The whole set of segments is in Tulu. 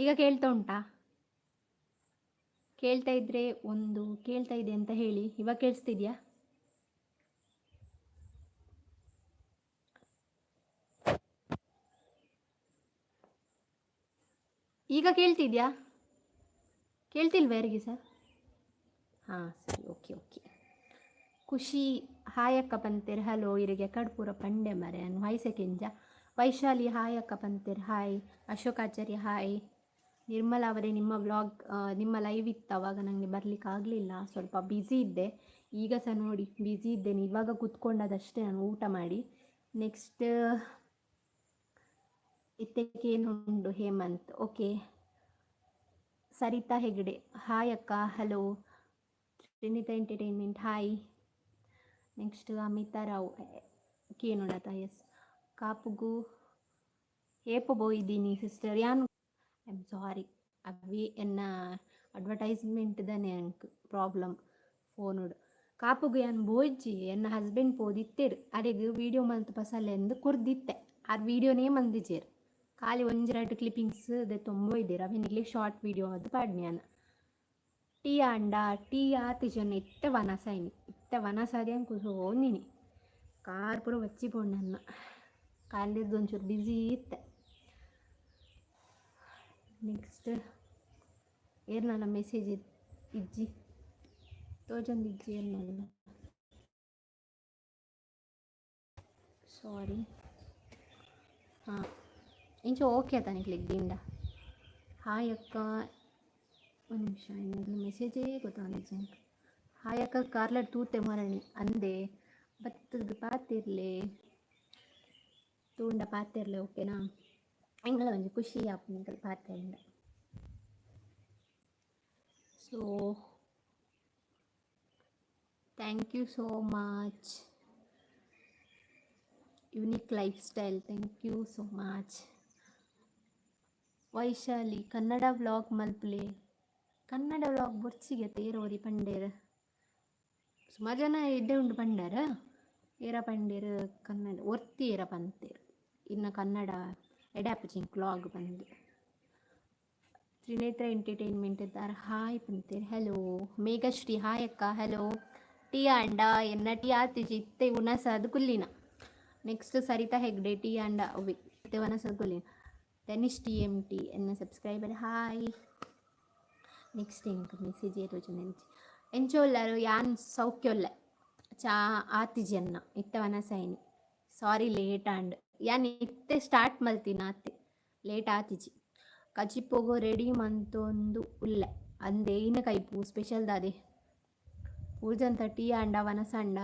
ಈಗ ಕೇಳ್ತಾ ಉಂಟಾ? ಕೇಳ್ತಾ ಇದ್ರೆ ಒಂದು ಕೇಳ್ತಾ ಇದೆ ಅಂತ ಹೇಳಿ. ಇವಾಗ ಕೇಳಿಸ್ತಿದ್ಯಾ? ಈಗ ಕೇಳ್ತಿದ್ಯಾ? ಕೇಳ್ತಿಲ್ವಾ ಯಾರಿಗೆ ಸರ್? ಹಾಂ ಸರಿ, ಓಕೆ ಓಕೆ. ಖುಷಿ ಹಾಯ್ ಅಕ್ಕ ಪಂತೇರ್, ಹಲೋ. ಇರಿಗೆ ಕಡ್ಪೂರ ಪಂಡೆ ಮರೆ ಅನ್ ವೈಸೆಕೆಂಜ. ವೈಶಾಲಿ ಹಾಯ್ ಅಕ್ಕ ಪಂತೇರ್, ಹಾಯ್. ಅಶೋಕಾಚಾರ್ಯ ಹಾಯ್. ನಿರ್ಮಲಾ ಅವರೇ, ನಿಮ್ಮ ವ್ಲಾಗ್, ನಿಮ್ಮ ಲೈವ್ ಇತ್ತು, ಅವಾಗ ನನಗೆ ಬರಲಿಕ್ಕೆ ಆಗಲಿಲ್ಲ, ಸ್ವಲ್ಪ ಬ್ಯುಸಿ ಇದ್ದೆ. ಈಗ ಸಹ ನೋಡಿ ಬ್ಯುಸಿ ಇದ್ದೇನೆ. ಇವಾಗ ಕೂತ್ಕೊಂಡದಷ್ಟೇ ನಾನು ಊಟ ಮಾಡಿ. ನೆಕ್ಸ್ಟ್ ಇತ್ತೇನು ಹೇಮಂತ್, ಓಕೆ. ಸರಿತಾ ಹೆಗ್ಡೆ ಹಾಯ್ ಅಕ್ಕ, hello. Trinita entertainment hi. Next Amita Rao ಕೇನೋಡತ, S. ಕಾಪುಗು ಏಪ ಬೋಯಿದ್ದೀನಿ ಸಿಸ್ಟರ್ ಯಾನ್? I am sorry, ಅವಿ ಎನ್ನ ಅಡ್ವರ್ಟೈಸ್ಮೆಂಟ್ ದಾನೆ ಅಂಕ್ ಪ್ರಾಬ್ಲಮ್ ಫೋನುಡು. ಕಾಪುಗು ಯಾನ್ ಬೋಯ್ಜಿ, ಎನ್ನ ಹಸ್ಬೆಂಡ್ ಪೋದಿತ್ತೇರು, ಅರೆಗ್ ವೀಡಿಯೋ ಮಲ್ತ್ ಪಸಲೆ ಎಂದ್ ಕೊರ್ದಿತ್ತೆ. ಆರ್ ವೀಡಿಯೋನೇ ಮಂದಿಜೇರ್, ಖಾಲಿ ಒಂಜಿ ಕ್ಲಿಪ್ಪಿಂಗ್ಸ್ ದೆತ್ತೊಂಬೋಯ್ದೆರ್. ಅವೆನ್ ಶಾರ್ಟ್ ವೀಡಿಯೋ ಅದು ಪಾಡ್ನ್ಯಾನ. ಟೀ ಆಂಡ? ಟೀ ಆತಿಜನ, ಇತ್ತೆ ವನಸಾಯಿನಿ. ಇತ್ತೆ ವನಸಾದಿ ಅಂಕು ಸೋಂದಿನಿ. ಕಾರ್ ಪೂರ ಬಚ್ಚಿ ಪೋಂಡನ್ನ, ಕಾಂಡೆದ್ದು ಒಂಚೂರು ಬ್ಯುಸಿ ಇತ್ತೆ. ನೆಕ್ಸ್ಟ್ ಏರ್ನಲ್ಲ ಮೆಸೇಜ್ ಇಜ್ಜಿ, ತೋಜೊಂದು ಇಜ್ಜಿ ಏರ್ನಲ್ಲ, ಸಾರಿ. ಹಾಂ, ಇಂಚ ಓಕೆ ಆತ ನಿಕ್ಲೆಗ್ ದಿಂಡ? ಹಾಯ್ ಅಕ್ಕ. ಒಂದು ನಿಮಿಷ, ಇನ್ನೊಂದು ಮೆಸೇಜೇ ಗೊತ್ತಾಂದಿಜ್ಜಿ. ಹಾಯ್ ಅಕ್ಕ, ಕಾರ್ಲಡ್ ತೂತೆ ಮರಣಿ ಅಂದೆ ಬತ್ತದ ಪಾತಿರ್ಲೆ, ತೂಂಡ ಪಾತಿರ್ಲೆ, ಓಕೆನಾ? ಎಂಗಳ ಒಂಜಿ ಖುಷಿ ಆಪುಂಡು ಪಾತೆರಂಡ. So thank you so much. Unique life style, thank you so much. Vaishali, Kannada vlog ಮಲ್ಪಲೆ. ಕನ್ನಡ ವ್ಲಾಗ್ ಬೊರ್ಚಿಗೆ ತೇರೋರಿ ಪಂಡೇರ್, ಸುಮಾರು ಜನ ಎಡ್ಡೆ ಉಂಡು ಪಂಡಾರ. ಏರ ಪಂಡೇರ್ ಕನ್ನಡ ಒರ್ತಿ ಏರ ಪಂತೇರ್ ಇನ್ನು ಕನ್ನಡ ಎಡ್ಡೆ ಆಪುಜಿ ವ್ಲಾಗ್ ಬಂದು. ತ್ರಿನೇತ್ರ ಎಂಟರ್ಟೈನ್ಮೆಂಟ್ ಇದ್ದಾರೆ, ಹಾಯ್ ಪಂತೇರ್, ಹಲೋ. ಮೇಘಶ್ರೀ ಹಾಯ್ ಅಕ್ಕ, ಹಲೋ. ಟೀ ಆಂಡ? ಎನ್ನ ಟೀ ಆತಿಜಿ, ಇತ್ತೆ ಉಣಸಾದ್ ಕುಲ್ಲಿನ. ನೆಕ್ಸ್ಟ್ ಸರಿತಾ ಹೆಗ್ಡೆ, ಟೀ ಆಂಡ? ಅವೆ ಇತ್ತೆ ವನಸದ್ ಕುಲ್ಲಿನ. ತನಿಷ್ ಟಿ ಎಮ್ ಟಿ ಎನ್ನ ಸಬ್ಸ್ಕ್ರೈಬರ್, ಹಾಯ್. ನೆಕ್ಸ್ಟ್ ಎಂಕ್ ಮೆಸೇಜ್ ಏರೋಜು. ಎಂಚ ಉಲ್ಲಾರು? ಯಾನ್ ಸೌಖ್ಯ. ಚಾ ಆತಿಜಿ ಅನ್ನ, ಇತ್ತೆ ವನಸೈನಿ. ಸಾರಿ, ಲೇಟ್ ಆಂಡ್. ಯಾನ್ ಇತ್ತೆ ಸ್ಟಾರ್ಟ್ ಮಲ್ತಿನ ಆತೆ, ಲೇಟ್ ಆತಿಜಿ. ಕಜಿಪುಗು ರೆಡಿ ಮಂತೊಂದು ಉಲ್ಲೆ ಅಂದೆ. ಇನ ಕೈಪು ಸ್ಪೆಷಲ್ ದಾದೆ? ಪೂಜಂತ ಟೀ ಆಂಡ, ವನಸಂಡ,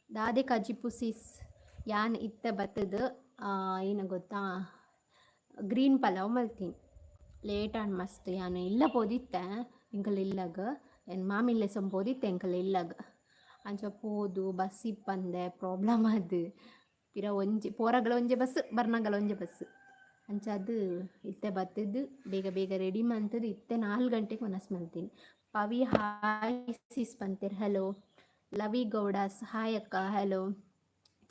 ದಾದೆ ಕಜಿಪು ಸಿಸ್? ಯಾನ್ ಇತ್ತೆ ಬತ್ತದ ಏನು ಗೊತ್ತಾ, ಗ್ರೀನ್ ಪಲಾವ್ ಮಲ್ತೀನಿ. ಲೇಟ್ ಆಂಡ್ ಮಸ್ತ್. ಯಾನ್ ಇಲ್ಲ ಪೋದಿತ್ತೆ ಎಂಕಲ್ ಇಲ್ಲಗ್, ಎನ್ ಮಾಮಿಲ್ಲೆ ಸೊಂಪೋದಿತ್ತೆ ಎಂಕಲ್ ಇಲ್ಲಗ್. ಅಂಚ ಪೋದು ಬಸ್ ಇಪ್ಪಂದೆ ಪ್ರಾಬ್ಲಮ್ ಅದು. ಪಿರ ಒಂಜಿ ಪೋರಗಳ ಒಂಜಿ ಬಸ್, ಬರ್ನಗಲ ಒಂಜಿ ಬಸ್. ಅಂಚ ಅದು ಇತ್ತೆ ಬತ್ತದ್ದು ಬೇಗ ಬೇಗ ರೆಡಿ ಮಂತದ್ದು ಇತ್ತೆ 4 ಗಂಟೆಗೆ ವನಸ್ ಮಲ್ತೀನಿ. ಪವಿ ಹಾಯ್ ಸಿಸ್ ಪಂತೇರ್, ಹಲೋ. ಲವಿ ಗೌಡಾಸ್ ಹಾಯ್ ಅಕ್ಕ, ಹಲೋ.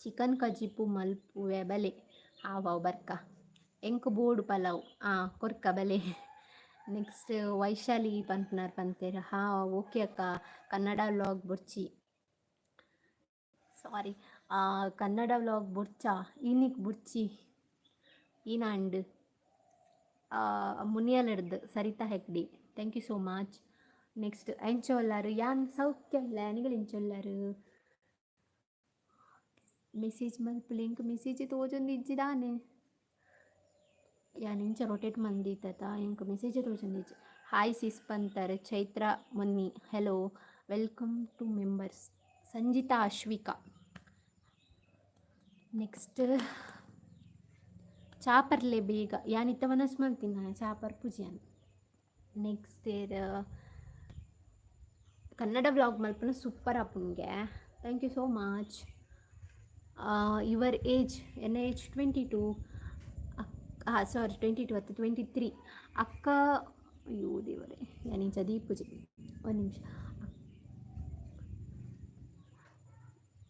ಚಿಕನ್ ಕಜಿಪು ಮಲ್ಪುವೆ ಬಲೆ. ಹಾವ್ ಬರ್ಕ, ಎಂಕ್ ಬೋಡು ಪಲಾವ್. ಹಾಂ, ಕೊರ್ಕ ಬಲೆ. ನೆಕ್ಸ್ಟ್ ವೈಶಾಲಿ ಪನ್ಪುನಾರ್ ಪಂತೇರ್, ಹಾಂ ಓಕೆ ಅಕ್ಕ. ಕನ್ನಡ ವ್ಲಾಗ್ ಬೊರ್ಚಿ. ಸಾರಿ, ಕನ್ನಡ ವ್ಲಾಗ್ ಬೊರ್ಚಾ? ಇನಿಕ್ ಬುರ್ಚಿ ಈನಾಂಡ್. ಮುನಿಯಲಡ್ದು Saritha Hegde, thank you so much. Next ಎಂಚ ಉಲ್ಲಾರು? ಯಾನ್ ಸೌಖ್ಯ ಉಲ್ಲೆ, ನಿಗಲ್ ಎಂಚ ಉಲ್ಲಾರು? ಮೆಸೇಜ್ ಮಲ್ಪುಲೆ, ಎಂಕ್ ಮೆಸೇಜ್ ತೋಜೊಂದು ಇಜ್ಜಿ ದಾನೆ. ಯಾನ್ ಇಂಚ ರೊಟೇಟ್ ಮಂದಿತ್ತ, ಎಂಕ್ ಮೆಸೇಜ್ ತೋಜೊಂದಿಜ್ಜಿ. ಹಾಯ್ ಸಿಸ್ ಪಂತರ್ ಚೈತ್ರ ಮೊನ್ನಿ, hello. Welcome to members Sanjita Ashwika. Next ಚಾಪರ್ಲೆ ಬೇಗ. ಯಾನ್ ಇತ್ತೆ ವನಸ್ ಮಲ್ತಿನ, ಚಾ ಪರ್ಪುಜಿ ಯಾನ್. ನೆಕ್ಸ್ಟ್ ಕನ್ನಡ ವ್ಲಾಗ್ ಮಲ್ಪುನ ಸೂಪರ್ ಆಪುಂಗೆ, thank you so much. Your age? ಎನ್ನ ಏಜ್ 22. ಹಾಂ, ಸಾರಿ, 22 ಅತ್ತು, 23 ಅಕ್ಕ. ಅಯ್ಯೋ ದೇವರೇ, ಯಾನಿಂಚ ದೀಪುಜಿ, ಒಂದು ನಿಮಿಷ.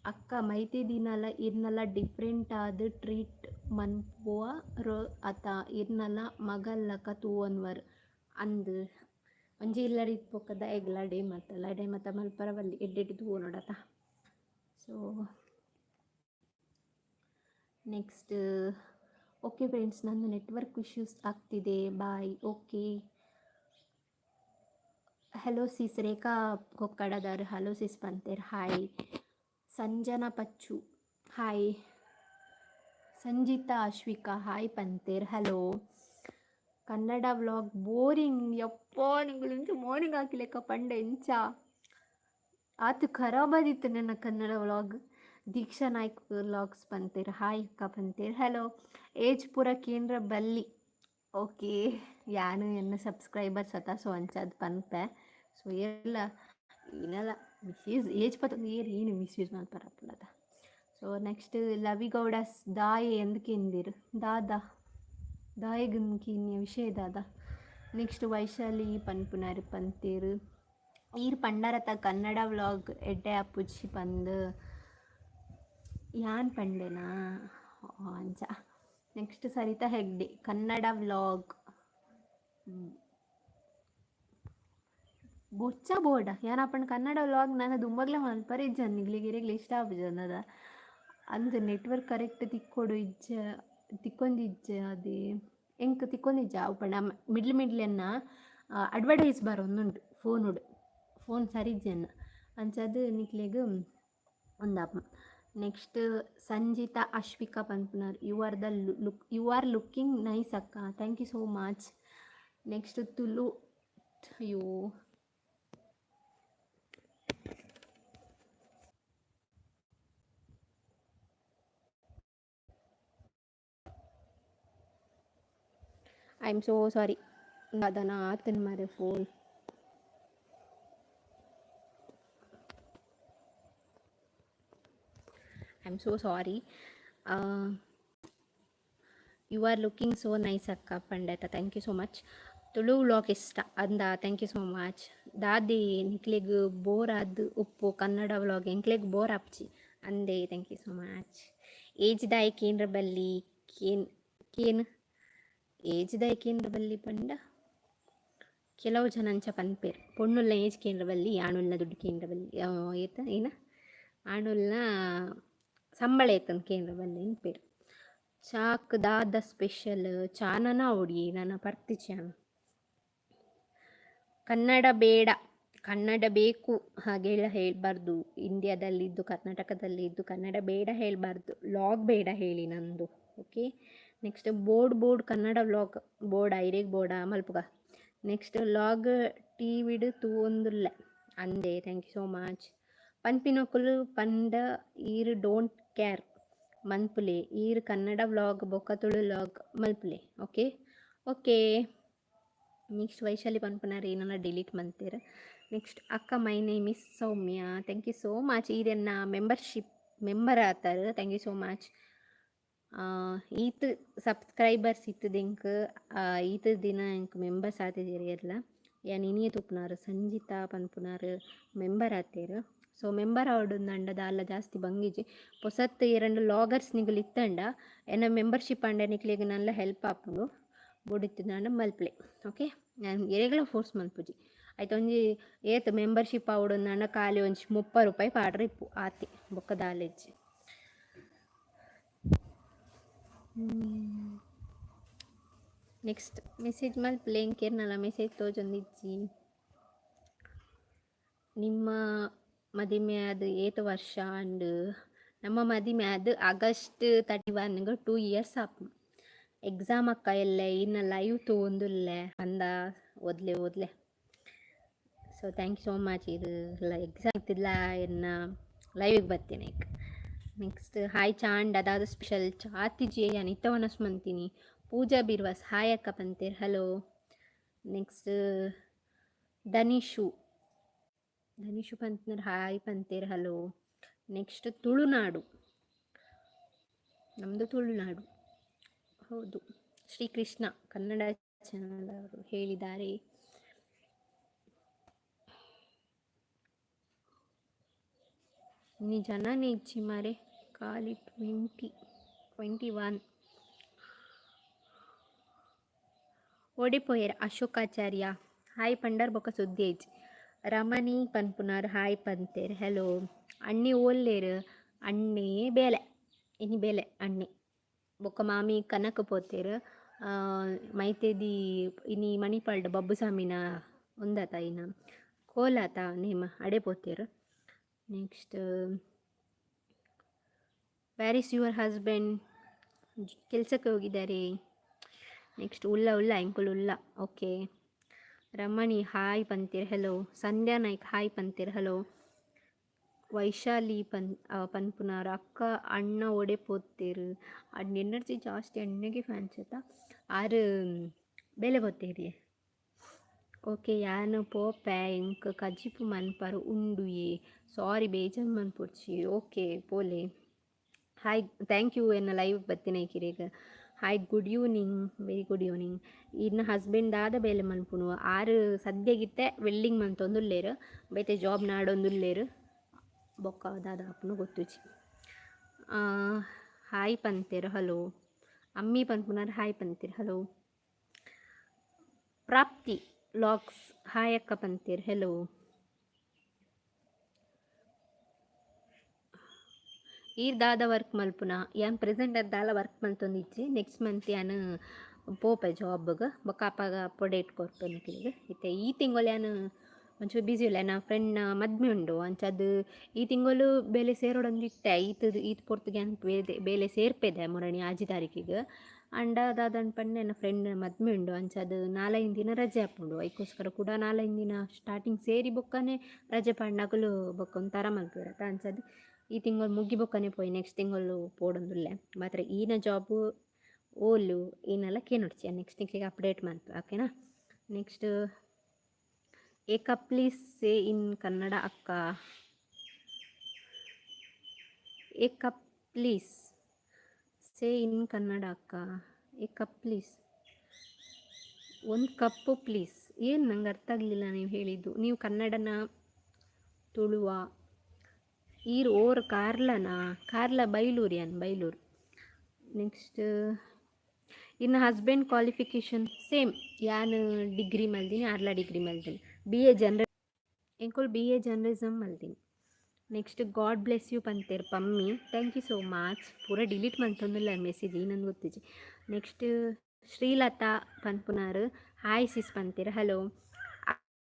ಅಕ್ಕ ಮೈತಿದಿನಲ ಇರ್ನಲ ಡಿಫರೆಂಟ್ ಆದ್ ಟ್ರೀಟ್ ಮನ್ಪುವ ರ್ ಅತ ಇರ್ನಲ ಮಗಲ್ ಲಕ ತೂವೊನ್ವರ್. ಅಂದ್ ಒಂಜಿ ಇಲ್ಲಡ್ ಇತ್ತ್ ದಾಯೆಗ್ ಲಡೈ ಮಲ್ತ ಲಡೈ ಮತ ಮಲ್ಪರ ಬಲ್ಲಿ ಎಡ್ಡೆಡ್ ತೂವೊನೊಡತ. ಸೊ ನೆಕ್ಸ್ಟ್ ಓಕೆ ಫ್ರೆಂಡ್ಸ್, ನನ್ನ ನೆಟ್ವರ್ಕ್ ಇಶ್ಯೂಸ್ ಆಗ್ತಿದೆ. Bye. Okay, hello sis. Rekha ಕೊಕ್ಕಡದಾರ್ ಹಲೋ ಸಿಸ್ ಪಂತೇರ್. Hi Sanjana Pachu, hi. Sanjitha Ashwika hi ಪಂತೇರ್. ಹಲೋ. Kannada vlog boring. ಯಪ್ಪ, ನಿಂಗಳು ಇಂಚ ಮೋನಿಂಗ್ ಹಾಕಿಲೆಕ್ಕ ಪಂಡ ಎಂಚ ಆತು ಖರಾಬಾದಿತ್ತು ನನ್ನ ಕನ್ನಡ ವ್ಲಾಗ್. ದೀಕ್ಷಾ ನಾಯ್ಕ್ ವ್ಲಾಗ್ಸ್ ಪಂತೇರ್. ಹಾಯ್ ಅಕ್ಕ ಪಂತೇರ್. ಹಲೋ. ಏಜ್ ಪೂರ ಕೇಂದ್ರ ಬಲ್ಲಿ. ಓಕೆ, ಯಾನು ಎನ್ನ ಸಬ್ಸ್ಕ್ರೈಬರ್ಸ್ ಅತ, ಸೊ ಅಂಚಾದ್ ಪನ್ಪೆ. ಸೊ ಏರ್ಲ ಏನಲ್ಲ ಮಿಸ್ಯೂಸ್ ಏಜ್ ಪತ್ತೊಂದು ಏರ್ ಏನು ಮಿಸ್ಯೂಸ್ ಮಲ್ಪರಪ್ಪುಲತ. ಸೊ ನೆಕ್ಸ್ಟ್ ಲವಿಗೌಡ ದಾಯೆ ಎಂದ್ ಕೇಂದಿರ್. ದಾದಾ ದಾಯೆಗ್ ಕಿನ್ಯ ವಿಷಯ ದಾದ. ನೆಕ್ಸ್ಟ್ ವೈಶಾಲಿ ಪನ್ಪುನಾರ್ ಪಂತೇರ್. ಈರ್ ಪಂಡರತ ಕನ್ನಡ ವ್ಲಾಗ್ ಎಡ್ಡೆ ಆಪುಜಿ ಪಂದ್. ಯಾನ್ ಪಂಡೆನಾ? ಅಂಚ. ನೆಕ್ಸ್ಟ್ ಸರಿತಾ ಹೆಗ್ಡೆ ಕನ್ನಡ ವ್ಲಾಗ್ ಬೊಚ್ಚ ಬೋಡ. ಯಾನ್ ಕನ್ನಡ ವ್ಲಾಗ್ ನನ ದುಂಬಗ್ಲ ಮಲ್ಪರೆ ಇಜ್ಜಿ, ನಿಗ್ಲಿಗ್ ಇರೆಗ್ಲ ಇಷ್ಟ ಆಪುಜಿ ಅಂದ್. ನೆಟ್ವರ್ಕ್ ಕರೆಕ್ಟ್ ತಿಕ್ಕೊಡು ಇಜ್ಜ ತಿಕ್ಕೊಂದಿಜ್ಜ ಅದೇ ಎಂಕ್ ತಿಕ್ಕೊಂದಿಜ್ಜ. ಅವು ಪಂಡ ಮಿಡ್ಲ್ ಮಿಡ್ಲ್ ಎನ್ನ ಅಡ್ವರ್ಟೈಸ್ ಬರೊಂದುಂಡು ಫೋನುಡು. ಫೋನ್ ಸರಿ ಇಜ್ಜಿ ಎನ್ನ, ಅಂಚಾದ್ ನಿಕ್ಲೆಗ್ ಉಂದಾಪ. ನೆಕ್ಸ್ಟ್ ಸಂಜಿತಾ ಅಶ್ವಿಕಾ ಪನ್ಪುನಾರ್, "You are the look, you are looking nice ಅಕ್ಕ." Thank you so much. Next Tulu ಅಯ್ಯೋ, I am so sorry. ಅದನ್ನ ಆತನ ಮಾರೆ phone. I am so sorry. "You are looking so nice ಅಕ್ಕ" ಪಂಡೆತ. Thank you so much. Tulu vlog ಇಷ್ಟ ಅಂದ. Thank you so much. ದಾದಿ ನಿಕ್ಲೆಗ್ ಬೋರ್ ಆದ್ ಉಪ್ಪು ಕನ್ನಡ ವ್ಲಾಗ್? ಎಂಕ್ಲೆಗ್ ಬೋರ್ ಆಪ್ಜಿ ಅಂದೆ. Thank you so much. Age ದಾಯೆ ಕೇಂದ್ರ ಬಲ್ಲಿ? ಕೇನ್ ಕೇನ್ ಏಜ್ ದಾಯೆ ಕೇಂದ್ರ ಬಲ್ಲಿ ಪಂಡ, ಕೆಲವು ಜನ ಅಂಚ ಪನ್ಪೆರ್, ಪೊಣ್ಣುಲ್ನ ಏಜ್ ಕೇಂದ್ರ ಬಲ್ಲಿ, ಆಣುಲ್ನ ದುಡ್ಡು ಕೇಂದ್ರ ಬಲ್ಲಿ, ಏತ ಏನ ಆಣುಲ್ನ ಸಂಬಳ ಏತಂದ್ ಕೇಂದ್ರ ಬಲ್ಲಿ ಇನ್ಪೆರ್. ಚಾಕ್ ದಾದ ಸ್ಪೆಷಲ್? ಚಾನನ ಅವಡಿ ನನ ಪರ್ತಿಚಿ. ಕನ್ನಡ ಬೇಡ, ಕನ್ನಡ ಬೇಕು ಹಾಗೆಲ್ಲ ಹೇಳಬಾರ್ದು. ಇಂಡಿಯಾದಲ್ಲಿದ್ದು, ಕರ್ನಾಟಕದಲ್ಲಿ ಇದ್ದು ಕನ್ನಡ ಬೇಡ ಹೇಳಬಾರ್ದು. ವ್ಲಾಗ್ ಬೇಡ ಹೇಳಿ ನಂದು. Okay, next board board Kannada vlog ಬೋರ್ಡ ಇರೆಗ್ ಬೋರ್ಡ ಮಲ್ಪುಗ. ನೆಕ್ಸ್ಟ್ ವ್ಲಾಗ್ ಟಿ ವಿಡ್ ತೂವೊಂದುಲ್ಲೆ ಅಂದೆ. Thank you so much. ಪನ್ಪಿನಕುಲು ಪಂಡ ಈರ್ don't care ಮನ್ಪುಲೆ. ಈರ್ ಕನ್ನಡ ವ್ಲಾಗ್ ಬೊಕ್ಕ ತುಳು ವ್ಲಾಗ್ ಮಲ್ಪುಲೆ. Okay okay. ನೆಕ್ಸ್ಟ್ ವೈಶಾಲಿ ಪನ್ಪುನಾರ್ ಏನನ್ನ ಡಿಲೀಟ್ ಮಂತೇರ್. ನೆಕ್ಸ್ಟ್ ಅಕ್ಕ, "My name is Soumya." Thank you so much. ಈರೆನ್ನ membership member ಆತಾರ್. Thank you so much. ಈತ್ ಸಬ್ಸ್ಕ್ರೈಬರ್ಸ್ ಇತ್ತದ ಎಂಕ್ ಈತ್ ದಿನ ಎಂಕ್ ಮೆಂಬರ್ಸ್ ಆತಿದ್ದೀರಿ ಎಲ್ಲ. ಯಾನ್ ಇನಿಯೇ ತೂಪುನಾರ್. ಸಂಜಿತಾ ಪನ್ಪುನಾರ್ ಮೆಂಬರ್ ಆತೇರ್. ಸೊ ಮೆಂಬರ್ ಆವೊಡುಂದಂಡ ದಾಲ ಜಾಸ್ತಿ ಬಂಗಿಜಿ. ಪೊಸತ್ ಎರಡು ವ್ಲಾಗರ್ಸ್ ನಿಗುಲು ಇತ್ತಂಡ ಎನ್ನ ಮೆಂಬರ್ಶಿಪ್ ಆಂಡ ನಿಕ್ಲೆಗ್ ನಲ್ಲ ಹೆಲ್ಪ್ ಆಪುಂಡು. ಬೋಡಿತ್ತುಂಡ ಮಲ್ಪಲೆ. ಓಕೆ, ಯಾನ್ ಏರೆಗ್ಲ ಫೋರ್ಸ್ ಮಲ್ಪುಜಿ. ಐತ ಒಂಜಿ ಏತ್ ಮೆಂಬರ್ಶಿಪ್ ಆವೊಡುಂದಂಡ ಖಾಲಿ ಒಂಜಿ 30 ರೂಪಾಯಿ ಪಾಡ್ರೆ ಇಪ್ಪು, ಆತೆ, ಬೊಕ್ಕ ದಾಲ ಇಜ್ಜಿ. ನೆಕ್ಸ್ಟ್ ಮೆಸೇಜ್ ಮಲ್ಪಲೆ. ಎಂಕ್ ಏರ್ನಲ ಮೆಸೇಜ್ ತೋಜೊಂದಿಜ್ಜಿ. ನಿಮ್ಮ ಮದಿಮೆ ಆದ್ ಏತ್ ವರ್ಷ ಆಂಡ್? ನಮ್ಮ ಮದಿಮೆ ಆದ್ ಆಗಸ್ಟ್ 31ಗ್ 2 ಇಯರ್ಸ್ ಆಪುಂಡು. ಎಕ್ಸಾಮ್ ಅಕ್ಕ ಎಲ್ಲೆ ಇನ್ನ ಲೈವ್ ತೂವೊಂದುಲ್ಲೆ ಅಂದ. ಓದ್ಲೆ ಓದ್ಲೆ. ಸೊ thank you so much. ಇದು ಎಕ್ಸಾಮ್ ಇತ್ತಿಲ್ಲ ಎನ್ನ ಲೈವಿಗೆ ಬರ್ತೀನಿ. ನೆಕ್ಸ್ಟ್ ಹಾಯ್ ಚಾಂಡ್ ಅದಾದ ಸ್ಪೆಷಲ್? ಚಾತಿಜಿ, ಯಾನ್ ಇತ್ತ ವನಸ್ ಮಂತೀನಿ. ಪೂಜಾ ಬಿರ್ವಾಸ್ ಹಾಯ್ ಅಕ್ಕ ಪಂತೇರ್. ಹಲೋ. ನೆಕ್ಸ್ಟ್ ಧನಿಷು ಧನಿಷು ಪಂತನರ್ ಹಾಯ್ ಪಂತೇರ್. ಹಲೋ. ನೆಕ್ಸ್ಟ್ ತುಳುನಾಡು, ನಮ್ಮದು ತುಳುನಾಡು ಹೌದು. ಶ್ರೀಕೃಷ್ಣ ಕನ್ನಡ ಚಾನಲ್ ಅವರು ಹೇಳಿದ್ದಾರೆ. ಇನಿ ಜನನೇ ಇಜ್ಜಿ ಮಾರೆ, ಖಾಲಿ 20, 21. ಓಡೆ ಪೋಯೆರ್ ಅಶೋಕಾಚಾರ್ಯ? ಹಾಯ್ ಪಂಡರ್ ಬೊಕ ಸುದ್ದಿ ಇಜ್ಜಿ. ರಮಣಿ ಪನ್ಪುನಾರ್ ಹಾಯ್ ಪಂತೆರ್, ಹಲೋ. ಅಣ್ಣೆ ಓಲ್ಲೇರ್? ಅಣ್ಣೆ ಬೇಲೆ, ಇನಿ ಬೇಲೆ ಅಣ್ಣೆ. ಬೊಕ್ಕ ಮಾಮಿ ಕನಕ್ ಪೋತೆರ್. ಮೈತೇದಿ ಇನಿ ಮಣಿಪಾಲ್ಡ್ ಬಬ್ಬುಸ್ವಾಮಿನ ಉಂದತ ಇನ ಕೋಲಾತ ನೇಮ, ಅಡೆ ಪೋತೆರ್. Next, where is your husband? ಕೆಲಸಕ್ಕೆ ಹೋಗಿದ್ದಾರೆ. ನೆಕ್ಸ್ಟ್ ಉಲ್ಲ ಉಲ್ಲ ಎಂಕುಲು ಉಲ್ಲ. ಓಕೆ, ರಮಣಿ ಹಾಯ್ ಪಂತೀರ್, ಹಲೋ. ಸಂಧ್ಯಾ ನಾಯ್ಕ್ ಹಾಯ್ ಪಂತೀರ್, ಹಲೋ. ವೈಶಾಲಿ ಪನ್ಪುನಾರ್ ಅಕ್ಕ ಅಣ್ಣ ಒಡೆ ಪೋತೆರ್? ಅಣ್ಣ ಎನರ್ಜಿ ಜಾಸ್ತಿ, ಅಣ್ಣಗೆ ಫ್ಯಾನ್ಸ್ ಆತ. ಆರು ಬೇಲೆ ಪೋತೇರಿ. ಓಕೆ, ಯಾನ್ ಪೋಪೆ, ಎಂಕ್ ಕಜಿಪು ಮನ್ಪರೆ ಉಂಡುಯೆ, ಸಾರಿ, ಬೇಜಾರ್ ಮನ್ಪೊಡ್ಚಿ. ಓಕೆ, ಪೋಲೆ. ಹಾಯ್, thank you ಎನ್ನ ಲೈವ್ ಬತ್ತಿನೈಕ್ ಇರೆಗ್. Hi, good evening, very good evening. ಇನ್ನ ಹಸ್ಬೆಂಡ್ ದಾದ ಬೇಲೆ ಮನ್ಪುನು? ಆರು ಸದ್ಯಗಿತ್ತೆ ವೆಲ್ಡಿಂಗ್ ಮಂತೊಂದುಲ್ಲೆರ್. ಬೇತೆ ಜಾಬ್ ನಾಡೊಂದುಲ್ಲೆರ್. ಬೊಕ್ಕ ದಾದ ಆಪುನು ಗೊತ್ತುಜಿ. ಹಾಯ್ ಪಂತೆರ್, ಹಲೋ. ಅಮ್ಮಿ ಪನ್ಪುನಾರ್ ಹಾಯ್ ಪಂತೆರ್, ಹಲೋ. ಪ್ರಾಪ್ತಿ ವ್ಲಾಗ್ಸ್ ಹಾಯ್ ಅಕ್ಕ ಪಂತೆರ್, ಹಲೋ. ಈರ್ ದಾದ ವರ್ಕ್ ಮಲ್ಪುನ? ಯಾನ್ ಪ್ರೆಸೆಂಟ್ ಆದ್ ದಾಲ ವರ್ಕ್ ಮಲ್ತೊಂದಿಜ್ಜಿ. ನೆಕ್ಸ್ಟ್ ಮಂತ್ ಯಾನ್ ಪೋಪೆ ಜಾಬ್ಗ್. ಬೊಕ್ಕ ಅಪಗ ಅಪ್ಡೇಟ್ ಕೊರ್ಪೆ ನಿಕ್ಲೆಗ್. ಇತ್ತೆ ಈ ತಿಂಗೊಲು ಯಾನ್ ಒಂಚೂರು ಬ್ಯುಸಿ ಉಲ್ಲೆ. ಎನ್ನ ಫ್ರೆಂಡ್ನ ಮದ್ಮೆ ಉಂಡು. ಅಂಚಾದ್ ಈ ತಿಂಗೊಲು ಬೇಲೆ ಸೇರೊಡೊಂದಿತ್ತೆ. ಈತ್ ಈತ್ ಪೊರ್ತುಗೆ ಯಾನ್ ಬೇಲೆ ಬೇಲೆ ಸೇರ್ಪೆದೆ ಮುರಣಿ ಆಜಿ ತಾರೀಕಿಗ್. ಆಂಡ ದಾದಂದ್ ಪಂಡ ಎನ್ನ ಫ್ರೆಂಡ್ನ ಮದ್ಮೆ ಉಂಡು. ಅಂಚಾದ್ ನಾಲೈನ್ ದಿನ ರಜೆ ಆಪುಂಡು. ಐಕೋಸ್ಕರ ಕೂಡ ನಾಲೈನ್ ದಿನ ಸ್ಟಾರ್ಟಿಂಗ್ ಸೇರಿ ಬೊಕ್ಕನೆ ರಜೆ ಪಾಡ್ನಕುಲು ಬೊಕ್ಕ ಒಂಥರ ಮಲ್ಪುವೆರ್ ಅತ. ಅಂಚಾದ್ ಈ ತಿಂಗೊಲು ಮುಗ್ಗಿ ಬೊಕ್ಕನೆ ಪೋಯಿ ನೆಕ್ಸ್ಟ್ ತಿಂಗೊಲು ಪೋಡೊಂದುಲ್ಲೆ. ಮಾತ್ರ ಈನ ಜಾಬ್ ಓಲು ಏನೆಲ್ಲ ಕೇನೊಡ್ಚಿ, ನೆಕ್ಸ್ಟ್ ನಿಕ್ಲೆಗ್ ಅಪ್ಡೇಟ್ ಮನ್ಪೆ, ಓಕೆನಾ? ನೆಕ್ಸ್ಟ್ ಏಕ, ಪ್ಲೀಸ್ ಸೇ ಇನ್ ಕನ್ನಡ ಅಕ್ಕ. ಏಕ, ಪ್ಲೀಸ್ ಸೇ ಇನ್ ಕನ್ನಡ ಅಕ್ಕ. ಏಕ ಪ್ಲೀಸ್, ಒಂದು ಕಪ್ಪು ಪ್ಲೀಸ್. ಏನು ನಂಗೆ ಅರ್ಥ ಆಗಲಿಲ್ಲ ನೀವು ಹೇಳಿದ್ದು. ನೀವು ಕನ್ನಡನ ತುಳುವ? ಈರ್ ಓರ್ ಕಾರ್ಲನಾ? ಕಾರ್ಲ ಬೈಲೂರು, ಯಾನ್ ಬೈಲೂರು. ನೆಕ್ಸ್ಟ್, ಇನ್ನು ಹಸ್ಬೆಂಡ್ ಕ್ವಾಲಿಫಿಕೇಷನ್? ಸೇಮ್, ಯಾನ್ ಡಿಗ್ರಿ ಮಲ್ದಿನಿ, ಆರ್ಲ ಡಿಗ್ರಿ ಮಲ್ದಿನಿ. ಬಿ ಎ ಜನರಲ್, ಎಂಕುಲು ಬಿ ಎ ಜರ್ನಲಿಸಮ್ ಮಲ್ದಿನಿ. ನೆಕ್ಸ್ಟ್, ಗಾಡ್ ಬ್ಲೆಸ್ you ಪಂತೆರ್ Pammi. Thank you so much. ಪೂರ ಡಿಲೀಟ್ ಮಂತೊಂದುಲ್ಲ ಮೆಸೇಜ್, ಏನಂದು ಗೊತ್ತಿಜ್ಜಿ. ನೆಕ್ಸ್ಟ್, ಶ್ರೀಲತಾ ಪನ್ಪುನಾರ್ ಹಾಯ್ ಸಿಸ್ ಪಂತೆರ್, ಹಲೋ.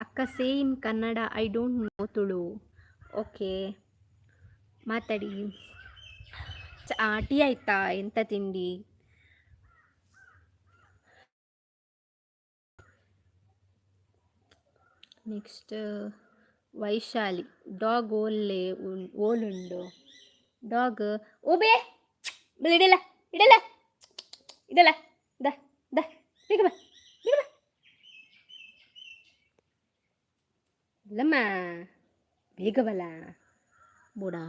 ಅಕ್ಕ, say in Kannada, I don't know Tulu. Okay, ಮಾತಾಡಿ. ಟೀ ಆಯ್ತಾ? ಎಂತ ತಿಂಡಿ? ನೆಕ್ಸ್ಟ್, ವೈಶಾಲಿ, ಡಾಗ್ ಓಲ್ಲೆ ಓಲುಂಡು? ಡಾಗ್ ಓಬೇ ಇಡಲ್ಲ ಇಡಲ್ಲ ಇಡಲ್ಲ. The the ಬೇಗ ಬಾ, ಬೇಗ ಬಾ. ಇಲ್ಲಮ್ಮ, ಬೇಗ ಬಲ ಬೋಡಾ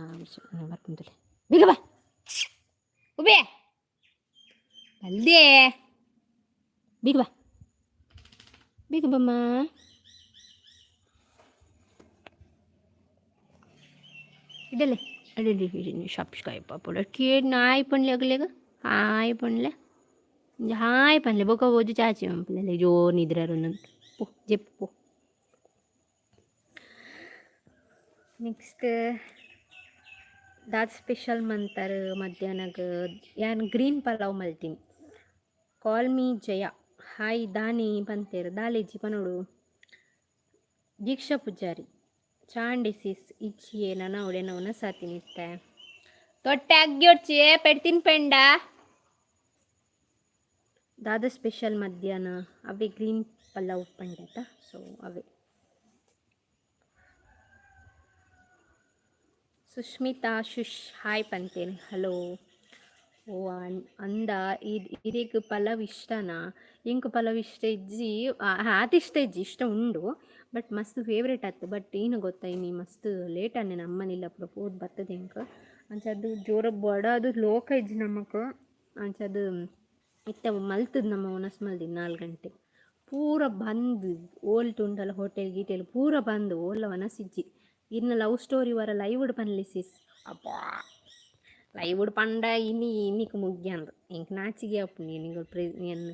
ಬರ್ಕೊಂತಲೆ. ಬೇಗ ಬಾ ಉಬೆ ಬಲ್ದೆ, ಬೇಗ ಬಾ, ಬೇಗ ಬಮ್ಮ. ಇಡಲೆ ಅಡೆ ಸಬ್ಸ್ಕ್ರೈಬ್ ಪೂರ ಕೇಡ್. ನಾಯಿ ಪನ್ಲೆ ಅಗಲೆಗ ಹಾಯ್ ಪನ್ಲೆ, ಹಾಯ್ ಪನ್ಲೆ. ಬೊಕ ಓಜು ಚಾಚಿ ಪನ್ಪುಲೆ. ಜೋರ್ ನಿದ್ರೆ ಪೋ, ಜೆಪ್ಪು ಪೋ. ನೆಕ್ಸ್ಟ್, ದಾದ ಸ್ಪೆಷಲ್ ಮಂತಾರ ಮಧ್ಯಾಹ್ನಗ್? ಯಾನ್ ಗ್ರೀನ್ ಪಲಾವ್ ಮಲ್ತೀನಿ. ಕಾಲ್ ಮೀ ಜಯ ಹಾಯ್ ದಾನಿ ಪಂತೆರ್. ದಾಲೇಜಿ ಪನೊಡು. ದೀಕ್ಷಾ ಪೂಜಾರಿ ಚಾಂಡಿ ಸಿಸ್ ಇಚ್ಚಿಯೇ ನನ ಒಡೆನವನ ಸಾತಿನಿತ್ತೆ ತೊಟ್ಟೆ ಅಗ್ಗಿಯೊಡ್ಚಿ ಪೆಡ್ತಿನ್ ಪೆಂಡ. ದಾದ ಸ್ಪೆಷಲ್ ಮಧ್ಯಾಹ್ನ? ಅವೇ ಗ್ರೀನ್ ಪಲಾವ್ ಪಂಡತ, ಸೊ ಅವೇ. ಸುಷ್ಮಿತಾ ಶುಶ್ ಹಾಯ್ ಪಂತೇನೆ, ಹಲೋ. ಓ ಅಂದ, ಇರೆಗ್ ಪಲಾವ್ ಇಷ್ಟನಾ? ಎಂಕ್ ಪಲಾವ್ ಇಷ್ಟ ಇಜ್ಜಿ, ಆತ್ ಇಷ್ಟ ಇಜ್ಜಿ, ಇಷ್ಟ ಉಂಡು, ಬಟ್ ಮಸ್ತ್ ಫೇವ್ರೇಟ್ ಆತು. ಬಟ್ ಏನು ಗೊತ್ತಾ, ಇನಿ ಮಸ್ತ್ ಲೇಟ್ ಆನೆ ನಮ್ಮನಿಲ್ಲ ಪೂರ ಪೋದು ಬರ್ತದೆ ಎಂಕ್. ಅಂಚಾದ್ ಜೋರ ಬಡ ಅದು ಲೋಕ ಇಜ್ಜಿ ನಮಕ್. ಅಂಚಾದ್ ಇತ್ತೆ ಮಲ್ತದ್ ನಮ್ಮ ಒನಸ್ ಮಲ್ದಿನಿ 4 ಗಂಟೆ. ಪೂರ ಬಂದ್ ಓಲ್ ಉಂಡಲ್ಲ, ಹೋಟೆಲ್ ಗೀಟೆಲ್ ಪೂರ ಬಂದ್, ಓಲ್ಲ ಒನಸ್ ಇಜ್ಜಿ. ಇರ್ನ ಲವ್ ಸ್ಟೋರಿ ವರ ಲೈವ್ ಪನ್ಲೆ ಸಿಸ್. ಅಬ್ಬಾ, ಲೈವ್ ಪಂಡ ಇನಿ ಇನ್ನಿಕ್ ಮುಗ್ಯಾಂದು. ಎಂಕ್ ನಾಚಿಗೆ ಆಪುಂಡು ನಿಂಗಳು ಪ್ರೆ ಎನ್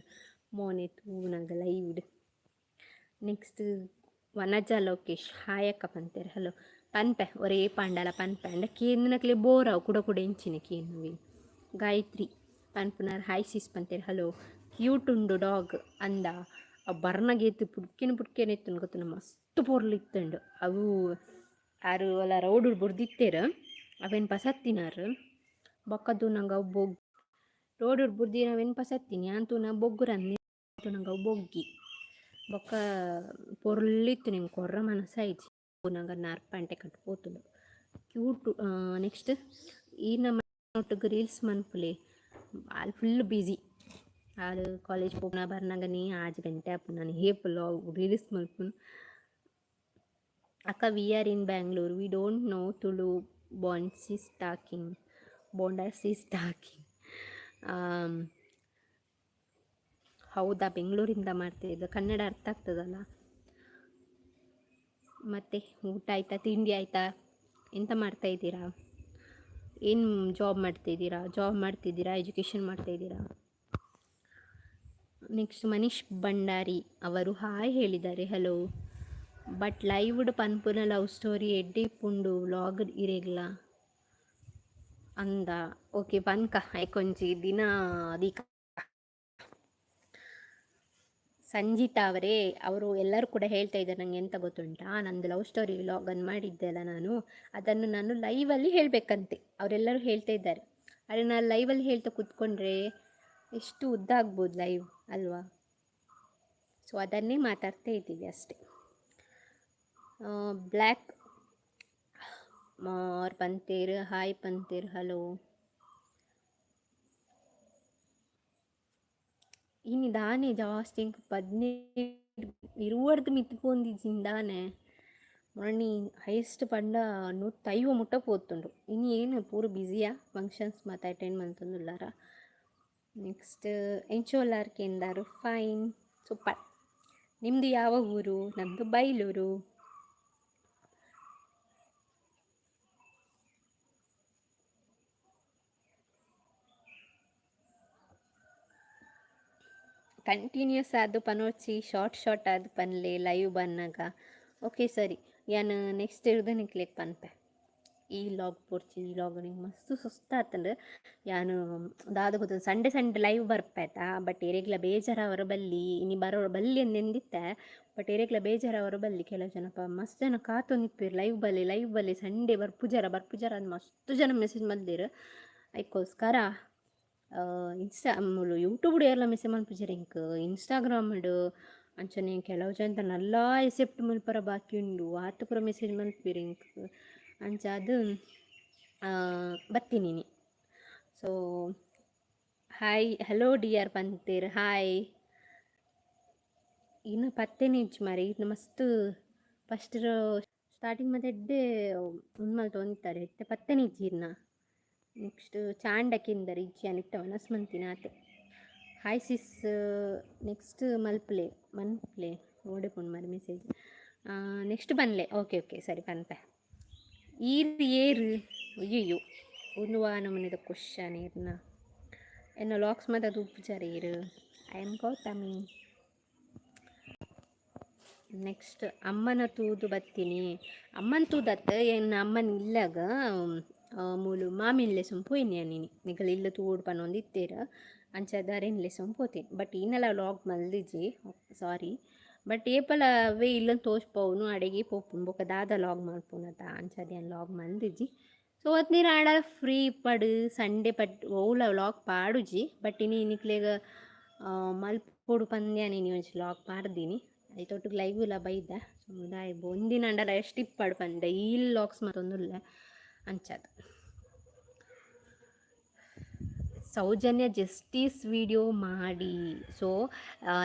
ಮೋನೆ ತೂನಗ lived. Next Vanaja Lokesh, hi ಅಕ್ಕ ಪಂತೆರ್. ಹಲೋ. ಪನ್ಪೆ, ಒರೇ ಪಂಡಲ ಪನ್ಪೆ. ಅಂಡ ಕೇಂದಿನಕ್ಲೆ ಬೋರ್ ಅವು, ಕುಡ ಕುಡ ಎಂಚಿನ ಕೇನುವೆ. ಗಾಯತ್ರಿ ಪನ್ಪುನಾರ್ ಹಾಯ್ ಸಿಸ್ ಪಂತೆರ್. ಹಲೋ. ಕ್ಯೂಟ್ ಉಂಡು ಡಾಗ್ ಅಂದ. ಬರ್ನಗೇತು ಪುಡ್ಕೆನ ಪುಡ್ಕೆನ ಇತ್ತುಂಡು ಗೊತ್ತುಂಡು, ಮಸ್ತ್ ಪೊರ್ಲು ಇತ್ತುಂಡು ಅವು. ಆರು ಅಲ್ಲ ರೌಡ್ ಬುಡ್ದಿತ್ತೇರು, ಅವೇನು ಪಸತ್ತಿನಾರು. ಬೊಕ್ಕ ತೂನಗ ಅವು ಬೊಗ್ ರೋಡ್ ಬುಡ್ದಿನ ಅವೇನು ಪಸತ್ತೀನಿ ಯಾನ್ ತೂನ ಬೊಗ್ಗುರಂದಿ ತೂನಗ ಅವು ಬೊಗ್ಗಿ. ಬೊಕ್ಕ ಪೊರ್ಲಿತ್ತು, ನಿಂಗೆ ಕೊರ್ರ ಮನಸ್ಸಾಯ್ಜಿ. ತೂನಗ ನಾರ್ಪಂಟೆ ಕಟ್ ಪೋತುಂಡು. ಕ್ಯೂಟ್. ನೆಕ್ಸ್ಟ್ ಈ ನಮ್ಮ ಒಟ್ಟುಗು ರೀಲ್ಸ್ ಮನ್ಪುಲೆ. ಆಲ್ ಫುಲ್ ಬ್ಯುಸಿ. ಆಲ್ ಕಾಲೇಜ್ ಪೋಪುನ ಬರ್ನಗನೇ 6 ಗಂಟೆ ಆಪುಂಡು. ನಾನು ಏಪಲ ರೀಲ್ಸ್ ಮಲ್ಪುನು? ಅಕ್ಕ, we are in Bangalore, we don't know Tulu. ಬಾನ್ಸಿಸ್ talking, ಬೋಂಡಾಸ್ is talking. ಹೌದಾ? ಬೆಂಗಳೂರಿಂದ ಮಾಡ್ತಿದ್ದು. ಕನ್ನಡ ಅರ್ಥ ಆಗ್ತದಲ್ಲ? ಮತ್ತು ಊಟ ಆಯಿತಾ? ತಿಂಡಿ ಆಯಿತಾ? ಎಂತ ಮಾಡ್ತಾ ಇದ್ದೀರಾ? ಏನು ಜಾಬ್ ಮಾಡ್ತಾಯಿದ್ದೀರಾ? ಜಾಬ್ ಮಾಡ್ತಿದ್ದೀರಾ? ಎಜುಕೇಷನ್ ಮಾಡ್ತಾಯಿದ್ದೀರಾ? ನೆಕ್ಸ್ಟ್ ಮನೀಶ್ ಭಂಡಾರಿ ಅವರು ಹಾಯ್ ಹೇಳಿದ್ದಾರೆ. ಹಲೋ. ಬಟ್ ಲೈವ್ಡ್ ಪನ್ಪುನ ಲವ್ ಸ್ಟೋರಿ ಎಡ್ಡೆ ಇಪ್ಪುಂಡು ವ್ಲಾಗ್ ಇರೆಗ್ಲ ಅಂದ. ಓಕೆ, ಪನ್ಕ ಐಕೊಂಜಿ ದಿನ ದೀಕ. ಸಂಜಿತಾ ಅವರೇ, ಅವರು ಎಲ್ಲರೂ ಕೂಡ ಹೇಳ್ತಾ ಇದ್ದಾರೆ ನಂಗೆ. ಎಂತ ಗೊತ್ತುಂಟಾ? ನಂದು ಲವ್ ಸ್ಟೋರಿ ವ್ಲಾಗನ್ನು ಮಾಡಿದ್ದೆ ಅಲ್ಲ ನಾನು, ಅದನ್ನು ನಾನು ಲೈವಲ್ಲಿ ಹೇಳಬೇಕಂತೆ. ಅವರೆಲ್ಲರೂ ಹೇಳ್ತಾ ಇದ್ದಾರೆ. ಆದರೆ ನಾನು ಲೈವಲ್ಲಿ ಹೇಳ್ತಾ ಕೂತ್ಕೊಂಡ್ರೆ ಎಷ್ಟು ಉದ್ದ ಆಗ್ಬೋದು ಲೈವ್, ಅಲ್ವಾ? ಸೊ ಅದನ್ನೇ ಮಾತಾಡ್ತಾ ಇದ್ದೀವಿ ಅಷ್ಟೆ. ಬ್ಲ್ಯಾಕ್ ಮಾರ್ ಪಂತೇರ್, ಹಾಯ್ ಪಂತೇರ್. ಹಲೋ. ಇನಿ ದಾನೆ ಜಾಸ್ತಿ ಎಂಕ್ 15, 20ರ್ದು ಮಿತ್ತ್ ಪೋಂದಿಜ್ಜಿಂದ್ ದಾನೆ. ಮೊನ್ನೆ ಹೈಯೆಸ್ಟ್ ಪಂಡ 150 ಮುಟ್ಟ ಪೋತುಂಡು. ಇನಿ ಏನು ಪೂರ ಬ್ಯುಸಿಯಾ? ಫಂಕ್ಷನ್ಸ್ ಮಾತ ಅಟೆಂಡ್ ಮಂತೊಂದುಲ್ಲಾರ. ನೆಕ್ಸ್ಟ್ ಎಂಚ ಉಲ್ಲಾರ್ ಕೇಂದಾರು. Fine, super. ನಿಮ್ಮದು ಯಾವ ಊರು? ನಮ್ಮದು ಬೈಲೂರು. ಕಂಟಿನ್ಯೂಸ್ ಆದ್ ಪನೊಡ್ಚಿ, ಶಾರ್ಟ್ ಶಾರ್ಟ್ ಆದ್ ಪನ್ಲೆ ಲೈವ್ ಬನ್ನಗ. ಓಕೆ, ಸರಿ. ಯಾನ್ ನೆಕ್ಸ್ಟ್ ಇರ್ದ ನಿಕ್ಲೆಗ್ ಪನ್ಪೆ. ಈ ವ್ಲಾಗ್ ಪೋಡ್ಚಿ, ಈ ವ್ಲಾಗ್ ನಿಂಗೆ ಮಸ್ತ್ ಸುಸ್ತಾತಂಡ್. ಯಾನ್ ದಾದ ಗೊತ್ತ, ಸಂಡೆ ಸಂಡೆ ಲೈವ್ ಬರ್ಪೆತ, ಬಟ್ ಏರೆಗ್ಲ ಬೇಜಾರಾವರ ಬಲ್ಲಿ. ಇನಿ ಬರೋ ಬಲ್ಲಿ ಅಂದೆಂದಿತ್ತೆ, ಬಟ್ ಏರೆಗ್ಲ ಬೇಜಾರಾವರ ಬಲ್ಲಿ. ಕೆಲವು ಜನಪ ಮಸ್ತ್ ಜನ ಕಾತೊಂದಿಪ್ಪೆರ್, ಲೈವ್ ಬಲ್ಲೆ, ಲೈವ್ ಬಲ್ಲೆ, ಸಂಡೇ ಬರ್ಪುಜರ, ಬರ್ಪುಜರ ಅಂದ್ ಮಸ್ತ್ ಜನ ಮೆಸೇಜ್ ಮಲ್ದೆರ್. ಐಕೋಸ್ಕರ ಇನ್ಸ್ಟಾ ಮೂಲು ಯೂಟ್ಯೂಬ್ ಏರ್ಲ ಮೆಸೇಜ್ ಮಲ್ಪುಜೆರ್ ಎಂಕ್. ಇನ್ಸ್ಟಾಗ್ರಾಮ್ಡ್ ಅಂಚನೆ ಕೆಲವು ಜನ ನಲ್ಲಾ ಎಕ್ಸೆಪ್ಟ್ ಮಲ್ಪರ ಬಾಕಿ ಉಂಡು, ಆತ್ ಪೂರ ಮೆಸೇಜ್ ಮಲ್ಪೆರ್ ಎಂಕ್. ಅಂಚಾದ್ ಬತ್ತೀನಿ. ಸೊ ಹಾಯ್, ಹಲೋ ಡಿಯರ್ ಪಂತೇರ್. ಹಾಯ್. ಇನ್ನು ಪತ್ತೆನೆ ಇಜ್ಜಿ ಮಾರ್ರೆ. ಇನ್ನು ಮಸ್ತ್ ಫಸ್ಟ್ ಸ್ಟಾರ್ಟಿಂಗ್ ಮತ್ತೆ ಎಡ್ಡೆ ಉಂದು ಮಲ್ತೊಂದಿತ್ತಾರೆ, ಇತ್ತೆ ಪತ್ತೆನೆ ಇಜ್ಜಿ ಇರ್ನ. ನೆಕ್ಸ್ಟ್ ಚಾಂಡಕಿಂದರ್. ಇಜ್ಜಿ, ಯಾನ್ ಇತ್ತೆ ವನಸ್ ಮಂತಿನ ಆತೆ. ಹಾಯ್ ಸಿಸ್, ನೆಕ್ಸ್ಟ್ ಮಲ್ಪಲೆ ಮನ್ಪ್ಲೆ. ಓಡೆ ಪೋಂಡು ಮಾರ್ರೆ ಮೆಸೇಜ್? ನೆಕ್ಸ್ಟ್ ಪನ್ಲೆ. ಓಕೆ ಓಕೆ, ಸರಿ, ಪನ್ಪೆ. ಈರ್ ಏರ್? ಅಯ್ಯಯ್ಯೋ, ಉಂದು ವಾ ನಮೂನೆದ ಕ್ವಶನ್ ಇರ್ನ? ಎನ್ನ ವ್ಲಾಗ್ಸ್ ಮಾತ ತೂಪುಜಾರ ಈರ್? I am Gautami. Next ಅಮ್ಮನ ತೂದು ಬತ್ತೀನಿ. ಅಮ್ಮನ ತೂದತ್ತ ಎನ್ನ ಅಮ್ಮನ ಇಲ್ಲಗ ಮೂಲು ಮಾಮಿನ್ಲೆ ಪೋಯಿನಿ ಯಾನ್. ನಿಕಲ್ ಇಲ್ಲ ತೂವೊಡು ಪನೊಂದಿತ್ತೆರ್, ಅಂಚಾದ್ ಅರೆನ್ಲೆ ಪೋತೀನಿ. ಬಟ್ ಇನ್ನಲ ವ್ಲಾಗ್ ಮಲ್ದಿಜಿ, ಸಾರಿ. ಬಟ್ ಏಪಲ ಅವೇ ಇಲ್ಲನ್ ತೋಜ್ಪಾವುನು, ಅಡೆಗೆ ಪೋಪುನು. ಬೊಕ ದಾದ ವ್ಲಾಗ್ ಮಲ್ಪುನತ? ಅಂಚಾದ್ ಯಾನ್ ವ್ಲಾಗ್ ಮಲ್ದಿಜಿ. ಸೊ ಅತ್ ಆಂಡ ಫ್ರೀ ಇಪ್ಪಡ್ ಸಂಡೇ ಪಟ್ ಒವ್ಲ ವ್ಲಾಗ್ ಪಾಡುಜಿ. ಬಟ್ ಇನಿ ನಿಕ್ಲೆಗ್ ಮಲ್ಪೊಡು ಪಂದ್ ಯಾನ್ ಇನಿ ಒಂಜಿ ವ್ಲಾಗ್ ಪಾಡ್ದಿನಿ. ಐತೊಟ್ಟುಗು ಲೈವ್ ಲ ಬೈದ. ಸೊ ದಾಯೆ ಒಂದಿನ ಆಂಡಲ ರೆಸ್ಟ್ ಇಪ್ಪಡ್ ಪಂದ್ ಡೈಲಿ ವ್ಲಾಗ್ಸ್ ಮಲ್ತೊಂದುಲ್ಲೆ ಅಂಚಾದ್. ಸೌಜನ್ಯ ಜಸ್ಟಿಸ್ ವಿಡಿಯೋ ಮಾಡಿ. ಸೊ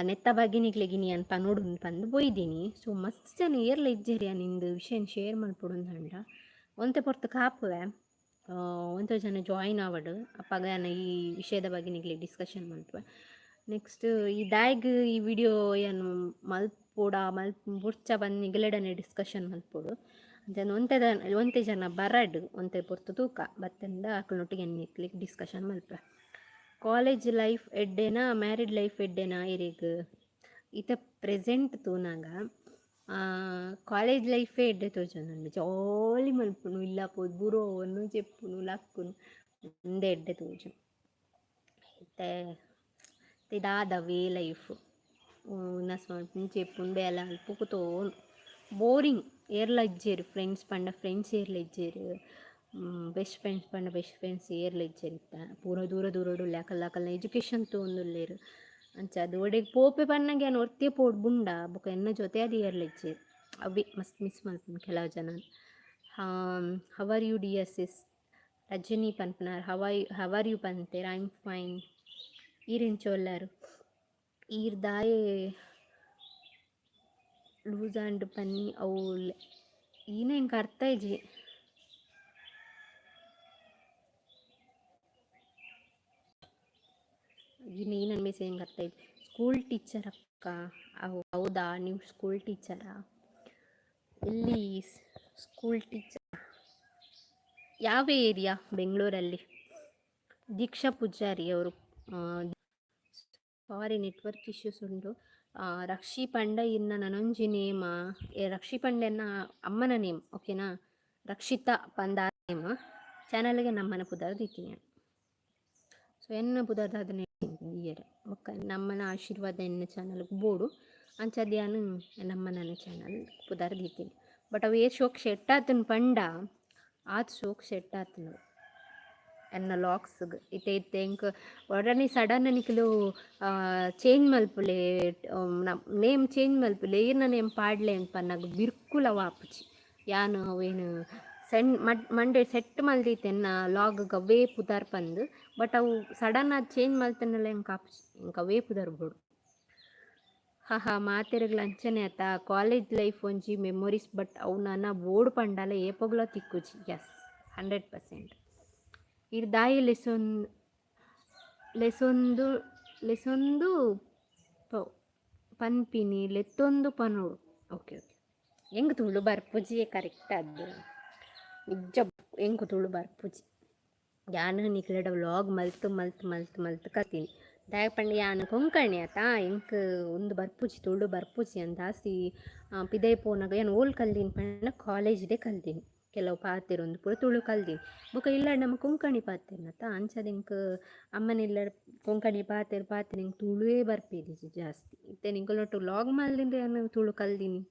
ನೆತ್ತ ಬಗ್ಗೆ ನಿಕ್ಲೆಗ್ ಇನಿ ಯಾನ್ ಪನೊಡು ಪಂದ್ ಪೋಯಿದ್ದೀನಿ. ಸೊ ಮಸ್ತ್ ಜನ ಏರ್ಲ ಇಜ್ಜೆರ್ ಯಾನ್ ಇಂದು ವಿಷಯನ್ ಶೇರ್ ಮಲ್ಪೊಡು ಅಂಡ. ಒಂತೆ ಪೊರ್ತು ಕಾಪುವೆ, ಒಂತೆ ಜನ ಜಾಯಿನ್ ಆವಡ್, ಅಪಗ ಯಾನ್ ಈ ವಿಷಯದ ಬಗ್ಗೆ ನಿಕ್ಲೆಗ್ ಡಿಸ್ಕಷನ್ ಮಲ್ಪುವೆ. ನೆಕ್ಸ್ಟ್ ಈ ದಾಯ್ಗ್ ಈ ವಿಡಿಯೋ ಯಾನ್ ಮಲ್ಪೊಡ ಮಲ್ಪ್ ಬೊಡ್ಚ ಪಂದ್ ನಿಗಲೆಡನೆ ಡಿಸ್ಕಷನ್ ಮಲ್ಪೊಡು. ಜನ ಒಂತೆ ಒಂತೆ ಜನ ಬರಡ್, ಒಂತೆ ಪೊರ್ತು ತೂಕ ಬತ್ತಂಡ ಅಕಲ್ನೊಟ್ಟಿಗೆ ಎನ್ನಿಕ್ಲಿಗೆ ಡಿಸ್ಕಷನ್ ಮಲ್ಪ. ಕಾಲೇಜ್ ಲೈಫ್ ಎಡ್ಡೆನಾ, ಮ್ಯಾರಿಡ್ ಲೈಫ್ ಎಡ್ಡೆನಾ ಇರೆಗ್? ಇತ್ತೆ ಪ್ರೆಸೆಂಟ್ ತೂನಾಗ ಕಾಲೇಜ್ ಲೈಫೇ ಎಡ್ಡೆ ತೋಜೊಂದುಂಡು. ಜಾಲಿ ಮಲ್ಪುನು, ಇಲ್ಲ ಪೋದು ಬುರೋನು, ಜೆಪ್ಪುನು, ಲಕ್ಕುನು, ಉಂದೆ ಎಡ್ಡೆ ತೋಜುಂಡು. ಇತ್ತೆ ಇತ್ತೆ ದಾದವೇ ಲೈಫ್? ಉನಸ್ ಮಲ್ಪುನು, ಜೆಪ್ಪುನು, ಬೇಲೆ ಮಲ್ಪು, ಕುತೋನು. ಬೋರಿಂಗ್. ಏರ್ಲ ಇಜ್ಜೆರ್ ಫ್ರೆಂಡ್ಸ್ ಪಂಡ ಫ್ರೆಂಡ್ಸ್ ಏರ್ಲ ಇಜ್ಜೆರ್, ಬೆಸ್ಟ್ ಫ್ರೆಂಡ್ಸ್ ಪಂಡ ಬೆಸ್ಟ್ ಫ್ರೆಂಡ್ಸ್ ಏರ್ಲ ಇಜ್ಜೆರ್ ಇತ್ತೆ. ಪೂರ ದೂರ ದೂರಡು ಉಲ್ಲೆ, ಅಕಲ್ ಅಕಲ್ನ ಎಜುಕೇಷನ್ ತೂವೊಂದುಲ್ಲೆರ್. ಅಂಚ ಅದು ಒಡೆಗ್ ಪೋಪೆ ಪನ್ನಗ ಯಾನ್ ಒರ್ತಿಯೇ ಪೋಡು ಬುಂಡ ಬೊಕ ಎನ್ನ ಜೊತೆ ಅದು ಏರ್ಲ ಇಜ್ಜೆರ್. ಅವ್ವೆ ಮಸ್ತ್ ಮಿಸ್ ಮಲ್ಪುನು ಕೆಲವು ಜನ. How are you dear sis? Rajani ಪನ್ಪುನಾರ್ how are you ಪಂತೆರ್. I am fine. ಈರ್ ಎಂಚ ಉಲ್ಲರ್? ಈರ್ ದಾಯೆ ಲೂಸ್ ಆಂಡ್ ಪನ್ನಿ ಅವು ಈನ ಎಂಕ್ ಅರ್ಥ ಇಜ್ಜಿ. ಈನ ಈ ನನ್ನ ಮೆಸೇಜ್ ಎಂಕ್ ಅರ್ಥ ಇಜ್ಜಿ. ಸ್ಕೂಲ್ ಟೀಚರ್ ಅಕ್ಕ? ಹೌದಾ, ನೀವು ಸ್ಕೂಲ್ ಟೀಚರಾ? ಎಲ್ಲಿ ಸ್ಕೂಲ್ ಟೀಚರ್? ಯಾವ ಏರಿಯಾ ಬೆಂಗಳೂರಲ್ಲಿ? ದೀಕ್ಷಾ ಪೂಜಾರಿ ಅವರು, ಸಾರಿ, ನೆಟ್ವರ್ಕ್ ಇಶ್ಯೂಸ್ ಉಂಡು. ರಕ್ಷಿ ಪಂಡ ಇನ್ನ ನನೊಂಜಿ ನೇಮ. ರಕ್ಷಿ ಪಂಡೆನ ಅಮ್ಮನ ನೇಮ್, ಓಕೆನಾ? ರಕ್ಷಿತಾ ಪಂದ ನೇಮ್. ಚಾನಲ್ಗೆ ನಮ್ಮನ ಪುದರ್ ದೀತಿನಿ. ಸೊ ಎನ್ನ ಪುದರ್ ಅದನ್ನ ದೀಯರೆ ಬೊಕ್ಕ ನಮ್ಮನ ಆಶೀರ್ವಾದ ಎನ್ನ ಚಾನಲ್ಗೆ ಬೋಡು. ಅಂಚಾದ್ ಯಾನ್ ನಮ್ಮನ ಚಾನಲ್ ಪುದರ್ ದೀತೀನಿ. ಬಟ್ ಅವು ಏತ್ ಶೋಕ್ ಸೆಟ್ ಆತುಂಡು ಪಂಡ ಆತ್ ಶೋಕ್ ಸೆಟ್ ಆತುಂಡು ಎನ್ನ ಲಾಕ್ಸ್ಗ್. ಇತ್ತೆ ಇತ್ತೆ ಎಂಕ್ ಒಡನೆ ಸಡನ್ ನಿಕುಲು ಚೇಂಜ್ ಮಲ್ಪುಲೆ, ನೇಮ್ ಚೇಂಜ್ ಮಲ್ಪುಲೆ, ಈರ್ನ ನೇಮ್ ಪಾಡ್ಲೆ ಅಂದ್ ಪನ್ನಗ ಬಿರ್ಕುಲ ಆಪುಜಿ. ಯಾನ್ ಅವೇನು ಸೆನ್ ಮಂಡೆ ಸೆಟ್ ಮಲ್ದಿತ್ತೆ ಎನ್ನ ಲಾಗ್ ಅವೇ ಪುದರ್ ಪಂದ್. ಬಟ್ ಅವು ಸಡನ್ ಆದ್ ಚೇಂಜ್ ಮಲ್ತಂಡಲ ಎಂಕ್ ಆಪುಜಿ, ಎಂಕ್ ಅವೇ ಪುದರ್ ಬೋಡು. ಹಾ ಹಾ, ಮಾತೆರೆಗ್ಲ ಅಂಚನೆ ಅತ್ತ? ಕಾಲೇಜ್ ಲೈಫ್ ಒಂಜಿ ಮೆಮೊರೀಸ್, ಬಟ್ ಅವು ನನ ಬೋಡು ಪಂಡಲ ಏಪೊಗ್ಲ ತಿಕ್ಕುಜಿ. ಎಸ್, 100%. ಈರ್ ದಾಯೆ ಲೆಸೊಂದು ಲೆಸೊಂದು ಪನ್ಪಿನಿ? ಲೆತ್ತೊಂದು ಪನೊಡು. ಓಕೆ ಓಕೆ, ಎಂಕ್ ತುಳು ಬರ್ಪುಜಿ ಕರೆಕ್ಟ್ ಆದ್. ನಿಜ ಎಂಕ್ ತುಳು ಬರ್ಪುಜಿ. ಯಾನ್ ನಿಕ್ಲೆಡ ವ್ಲಾಗ್ ಮಲ್ತ್ ಮಲ್ತ್ ಮಲ್ತ್ ಮಲ್ತ್ ಕಲ್ತೀನಿ. ದಾಯೆ ಪಂಡ ಯಾನ್ ಕೊಂಕಣಿ ಅತ್ತಾ, ಎಂಕ್ ಉಂದು ಬರ್ಪುಜಿ, ತುಳು ಬರ್ಪುಜಿ. ಅಂದ್ ದಾಸ್ತಿ ಪಿದಯಿ ಪೋನಗ ಯಾನ್ ಓಲ್ ಕಲ್ದಿನಿ ಪಂಡ ಕಾಲೇಜ್ಡೇ ಕಲ್ದಿನಿ. ಕೆಲವು ಪಾತೆರೊಂದು ಪೂರ ತುಳು ಕಲ್ದಿನಿ. ಬೊಕ ಇಲ್ಲಡ್ ನಮ ಕೊಂಕಣಿ ಪಾತೆರ್ನತ್ತ, ಅಂಚಾದ್ ಎಂಕ್ ಅಮ್ಮನ ಇಲ್ಲಡ್ ಕೊಂಕಣಿ ಪಾತೆರ್ ಪಾತೆರ್ ಎಂಕ್ ತುಳುವೇ ಬರ್ಪೆದಿಜಿ ಜಾಸ್ತಿ. ಇತ್ತೆ ನಿಕಲ್ನೊಟ್ಟುಗು ವ್ಲಾಗ್ ಮಲ್ದಿಂಡ ಯಾನ್ ತುಳು ಕಲ್ದಿನಿ.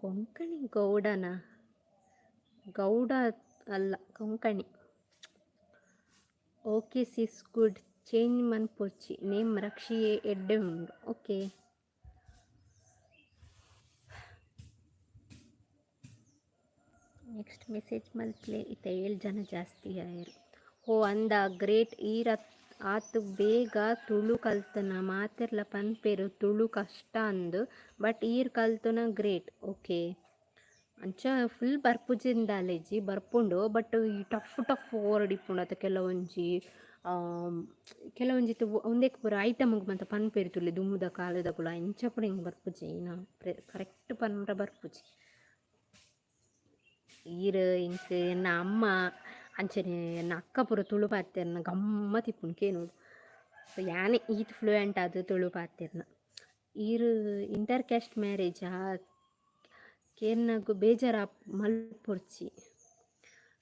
ಕೊಂಕಣಿ ಗೌಡನ? ಗೌಡ ಅಲ್ಲ, Konkani. Okay sis, good. Change ಮನ್ಪೊರ್ಚಿ ನೇಮ್, ರಕ್ಷಿಯೇ ಎಡ್ಡೆ ಉಂಡು. ಓಕೆ. ನೆಕ್ಸ್ಟ್ ಮೆಸೇಜ್ ಮಲ್ಪ್ಲೆ. ಇತ್ತೆ ಏಳು ಜನ ಜಾಸ್ತಿ ಆಯೆರ್. ಓ ಅಂದ, ಗ್ರೇಟ್. ಈರ್ ಆತ್ ಬೇಗ ತುಳು ಕಲ್ತನ. ಮಾತೆರ್ಲ ಪನ್ಪೆರ್ ತುಳು ಕಷ್ಟ ಅಂದ್, ಬಟ್ ಈರ್ ಕಲ್ತುನ ಗ್ರೇಟ್. ಓಕೆ. ಅಂಚ ಫುಲ್ ಬರ್ಪುಜಿಂದ್ ದಾಲ ಬರ್ಪುಂಡು. ಬಟ್ ಈ ಟಫ್ ಟಫ್ ವರ್ಡ್ ಇಪ್ಪುಂಡು ಅತ್ತ, ಕೆಲವೊಂಜಿ ಕೆಲವೊಂಜಿ ಉಂದೆಕ್ ಪೂರ ಐಟಮ್ಗೆ ಮಾತ ಪನ್ಪೆರ್ ತೂಲೆ ದುಂಬುದ ಕಾಲದಕುಲು, ಅಂಚ ಪೂರ ಎಂಕ್ ಬರ್ಪುಜಿ. ಕರೆಕ್ಟ್ ಪನ್ರ ಬರ್ಪುಜಿ. ಈರ್ ಎಂಕ್ ಎನ್ನ ಅಮ್ಮ ಅಂಚನೆ ಎನ್ನ ಅಕ್ಕ ಪೂರ ತುಳು ಪಾತೆರ್ನ ಗಮ್ಮತ್ ಇಪ್ಪುಂಡು ಕೇನೊಡು. ಸೊ ಯಾನೆ ಈತ್ ಫ್ಲೂಯೆಂಟ್ ಆದ್ ತುಳು ಪಾತೆರ್ನ. ಈರ್ ಇಂಟರ್ ಕ್ಯಾಸ್ಟ್ ಮ್ಯಾರೇಜಾ? ಕೇನ್ನಗ ಬೇಜಾರು ಮಲ್ಪೊರ್ಚಿ.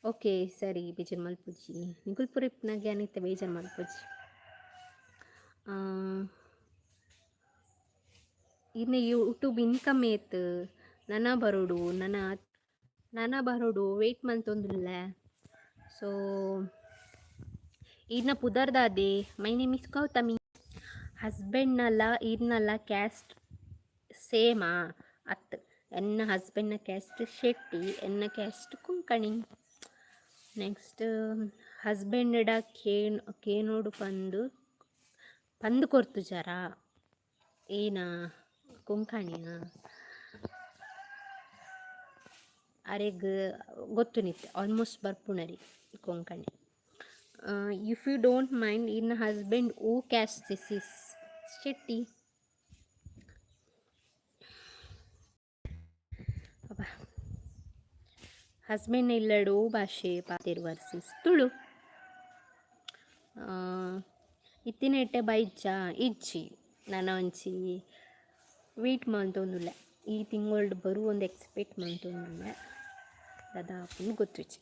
ಓಕೆ, ಸರಿ, ಬೇಜಾರು ಮಲ್ಪುಜಿ. ನಿಕುಲು ಪೂರ ಇಪ್ಪುನಗ ಯಾನ್ ಇತ್ತೆ ಬೇಜಾರು ಮಲ್ಪುಜಿ. ಇನ್ನು ಯೂಟ್ಯೂಬ್ ಇನ್ಕಮ್ ಏತ್? ನನ ಬರೊಡು, ನನ ನನ ಬರೊಡು, ವೆಯ್ಟ್ ಮಲ್ತೊಂದುಲ್ಲೆ. ಸೊ ಈರ್ನ ಪುದರ್ ದಾದೆ? My name is Gautami. ಹಸ್ಬೆಂಡ್ನಲ ಈರ್ನಲ ಕ್ಯಾಸ್ಟ್ ಸೇಮಾ? ಅತ್, ಎನ್ನ ಹಸ್ಬೆಂಡ್ನ ಕ್ಯಾಸ್ಟ್ ಶೆಟ್ಟಿ, ಎನ್ನ ಕ್ಯಾಸ್ಟ್ ಕೊಂಕಣಿ. ನೆಕ್ಸ್ಟ್ ಹಸ್ಬೆಂಡ್ಡ ಕೇನೋಡು ಪಂದು ಪಂದು ಕೊರ್ತುಜರಾ? ಏನ ಕೊಂಕಣಿಯಾ? ಅರೆಗ್ ಗೊತ್ತುನಿತ್ತೆ, ಆಲ್ಮೋಸ್ಟ್ ಬರ್ಪುನರಿ Konkani. If you don't mind, ಇನ್ನ ಹಸ್ಬೆಂಡ್ ಓ caste? This is Shetty. Husband ಇಲ್ಲಡು ಭಾಷೆ ಪಾತೆರುವರ್ ಸಿಸ್? ತುಳು. ಇತ್ತಿನೆಟ್ಟೆ ಬೈಜ್ಜಾ? ಇಜ್ಜಿ, ನನ ಒಂಜಿ ವೆಯ್ಟ್ ಮಂತೊಂದುಲ್ಲೆ. ಈ ತಿಂಗೊಳ್ಡು ಬರು ಒಂದು ಎಕ್ಸ್ಪೆಕ್ಟ್ ಮಂತೊಂದುಲ್ಲೆ. ದಾದ ಆಪುಂಡು ಗೊತ್ತುಜ್ಜಿ.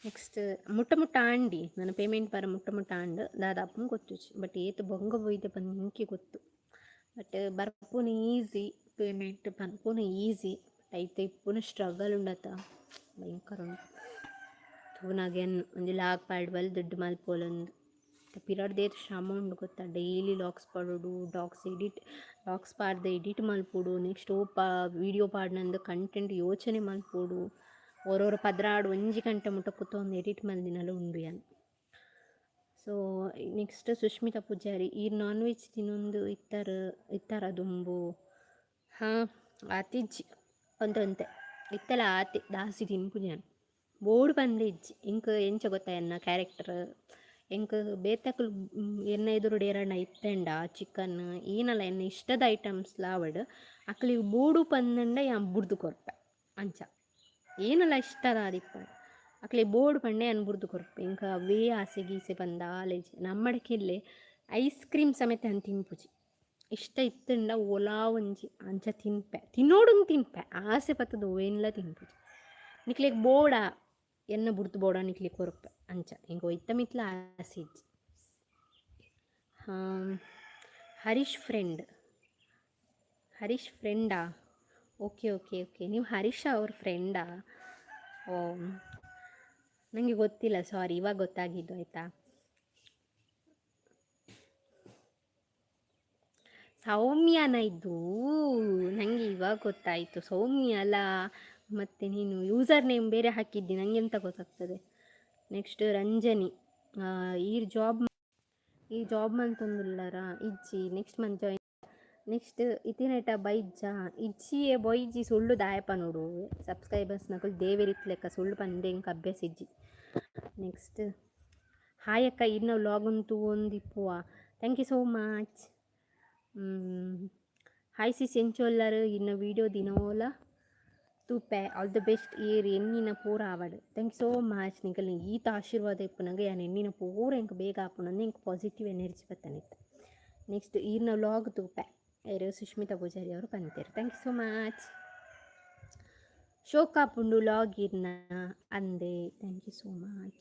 ನೆಕ್ಸ್ಟ್ ಮುಟ್ಟ ಮುಟ್ಟ ಆಂಡಿ ನನ್ನ ಪೇಮೆಂಟ್ ಬರ ಮುಟ್ಟ ಮುಟ್ಟ ಆಂಡ್. ದಾದ ಆಪುಂಡು ಗೊತ್ತುಜ್ಜಿ. ಬಟ್ ಏತ್ ಬೊಂಗ ಪೋಯ್ದೆ ಪಂದ್ ಎಂಕೆ ಗೊತ್ತು. ಬಟ್ ಬರ್ಪುನ ಈಸಿ, ಪೇಮೆಂಟ್ ಪನ್ಪುನ ಈಸಿ, ಬಟ್ ಐತ ಇಪ್ಪುನ ಸ್ಟ್ರಗಲ್ ಉಂಡತ, ಭಯಂಕರ ಉಂಡು. ತೂನಾಗ ಒಂಜಿ ಲಾಗ್ ಪಾಡ್ವಲ್ ದುಡ್ಡು ಮಲ್ಪೊಲಂದು ಪಿರಡ್ದೇತ್ ಶ್ರಮ ಉಂಡು ಗೊತ್ತಾ? ಡೈಲಿ ಲಾಗ್ಸ್ ಪಾಡೋಡು, ಡಾಕ್ಸ್ ಎಡಿಟ್, ಲಾಗ್ಸ್ ಪಾಡ್ದು ಎಡಿಟ್ ಮಲ್ಪೊಡು. ನೆಕ್ಸ್ಟ್ ಓಪ ವೀಡಿಯೋ ಪಾಡ್ನಂದು ಕಂಟೆಂಟ್ ಯೋಚನೆ ಮಲ್ಪೊಡು. ಒರೊರ 12, 1 ಗಂಟೆ ಮುಟ್ಟ ಕುತ್ತೊಂದು ಎಡಿಟ್ ಮಲ್ದಿನಲ ಉಂಡು ಯಾನ್. ಸೊ ನೆಕ್ಸ್ಟ್ ಸುಷ್ಮಿತಾ ಪೂಜಾರಿ, ಈ ನಾನ್ ವೆಜ್ ತಿನ್ನೊಂದು ಇತ್ತರ ಇತ್ತಾರ ದುಂಬು? ಹಾಂ, ಆತಿಜ್ಜಿ, ಒಂತೆ ಒಂತೆ ಇತ್ತಲ ಆತೆ. ದಾಸಿ ತಿನ್ಪುಜಿ ಯಾನ್, ಬೋಡು ಪಂದ್ ಇಜ್ಜಿ. ಎಂಕ್ ಎಂಚ ಗೊತ್ತಾ ಎನ್ನ ಕ್ಯಾರೆಕ್ಟರ್? ಎಂಕ್ ಬೇತಕುಲು ಎನ್ನ ಎದುರುಡು ಏರಣ್ಣ ಇತ್ತೆಂಡ ಚಿಕನ್ ಈನಲ ಎನ್ನ ಇಷ್ಟದ ಐಟಮ್ಸ್ ಆವಡ್, ಅಕ್ಲಿಗ್ ಬೋಡು ಪಂದಂಡ ಯಾನ್ ಬುಡ್ದು ಕೊರ್ಪೆ. ಅಂಚ ಏನಲ ಇಷ್ಟದ ಆದಿಪ್ಪಡ್, ಅಕ್ಲಿಗ್ ಬೋಡು ಪಂಡೆ ಯಾನ್ ಬುಡ್ದು ಕೊರ್ಪೆ. ಎಂಕ್ ಅವೇ ಆಸೆ ಗೀಸೆ ಪಂದ್ ದಾಲ ಇಜ್ಜಿ. ನಮ್ಮಡ ಐಸ್ ಕ್ರೀಮ್ ಸಮೇತ ಯಾನ್ ತಿನ್ಪುಜಿ. ಇಷ್ಟ ಇತ್ತುಂಡ ಓಲಾ ಒಂಜಿ ಅಂಚ ತಿನ್ಪೆ, ತಿನ್ನೋಡುಂದು ತಿನ್ಪೆ, ಆಸೆ ಪತ್ತುದು ಒವೇನ್ಲ ತಿನ್ಪುಜಿ. ನಿಕ್ಲೆಗ್ ಬೋಡ ಎನ್ನ ಬುಡ್ದು ಬೋಡ ನಿಕ್ಲೆಗ್ ಕೊರ್ಪೆ. ಅಂಚ ಎಂಕ್ ಒಯ್ತ ಮಿತ್ಲ ಆಸೆ ಇಜ್ಜಿ. ಹರೀಶ್ ಫ್ರೆಂಡ್? ಹರೀಶ್ ಫ್ರೆಂಡಾ? ಓಕೆ ಓಕೆ ಓಕೆ, ನೀವು ಹರೀಶ್ ಅವ್ರ ಫ್ರೆಂಡಾ? ಓ, ನನಗೆ ಗೊತ್ತಿಲ್ಲ, ಸಾರಿ, ಇವಾಗ ಗೊತ್ತಾಗಿದ್ದು, ಆಯಿತಾ? ಸೌಮ್ಯನ ಇದು? ನನಗೆ ಇವಾಗ ಗೊತ್ತಾಯಿತು, ಸೌಮ್ಯ ಅಲ್ಲ. ಮತ್ತು ನೀನು ಯೂಸರ್ ನೇಮ್ ಬೇರೆ ಹಾಕಿದ್ದಿ, ನನಗೆ ಎಂತ ಗೊತ್ತಾಗ್ತದೆ? ನೆಕ್ಸ್ಟ್ ರಂಜನಿ, ಈ ಜಾಬ್ ಮಂತೊಂದುಲ್ಲರಾ? ಇಜ್ಜಿ, ನೆಕ್ಸ್ಟ್ ಮಂತ್ ಜಾಯಿನ್. ನೆಕ್ಸ್ಟ್ ಇತಿನೇಟ ಬೈಜ್ಜಾ? ಇಜ್ಜಿಯೇ, ಬೊಯ್ಜಿ. ಸುಳ್ಳು ದಾಯೆ ಪನೋಡು? ಸಬ್ಸ್ಕ್ರೈಬರ್ಸ್ನಕುಲು ದೇವೆರ್ ಲೆಕ್ಕ. ಸುಳ್ಳು ಪಂದೆ ಎಂಕ್ ಅಭ್ಯಾಸ ಇಜ್ಜಿ. ನೆಕ್ಸ್ಟ್ ಹಾಯ್ ಅಕ್ಕ, ಇನ್ನು ವ್ಲಾಗ್ ತೂವೊಂದಿಪ್ಪುವ. Thank you so much. Hi sis, ಎಂಚೊಲ್ಲರ್? ಇನ್ನ ವೀಡಿಯೋ ದಿನೋಲ ತೂಪೆ. All the best. ಏರ್ ಎನ್ನಿನ ಪೂರ ಆವಡ್. Thank you so much. ನಿಕಲ್ನ ಈತ ಆಶೀರ್ವಾದ ಇಪ್ಪುನಗ ಯಾನ್ ಎನ್ನಿನ ಪೂರ ಎಂಕ್ ಬೇಗ ಆಪುಂಡು, ಎಂಕ್ ಪಾಸಿಟಿವ್ ಎನರ್ಜಿ ಬತ್ತನಿತ್ತು. ನೆಕ್ಸ್ಟ್ ಈರ್ನ ವ್ಲಾಗ್ ತೂಪೆ ಏರ್? ಸುಷ್ಮಿತಾ ಪೂಜಾರಿ ಅವರು ಪಂತೇರು. Thank you so much. ಶೋಕಾಪುಂಡು ವ್ಲಾಗ್ ಇರ್ನ ಅಂದೆ. Thank you so much.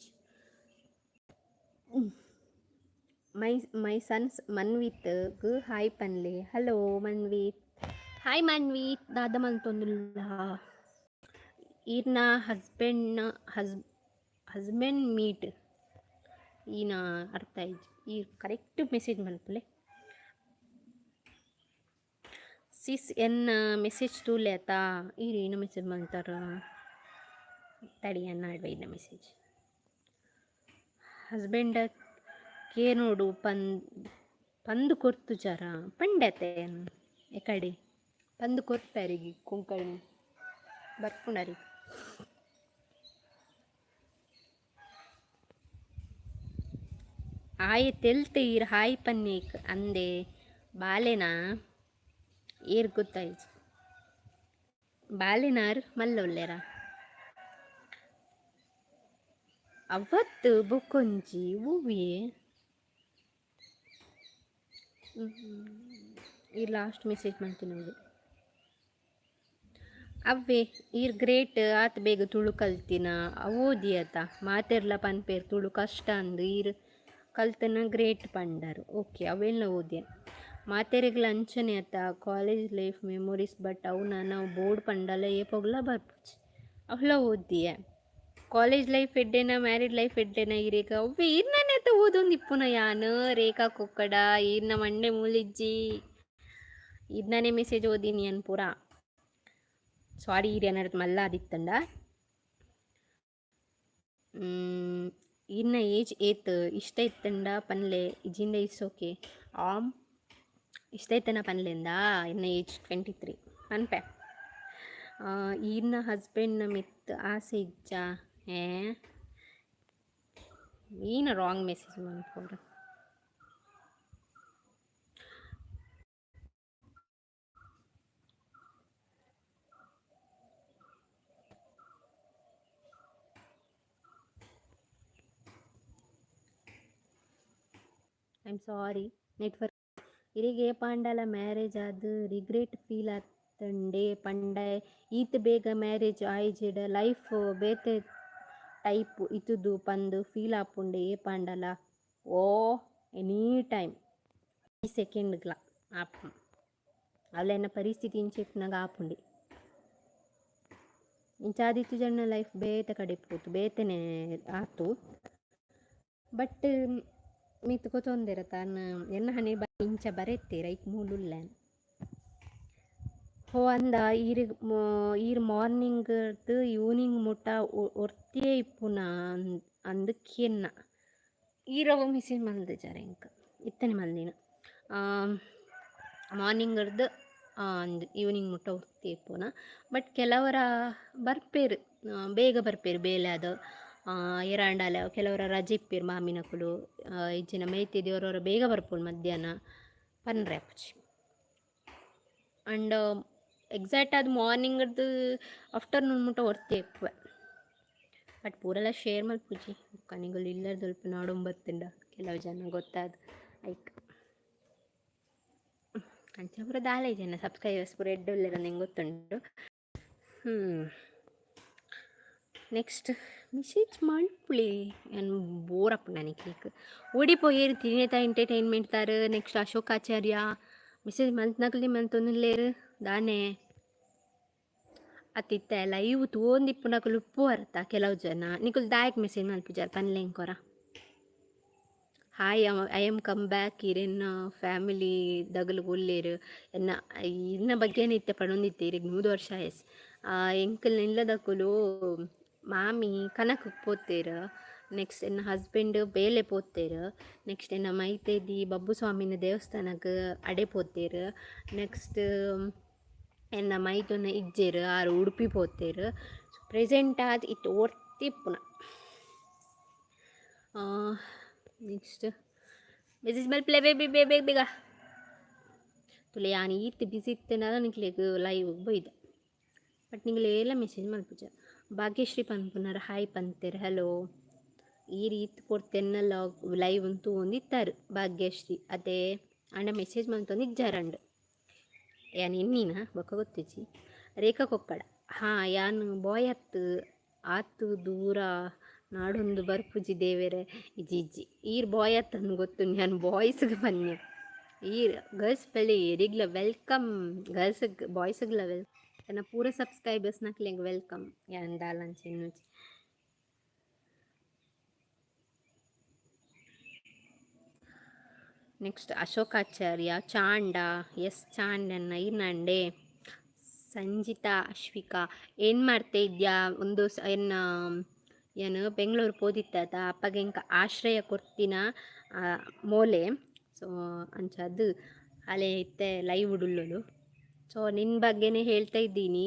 My sons Manvith ಗ್ ಹಾಯ್ ಪನ್ಲೆ. Hello Manvith, hi Manvith. ದಾದ ಮಂತೊಂದುಲ್ಲ? ಈರ್ನ ಹಸ್ಬೆಂಡ್ನ ಹಸ್ಬೆಂಡ್ ಮೀಟ್ ಈನ ಅರ್ಥ ಇಜ್ಜಿ. ಈ ಕರೆಕ್ಟ್ ಮೆಸೇಜ್ ಮನ್ಪುಲೆ ಸಿಸ್. ಎನ್ನ ಮೆಸೇಜ್ ತೂಲೆ ಆತಾ? ಈರ್ ಏನು ಮೆಸೇಜ್ ಮಲ್ತಾರ? ತಡಿ, ಎನ್ನ ಆಡ್ವೆ ಇನ್ನ ಮೆಸೇಜ್. ಹಸ್ಬೆಂಡ್ ಕೇನೋಡು ಪಂದ್ ಕೊರ್ತುಜಾರ ಪಂಡತೆ ಎಕಡೆ ಪಂದ್ ಕೊರ್ಪೆರಿಗೆ ಕೊಂಕಣಿ ಬರ್ಪುಂಡರಿಗೆ. ಆಯೆ ತೆಲ್ತ್ ಈರ್ ಹಾಯ್ ಪನ್ನೇಕ್ ಅಂದೆ. ಬಾಲೆನಾ ಏರ್ ಗೊತ್ತಾಯ್ತು? ಬಾಲೆನಾರ್ ಮಲ್ಲೊಲ್ಲೆರ? ಅವತ್ತು ಬೊಕ್ಕೊಂಜಿ ಹೂವಿ. ಈ ಲಾಸ್ಟ್ ಮೆಸೇಜ್ ಮಾಡ್ತೀನಿ. ಅವ್ವೆ ಈರ್ ಗ್ರೇಟ್, ಆತ್ ಬೇಗ ತುಳು ಕಲ್ತಿನ. ಓದಿ ಆತ. ಮಾತೆರ್ಲ ಪನ್ಪೇರ್ ತುಳು ಕಷ್ಟ ಅಂದು, ಈರ್ ಕಲ್ತನ ಗ್ರೇಟ್ ಪಂಡರು. ಓಕೆ, ಅವೆಲ್ಲ ಓದಿಯ. ಮಾತೆರೆಗ್ಲ ಅಂಚನೆ ಆತ. ಕಾಲೇಜ್ ಲೈಫ್ ಮೆಮೊರೀಸ್, ಬಟ್ ಅವು ನಾವು ಬೋರ್ಡ್ ಪಂಡಲ ಏಪೊಗ್ಲ ಬರ್ಪುಜಿ. ಅವಳ ಓದಿಯ. ಕಾಲೇಜ್ ಲೈಫ್ ಎಡ್ಡೆನ, ಮ್ಯಾರಿಡ್ ಲೈಫ್ ಎಡ್ಡೆನ ಈರೇಗ? ಅವ್ವೆ ಈರ್ನನೆ ಆತ ಓದೊಂದು ಇಪ್ಪುನ ಯಾನ್. ರೇಖಾ ಕೊಕ್ಕಡ, ಈರ್ನ ಮಂಡೆ ಮೂಲಿಜ್ಜಿ. ಈರ್ನನೆ ಮೆಸೇಜ್ ಓದಿನಿ ಅನ್ ಪೂರ. ಸಾರಿ, ಈರ್ ಏನಾರು ಮಲ್ಲ ಆದಿತ್ತಂಡ. ಈರ್ನ ಏಜ್ ಏತ್? ಇಷ್ಟ ಇತ್ತಂಡ ಪನ್ಲೆ, ಇಜಿಂಡ is okay. Am ಇಷ್ಟ ಇತ್ತನ ಪನ್ಲೆಂದ? ಇನ್ನ ಏಜ್ 23 ಪನ್ಪೆ. ಈರ್ನ ಹಸ್ಬೆಂಡ್ನ ಮಿತ್ ಆಸೆ ಇಜ್ಜಾ? ಏ, ಈನ ರಾಂಗ್ ಮೆಸೇಜ್ ಮನ್ಪೋಡು. I am sorry, network. ಇರೆಗ್ ಏಪಾಂಡಲ ಮ್ಯಾರೇಜ್ ಆದ್ ರಿಗ್ರೆಟ್ ಫೀಲ್ ಆತುಂಡೆ ಪಂಡ ಈತ್ ಬೇಗ ಮ್ಯಾರೇಜ್ ಆಯಿಜಿಡ ಲೈಫ್ ಬೇತೆ ಟೈಪ್ ಇತ್ತುದು ಪಂದ್ ಫೀಲ್ ಆಪುಂಡೆ ಏಪಾಂಡಲ? ಓ, ಎನಿ ಟೈಮ್, ಈ ಸೆಕೆಂಡ್ಗ್ಲ ಆಪುಂಡು. ಅವುಲೆನ ಪರಿಸ್ಥಿತಿ ಇಂಚ ಇಪ್ಪುನಗ ಆಪುಂಡೆ. ಇಂಚಾದಿತ್ತುಜಂಡ ಲೈಫ್ ಬೇತೆ ಕಡೆ ಪೋತು, ಬೇತೆನೆ ಆತು. ಬಟ್ ಮಿತ್ತ್ ಕೊತೊಂದೆರ್ ತಾನ್ ಎನ್ನ ಹಣೆ ಇಂಚ ಬರೆತ್ತೆರ್, ಐಕ್ ಮೂಲುಲ್ಲೆ. ಹೋ ಅಂದ, ಈರ್ ಈರ್ ಮಾರ್ನಿಂಗ್ ಈವ್ನಿಂಗ್ ಮುಟ್ಟ ಒರ್ತಿಯೇ ಇಪ್ಪುನ ಅಂದ್ ಕೇನ್ನ. ಈರವ ಮೆಸೇಜ್ ಮಲ್ದಿಜಾರ್ ಎಂಕ್, ಇತ್ತನೆ ಮಲ್ದಿನ. ಮಾರ್ನಿಂಗ್ ಅಂದ್ ಈವ್ನಿಂಗ್ ಮುಟ್ಟ ಒರ್ತಿ ಇಪ್ಪುನ. ಬಟ್ ಕೆಲವರ ಬರ್ಪೆರ್, ಬೇಗ ಬರ್ಪೆರ್ ಬೇಲೆ ಆದ್ ಏರಾಂಡಲ. ಕೆಲವರ ರಜೆ ಇಪ್ಪೆರ್ ಮಾಮಿನಕುಲು, ಇಜ್ಜಿಂಡ ಮೈತಿದಿ ಒರೊರ ಬೇಗ ಬರ್ಪುಂಡು ಮಧ್ಯಾಹ್ನ, ಪನ್ರೆ ಆಪುಜಿ. ಆ್ಯಂಡ್ ಎಕ್ಸಾಕ್ಟ್ ಆದ್ ಮಾರ್ನಿಂಗ್‌ರ್ದ್ ಆಫ್ಟರ್ನೂನ್ ಮುಟ್ಟ ಒರ್ತಿ ಇಪ್ಪುವೆ. But ಪೂರೆಲ share ಮಲ್ಪುಜಿ. ಬೊಕ್ಕ ನಿಗುಲು ಇಲ್ಲದಲ್ಪ ನಾಡೊಂದು ಕೆಲವು ಜನ ಗೊತ್ತಾದ್ ಐಕ್. ಅಂಚ ಪೂರ ದಾಲ ಇಜ್ಜಿ, ಸಬ್ಸ್ಕ್ರೈಬರ್ಸ್ ಪೂರ ಎಡ್ಡೆ ಉಲ್ಲೆರ್ ಎಂಕ್ ಗೊತ್ತುಂಡು. ನೆಕ್ಸ್ಟ್ ಮೆಸೇಜ್ ಮಲ್ಪುಲೆ, ಯಾನ್ ಬೋರ್ ಆಪುಂಡು ನಿಕ್ಲೆಗ್. ಓಡಿ ಪೋಯೆರ್ ತ್ರಿನೇತ ಎಂಟರ್ಟೈನ್ಮೆಂಟ್ ದಾರ್. ನೆಕ್ಸ್ಟ್ ಅಶೋಕ್ ಆಚಾರ್ಯ ಮೆಸೇಜ್ ಮಲ್ತ್ನಕುಲು ಮಲ್ತೊಂದುಲ್ಲೆರ್ ದಾನೆ. ಅತ್ ಇತ್ತೆ ಲೈವ್ ತೂವೊಂದಿಪ್ಪುನಕುಲು ಉಪ್ಪುವರ್ತ ಕೆಲವು ಜನ. ನಿಕುಲು ದಾಯೆಗ್ ಮೆಸೇಜ್ ಮಲ್ಪುಜಾರ್ ಪನ್ಲೆ ಎಂಕೊರ. Hi, I am come back. ಇರೆನ ಫ್ಯಾಮಿಲಿ ದಗಲು ಉಲ್ಲೆರ್ ಎನ್ನ ಇರ್ನ ಬಗ್ಗೆನೇ ಇತ್ತೆ ಪನೊಂದಿತ್ತೆ. ಇರೆಗ್ 100 ವರ್ಷ ಆಯಸ್. ಎಂಕಲ್ನ ಇಲ್ಲದಕುಲು ಮಾಮಿ ಕನಕ್ ಪೋತೆರ್. ನೆಕ್ಸ್ಟ್ ಎನ್ನ ಹಸ್ಬೆಂಡ್ ಬೇಲೆ ಪೋತೆರ್. ನೆಕ್ಸ್ಟ್ ಎನ್ನ ಮೈತೇದಿ ಬಬ್ಬುಸ್ವಾಮಿನ ದೇವಸ್ಥಾನಗ್ ಅಡೆ ಪೋತೆರ್. ನೆಕ್ಸ್ಟ್ ಎನ್ನ ಮೈದುನ ಇಜ್ಜೆರ್, ಆರ್ ಉಡುಪಿ ಪೋತೆರ್. ಪ್ರೆಸೆಂಟ್ ಆದ್ ಇತ್ತೆ ಒರ್ತಿ ಇಪ್ಪುನ. ನೆಕ್ಸ್ಟ್ ಮೆಸೇಜ್ ಮಲ್ಪುಲೆ ಬೇಗ ಬೇಗ ಬೇಗ ಬೇಗ. ತುಲೆ, ಯಾನ್ ಈತ್ ಬಿಸಿ ಇತ್ತೆಂಡ ನಿಕ್ಲೆಗ್ ಲೈವ್ ಬೈದೆ. ಬಟ್ ನಿಗುಲು ಏಲ ಮೆಸೇಜ್ ಮಲ್ಪುಜ. ಭಾಗ್ಯಶ್ರೀ ಪನ್ಪುನಾರ್ ಹಾಯ್ ಪಂತೆರ್, ಹಲೋ. ಈ ರೀತಿ ಪೊರ್ತು ಲಾಗ್ ಲೈವ್ ತೂವೊಂದಿತ್ತಾರೆ ಭಾಗ್ಯಶ್ರೀ ಅದೇ, ಆಂಡ ಮೆಸೇಜ್ ಮಲ್ತೊಂದು ಇಜ್ಜಾರಂಡ್. ಯಾನ್ ಎನ್ನಿನ ಬೊಕ್ಕ ಗೊತ್ತಿಜ್ಜಿ. ರೇಖಾ ಕೊಕ್ಕಡ, ಹಾಂ, ಯಾನ್ ಬಾಯ್ ಅತ್, ಆತ್ ದೂರ ನಾಡೊಂದು ಬರ್ಪುಜಿ ದೇವೆರೆ. ಇಜ್ಜಿ ಇಜ್ಜಿ, ಈರ್ ಬಾಯ್ ಅತ್ತಂದು ಗೊತ್ತುಂಡು. ಯಾನ್ ಬಾಯ್ಸ್ಗೆ ಪನ್ಯ. ಈರ್ ಗರ್ಲ್ಸ್ ಬಲೆ, ಏರಿಗ್ಲ welcome. ಗರ್ಲ್ಸ್ಗ್ ಬಾಯ್ಸ್ಗ್ಲ ವೆಲ್ ಎನ್ನ ಪೂರ ಸಬ್ಸ್ಕ್ರೈಬರ್ಸ್ ನಕ್ಲೆಗ್ welcome. ಯಾನ್ ದಾಲ ಅಂಚ ಎನ್ನುಜಿ. Next ಅಶೋಕಾಚಾರ್ಯ ಚಾಂಡ, S ಚಾಂಡನ್ನ ಇರ್ನಂಡೆ. ಸಂಜಿತಾ ಅಶ್ವಿಕಾ, ಏನು ಮಾಡ್ತಾ ಇದ್ಯಾ? ಒಂದು ಎನ್ನ ಏನು ಬೆಂಗಳೂರು ಪೋದಿತ್ತಾತ, ಅಪ್ಪಗ ಎಂಕ್ ಆಶ್ರಯ ಕೊರ್ತಿನ ಮೋಲೆ. ಸೊ ಅಂಚಾದ್ ಅಲೆ ಇತ್ತೆ ಲೈವ್ ಉಡುಲ್ಲೊಲು. ಸೊ ನಿನ್ನ ಬಗ್ಗೆನೇ ಹೇಳ್ತಾ ಇದ್ದೀನಿ.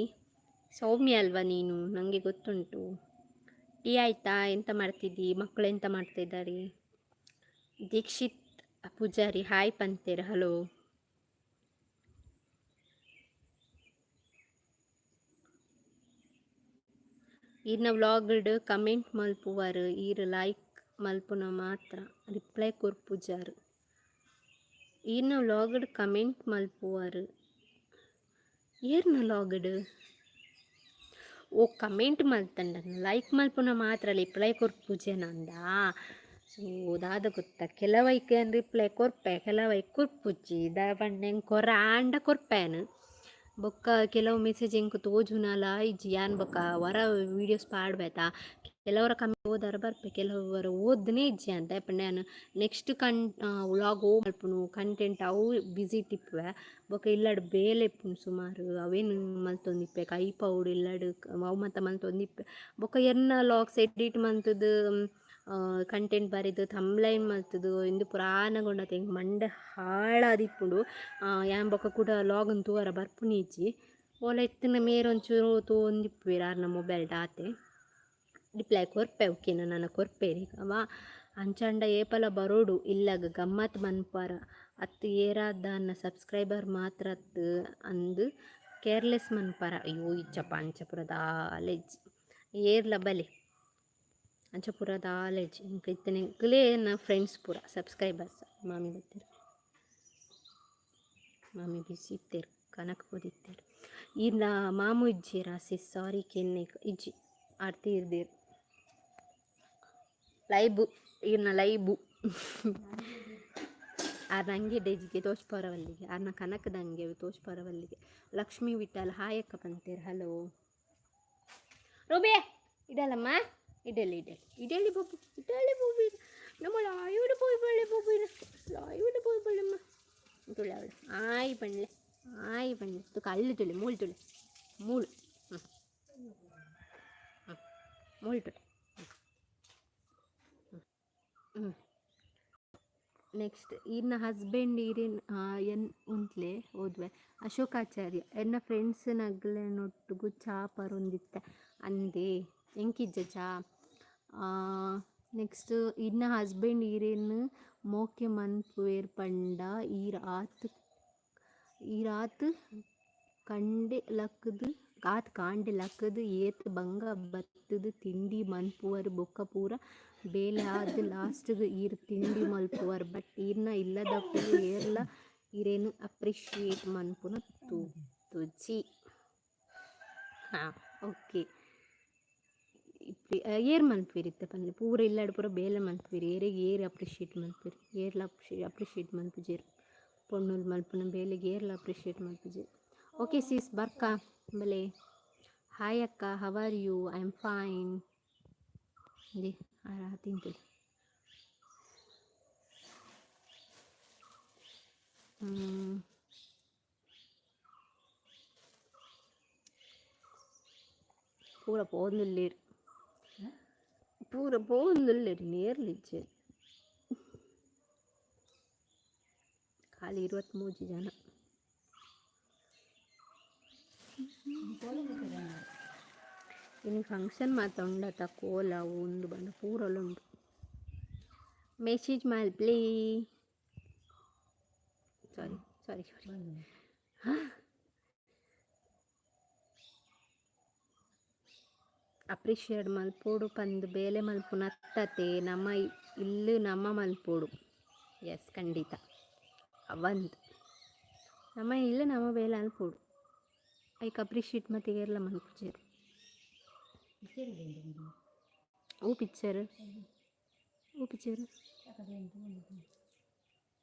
ಸೌಮ್ಯ ಅಲ್ವಾ ನೀನು? ನನಗೆ ಗೊತ್ತುಂಟು. ಟೀ ಆಯ್ತಾ? ಎಂತ ಮಾಡ್ತಿದ್ದಿ? ಮಕ್ಕಳು ಎಂತ ಮಾಡ್ತಾ ಇದ್ದಾರೆ? ದೀಕ್ಷಿತ್ ಪೂಜಾರಿ ಹಾಯ್ ಪಂತೇರ್, ಹಲೋ. ಈರ್ನ ವ್ಲಾಗ್ಡ್ ಕಮೆಂಟ್ ಮಲ್ಪುವರ್, ಈರ್ ಲೈಕ್ ಮಲ್ಪುನ ಮಾತ್ರ, ರಿಪ್ಲೈ ಕೊರ್ಪುಜಾರ್. ಈರ್ನ ವ್ಲಾಗ್ಡ್ ಕಮೆಂಟ್ ಮಲ್ಪುವರ್, ಏರ್ನ ವ್ಲಾಗ್ಡ್? ಓ, ಕಮೆಂಟ್ ಮಲ್ತಂಡ ಲೈಕ್ ಮಲ್ಪುನ ಮಾತ್ರ, ರಿಪ್ಲೈ ಕೊರ್ಪುಜೆನಂದ. ಸೊ ದಾದ ಗೊತ್ತಾ, ಕೆಲವೈಕ್ ಯಾನ್ ರಿಪ್ಲೈ ಕೊರ್ಪೆ, ಕೆಲವೈಕ್ ಕೊರ್ಪುಜಿ. ದಾಯೆ ಪಂಡ ಎಂಕ್ ಕೊರ ಆಂಡ ಕೊರ್ಪೇನ್. ಬೊಕ್ಕ ಕೆಲವು ಮೆಸೇಜ್ ಎಂಕ್ ತೋಜುನಲ ಇಜ್ಜಿ. ಯಾನ್ ಬೊಕ್ಕ ವರ ವೀಡಿಯೋಸ್ ಪಾಡ್ಬೇತ, ಕೆಲವರ ಕಮ್ಮಿ ಓದರ ಬರ್ಪೆ, ಕೆಲವರ ಓದ್ನೇ ಇಜ್ಜಿ ಅಂತ. ಪಂಡ ಯಾನ್ ನೆಕ್ಸ್ಟ್ ವ್ಲಾಗ್ ಓ ಮಲ್ಪುನು, ಕಂಟೆಂಟ್ ಅವು ಬಿಸಿ ಇಪ್ಪುವೆ. ಬೊಕ್ಕ ಇಲ್ಲಡ್ ಬೇಲೆ ಇಪ್ಪುಂಡು ಸುಮಾರು, ಅವೇನು ಮಲ್ತೊಂದಿಪ್ಪೆ, ಕೈಪೌಡು ಇಲ್ಲಡ್ ಅವು ಮಾತ ಮಲ್ತೊಂದಿಪ್ಪೆ. ಬೊಕ್ಕ ಎನ್ನ ವ್ಲಾಗ್ಸ್ ಎಡಿಟ್ ಮಲ್ತುದು, ಕಂಟೆಂಟ್ ಬರೆದು, ಥಂಬ್ಲೈನ್ ಮಲ್ತುದು, ಇಂದು ಪುರಾಣ ಆನಗ ಎಂಕ್ ಮಂಡೆ ಹಾಳಾದಿಪ್ಪುಂಡು. ಯಾನ್ ಬೊಕ್ಕ ಕುಡ ಲಾಗನ್ ತೂವರ ಬರ್ಪುನಿ ಇಜ್ಜಿ. ಓಲ ಇತ್ತಿನ ಮೇರ್ ಒಂಚೂರು ತೂವೊಂದಿಪ್ಪುವೆರ್ ಆರ್ನ ಮೊಬೈಲ್ಡ್ ಆತೆ. ರಿಪ್ಲೈ ಕೊರ್ಪೆ, ಓಕೆನಾ? ನನ ಕೊರ್ಪೆರ್ ಅವ. ಅಂಚಾಂಡ ಏಪಲ ಬರೋಡು ಇಲ್ಲಗ್, ಗಮ್ಮತ್ ಮನ್ಪರ ಅತ್ತು ಏರಾದಾನ ಸಬ್ಸ್ಕ್ರೈಬರ್ ಮಾತ್ರ ಅತ್ತು ಅಂದ್ ಕೇರ್ಲೆಸ್ ಮನ್ಪರ. ಅಯ್ಯೋ, ಇಜ್ಜಪ್ಪ, ಅಂಚ ಪೂರ ದಾಲ ಇಜ್ಜಿ. ಏರ್ಲ ಬಲೆ. ಅಂಚ ಪೂರ ದಾಲ ಇಜ್ಜಿ. ಎಂಕ್ ಇತ್ತೆ ನಿಕ್ಲೇ ಎನ್ನ ಫ್ರೆಂಡ್ಸ್ ಪೂರ ಸಬ್ಸ್ಕ್ರೈಬರ್ಸ್. ಮಾಮಿ ಬತ್ತೆರ್, ಮಾಮಿ ಬಿಸಿ ಇತ್ತೆರ್, ಕನಕ್ ಪೋದಿತ್ತೆರ್. ಈರ್ನ ಮಾಮು ಇಜ್ಜೆರಾ ಸಿಸ್? ಸಾರಿ ಕೆನ್ನೆ ಇಜ್ಜಿ, ಆರ್ ತೀರ್ದೆರ್. ಲೈಬು ಈರ್ನ ಲೈಬು ಆರ್ನ ಅಂಗೆ ಡೇಜಿಗೆ ತೋಜ್ಪಾರವಲ್ಲಿಗೆ, ಆರ್ನ ಕನಕದ ಅಂಗೆ ಅವು ತೋಜ್ಪಾರವಲ್ಲಿಗೆ. ಲಕ್ಷ್ಮೀ ವಿಠಲ್ ಹಾಯ್ ಅಕ್ಕ ಪಂತೇರ್, ಹಲೋ. ರೂಬಿ ಇಡಲಮ್ಮ, ಇಡಲಿ ಇಡಲಿ ಇಡಲಿ ಬೊಬ್ಬು, ಇಡಲಿ ಬೊಬ್ಬು. ನಮ್ಮ ಲಾಯುಡು ಪೋಯಿ ಬಳ್ಳಿ ಬೊಬ್ಬು, ಲಾಯುಡು ಪೋಯಿ ಬಳ್ಳಿಮ್ಮ. ತುಳೆ ಅವಳು ಆಯ್ ಪಂಡ್ಲೆ, ಆಯ್ ಪಂಡ್ಲೆ. ತುಕ ಅಲ್ಲು ತುಳಿ, ಮೂಳು ತುಳಿ, ಮೂಳು. ಹ್ಞೂ ಹ್ಞೂ ಮೂಳು ತುಳಿ. ಹ್ಞೂ ನೆಕ್ಸ್ಟ್ ಈರ್ನ ಹಸ್ಬೆಂಡ್ ಈರಿನ್ ಎನ್ ಉಂತ್ಲೆ ಓದ್ವೆ. ಅಶೋಕಾಚಾರ್ಯ ಎನ್ನ ಫ್ರೆಂಡ್ಸ್ ನಗ್ಲೆನೊಟ್ಟುಗು ಚಾ ಪರೊಂದಿತ್ತೆ ಅಂದೆ, ಎಂಕಿಜ್ಜ ಚಾ. ನೆಕ್ಸ್ಟ್ ಇನ್ನ ಹಸ್ಬೆಂಡ್ ಈರೆನ್ ಮೋಕೆ ಮನ್ಪುವೆರ್ ಪಂಡ ಈರ್ ಆತ್ ಈರ್ ಆತ್ ಕಂಡೆ ಲಕ್ಕುದು, ಆತ್ ಕಾಂಡೆ ಲಕ್ಕುದು ಏತ್ ಬಂಗ ಬತ್ತುದು ತಿಂಡಿ ಮನ್ಪುವರ್. ಬೊಕ್ಕ ಪೂರ ಬೇಲೆ ಆದ್ ಲಾಸ್ಟ್ಗ್ ಈರ್ ತಿಂಡಿ ಮಲ್ಪುವರ್. ಬಟ್ ಈರ್ನ ಇಲ್ಲದಕುಲು ಏರ್ಲ ಇರೆನ್ ಅಪ್ರಿಷಿಯೇಟ್ ಮನ್ಪುನ ತೂತುಜಿ. ಹಾಂ, ಓಕೆ. ಏರ್ ಮನ್ಪುವೆರ್ ಇತ್ತೆ ಪನ್ಲೆ? ಪೂರ ಇಲ್ಲಡ್ ಪೂರ ಬೇಲೆ ಮನ್ಪುವೆರ್. ಏರೆಗ್ ಏರ್ ಅಪ್ರಿಷಿಯೇಟ್ ಮನ್ಪುವೆರ್? ಏರ್ಲ ಅಪ್ರಿಷಿಯೇಟ್ ಮನ್ಪುಜೆರ್. ಪೊಣ್ಣುಲು ಮಲ್ಪುನ ಬೇಲೆಗ್ ಏರ್ಲ ಅಪ್ರಿಷಿಯೇಟ್ ಮನ್ಪುಜೆರ್. ಓಕೆ ಸಿಸ್, ಬರ್ಕ ಬಲೆ. ಹಾಯ್ ಅಕ್ಕ, how are you? I am fine. The ತಿಂತುಲಿ. ಪೂರ ಪೋಂದುಲ್ಲೆರ್, ಪೂರ ಪೋವೊಂದುಲ್ಲೆರ್, ನೇರ್ಲಿಜ್ಜೆರ್. ಖಾಲಿ 23 ಜನ. ಇನಿ ಫಂಕ್ಷನ್ ಮಾತ ಉಂಡತ, ಕೋಲ ಉಂದು ಬಂಡ ಪೂರಲ ಉಂಡು. ಮೆಸೇಜ್ ಮಲ್ಪ್ಲೆ. ಸಾರಿ ಸಾರಿ ಸಾರಿ. ಅಪ್ರಿಷಿಯೇಟ್ ಮಲ್ಪೊಡು ಪಂದ್ ಬೇಲೆ ಮಲ್ಪುನ ಅತ್ತತೆ, ನಮ ಇಲ್ಲ್ ನಮ ಮಲ್ಪೊಡು. ಎಸ್, ಖಂಡಿತ ಅವಂದ್. ನಮ ಇಲ್ಲ್ ನಮ ಬೇಲೆ ಮಲ್ಪೊಡು, ಐಕ್ ಅಪ್ರಿಷಿಯೇಟ್ ಮತ್ತೆ ಏರ್ಲ ಮಲ್ಪುಜೆರ್. ಓ ಪಿಕ್ಚರ್, ಓ ಪಿಕ್ಚರ್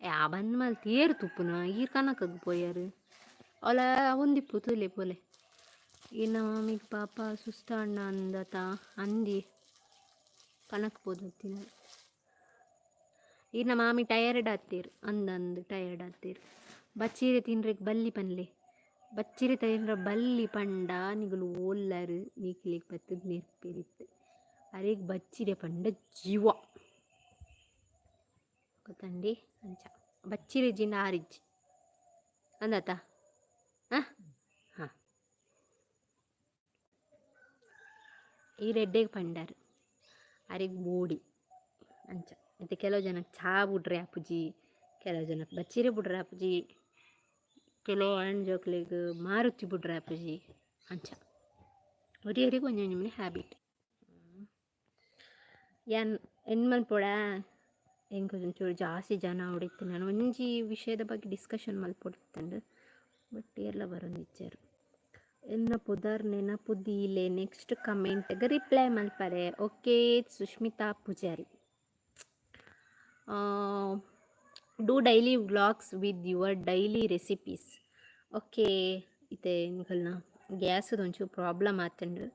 ಯಾ ಬಂದ್ ಮಲ್ತ್ ಏರ್ ತುಪ್ಪುನ? ಈರ್ ಕನಕಗ್ ಪೋಯರ್. ಓಲ ಒಂದಿಪ್ಪು ತೂಲೆ ಪೋಲೆ. ಇನ್ನ ಮಾಮಿಗ್ ಪಾಪ ಸುಸ್ತಾಂಡ ಅಂದತ ಅಂದಿ, ಕನಕ್ ಪೋದತ್ತಿನ. ಈರ್ನ ಮಾಮಿ ಟಯರ್ಡ್ ಆತೀರ್ ಅಂದಂದು, ಟಯರ್ಡ್ ಆತೀರ್. ಬಚ್ಚೀರೆ ತಿನ್ರೆಗ್ ಬಲ್ಲಿ ಪನ್ಲೆ. ಬಚ್ಚಿರೆ ತಿನ್ರ ಬಲ್ಲಿ ಪಂಡ ನಿಗುಲು ಓಲ್ಲರ್? ನಿಕ್ಲೆಗ್ ಬತ್ತುದ್ ನೆರ್ಪೆರಿತ್ತೆ. ಅರೆಗ್ ಬಚ್ಚಿರೆ ಪಂಡ ಜೀವ ಗೊತ್ತಂಡಿ. ಅಂಚ ಬಚ್ಚಿರೆ ಜಿಂಡ ಆರಿಜ್ಜಿ ಅಂದಾತ. ಹಾಂ ಹಾಂ ಈರ್ ಎಡ್ಡೆಗ್ ಪಂಡರ್, ಅರೆಗ್ ಬೋಡಿ ಅಂಚ. ಇತ್ತೆ ಕೆಲವು ಜನಕ್ಕೆ ಚಹಾ ಬುಡ್ರೆ ಆಪುಜಿ, ಕೆಲವು ಜನಕ್ಕೆ ಬಚ್ಚಿರೆ ಬುಡ್ರೆ ಆಪುಜಿ, ಕೆಲವು ಆಣ್ ಜೋಕ್ಲೆಗ್ ಮಾರುತಿ ಬುಡ್ರೆ ಆಪುಜಿ. ಅಂಚ ಒರಿಯರಿಗೆ ಒಂಜೊಂಜಿ ಮನೆ ಹ್ಯಾಬಿಟ್. ಯಾನ್ ಎನ್ ಮಲ್ಪೊಡ? ಎಂಕ್ ಒಂಚೂರು ಜಾಸ್ತಿ ಜನ ಆವೊಡಿತ್ತು. ನಾನು ಒಂಜಿ ವಿಷಯದ ಬಗ್ಗೆ ಡಿಸ್ಕಷನ್ ಮಲ್ಪೊಡಿತ್ತುಂಡು, ಬಟ್ ಏರ್ಲ ಬರೊಂದಿಜ್ಜೆರ್. ಎನ್ನ ಪುದರ್ ನೆನಪು ದೀಲೆ, ನೆಕ್ಸ್ಟ್ ಕಮೆಂಟ್ಗ್ ರಿಪ್ಲೈ ಮಲ್ಪರೆ. Okay Sushmita Pujari. Do daily vlogs with your daily recipes. Okay. ಇತ್ತೆ ಎಂಕಲ್ನ ಗ್ಯಾಸ್ದ ಒಂಚೂರು ಪ್ರಾಬ್ಲಮ್ ಆತುಂಡು,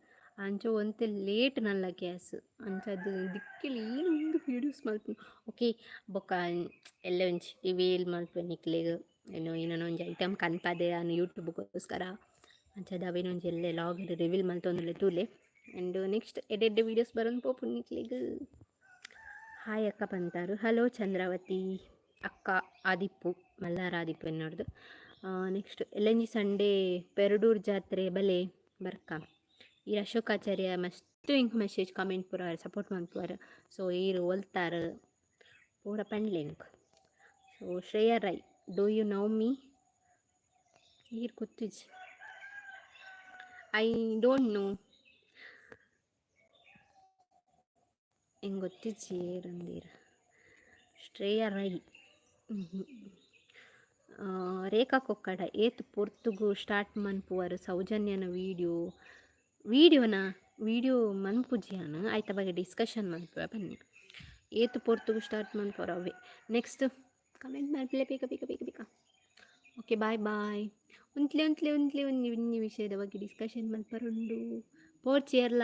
ಅಂಚ ಒಂತೆ ಲೇಟ್ ನಲ್ಲ ಗ್ಯಾಸ್. ಅಂಚಾದ್ ದಿಕ್ಕೆಲ್ ಏನ್ ವೀಡಿಯೋಸ್ ಮಲ್ಪುನು. ಓಕೆ, ಬೊಕ್ಕ ಎಲ್ಲೆ ಒಂಜಿ ರಿವೀಲ್ ಮಲ್ಪುವೆ ನಿಕ್ಲೆಗ್. ಏನು ಏನನ ಒಂಜಿ ಐಟಮ್ ಕನ್ಪಾದೆ ಯಾನ್ ಯೂಟ್ಯೂಬ್ಗೋಸ್ಕರ. ಅಂಚಾದ್ ಅವೇನ ಒಂಜಿ ಎಲ್ಲೆ ಲಾಗ್ ರಿವೀಲ್ ಮಲ್ತೊಂದುಲ್ಲೆ, ತೂಲೆ. ಆ್ಯಂಡ್ ನೆಕ್ಸ್ಟ್ ಎಡ್ಡೆ ಎಡ್ಡೆ ವೀಡಿಯೋಸ್ ಬರೊಂದು ಪೋಪುಂಡು ನಿಕ್ಲೆಗ್. ಹಾಯ್ ಅಕ್ಕ ಪಂತಾರು, ಹಲೋ ಚಂದ್ರಾವತಿ ಅಕ್ಕ. ಆದಿಪ್ಪು ಮಲ್ಲಾರ ಆದಿಪ್ಪು ಎನ್ನೋಡ್ದು. ನೆಕ್ಸ್ಟ್ ಎಲ್ಲಂಜಿ ಸಂಡೇ ಪೆರಡೂರು ಜಾತ್ರೆ ಬಲೆ ಬರ್ಕ. ಈ ಅಶೋಕಾಚಾರ್ಯ ಮಸ್ತ್ ಇಂಕ್ ಮೆಸೇಜ್ ಕಮೆಂಟ್ ಪೂರ ಸಪೋರ್ಟ್ ಮನ್ಪುವರ್. ಸೊ ಈರ್ ಒಲ್ತಾರ್ ಪೂರ ಪಂಡ್ಲೆ ಎಂಕ್. So Shreya Rai, do you know me? ಈರ್ ಗೊತ್ತಿಜ್ಜಿ, I don't know. ಎಂಕ್ ಗೊತ್ತಿಜ್ಜಿ ಏರಂದೀರ್. ಶ್ರೇಯ ರೈ. ರೇಖಾ ಕೊಕ್ಕಡ, ಏತ್ ಪೊರ್ತುಗು ಸ್ಟಾರ್ಟ್ ಮನ್ಪುವರು ಸೌಜನ್ಯನ ವೀಡಿಯೋ? ವೀಡಿಯೋನ? ವೀಡಿಯೋ ಮನ್ಪುಜಿ ಯಾನ್, ಐತ ಬಗ್ಗೆ ಡಿಸ್ಕಷನ್ ಮನ್ಪುವೆ ಬನ್ನಿ. ಏತ್ ಪೊರ್ತುಗು ಸ್ಟಾರ್ಟ್ ಮನ್ಪುವರ ಅವೇ. ನೆಕ್ಸ್ಟ್ ಕಮೆಂಟ್ ಮಲ್ಪಲೆ, ಬೇಗ ಬೇಗ ಬೇಗ ಬೇಗ. Okay, bye bye. ಉಂತ್ಲೆ ಉಂತ್ಲೆ ಉಂತ್ಲೆ, ಒಂಜಿ ಒಂಜಿ ವಿಷಯದ ಬಗ್ಗೆ ಡಿಸ್ಕಷನ್ ಮಲ್ಪರುಂಡು. ಪೋರ್ಚಿಯರ್ಲ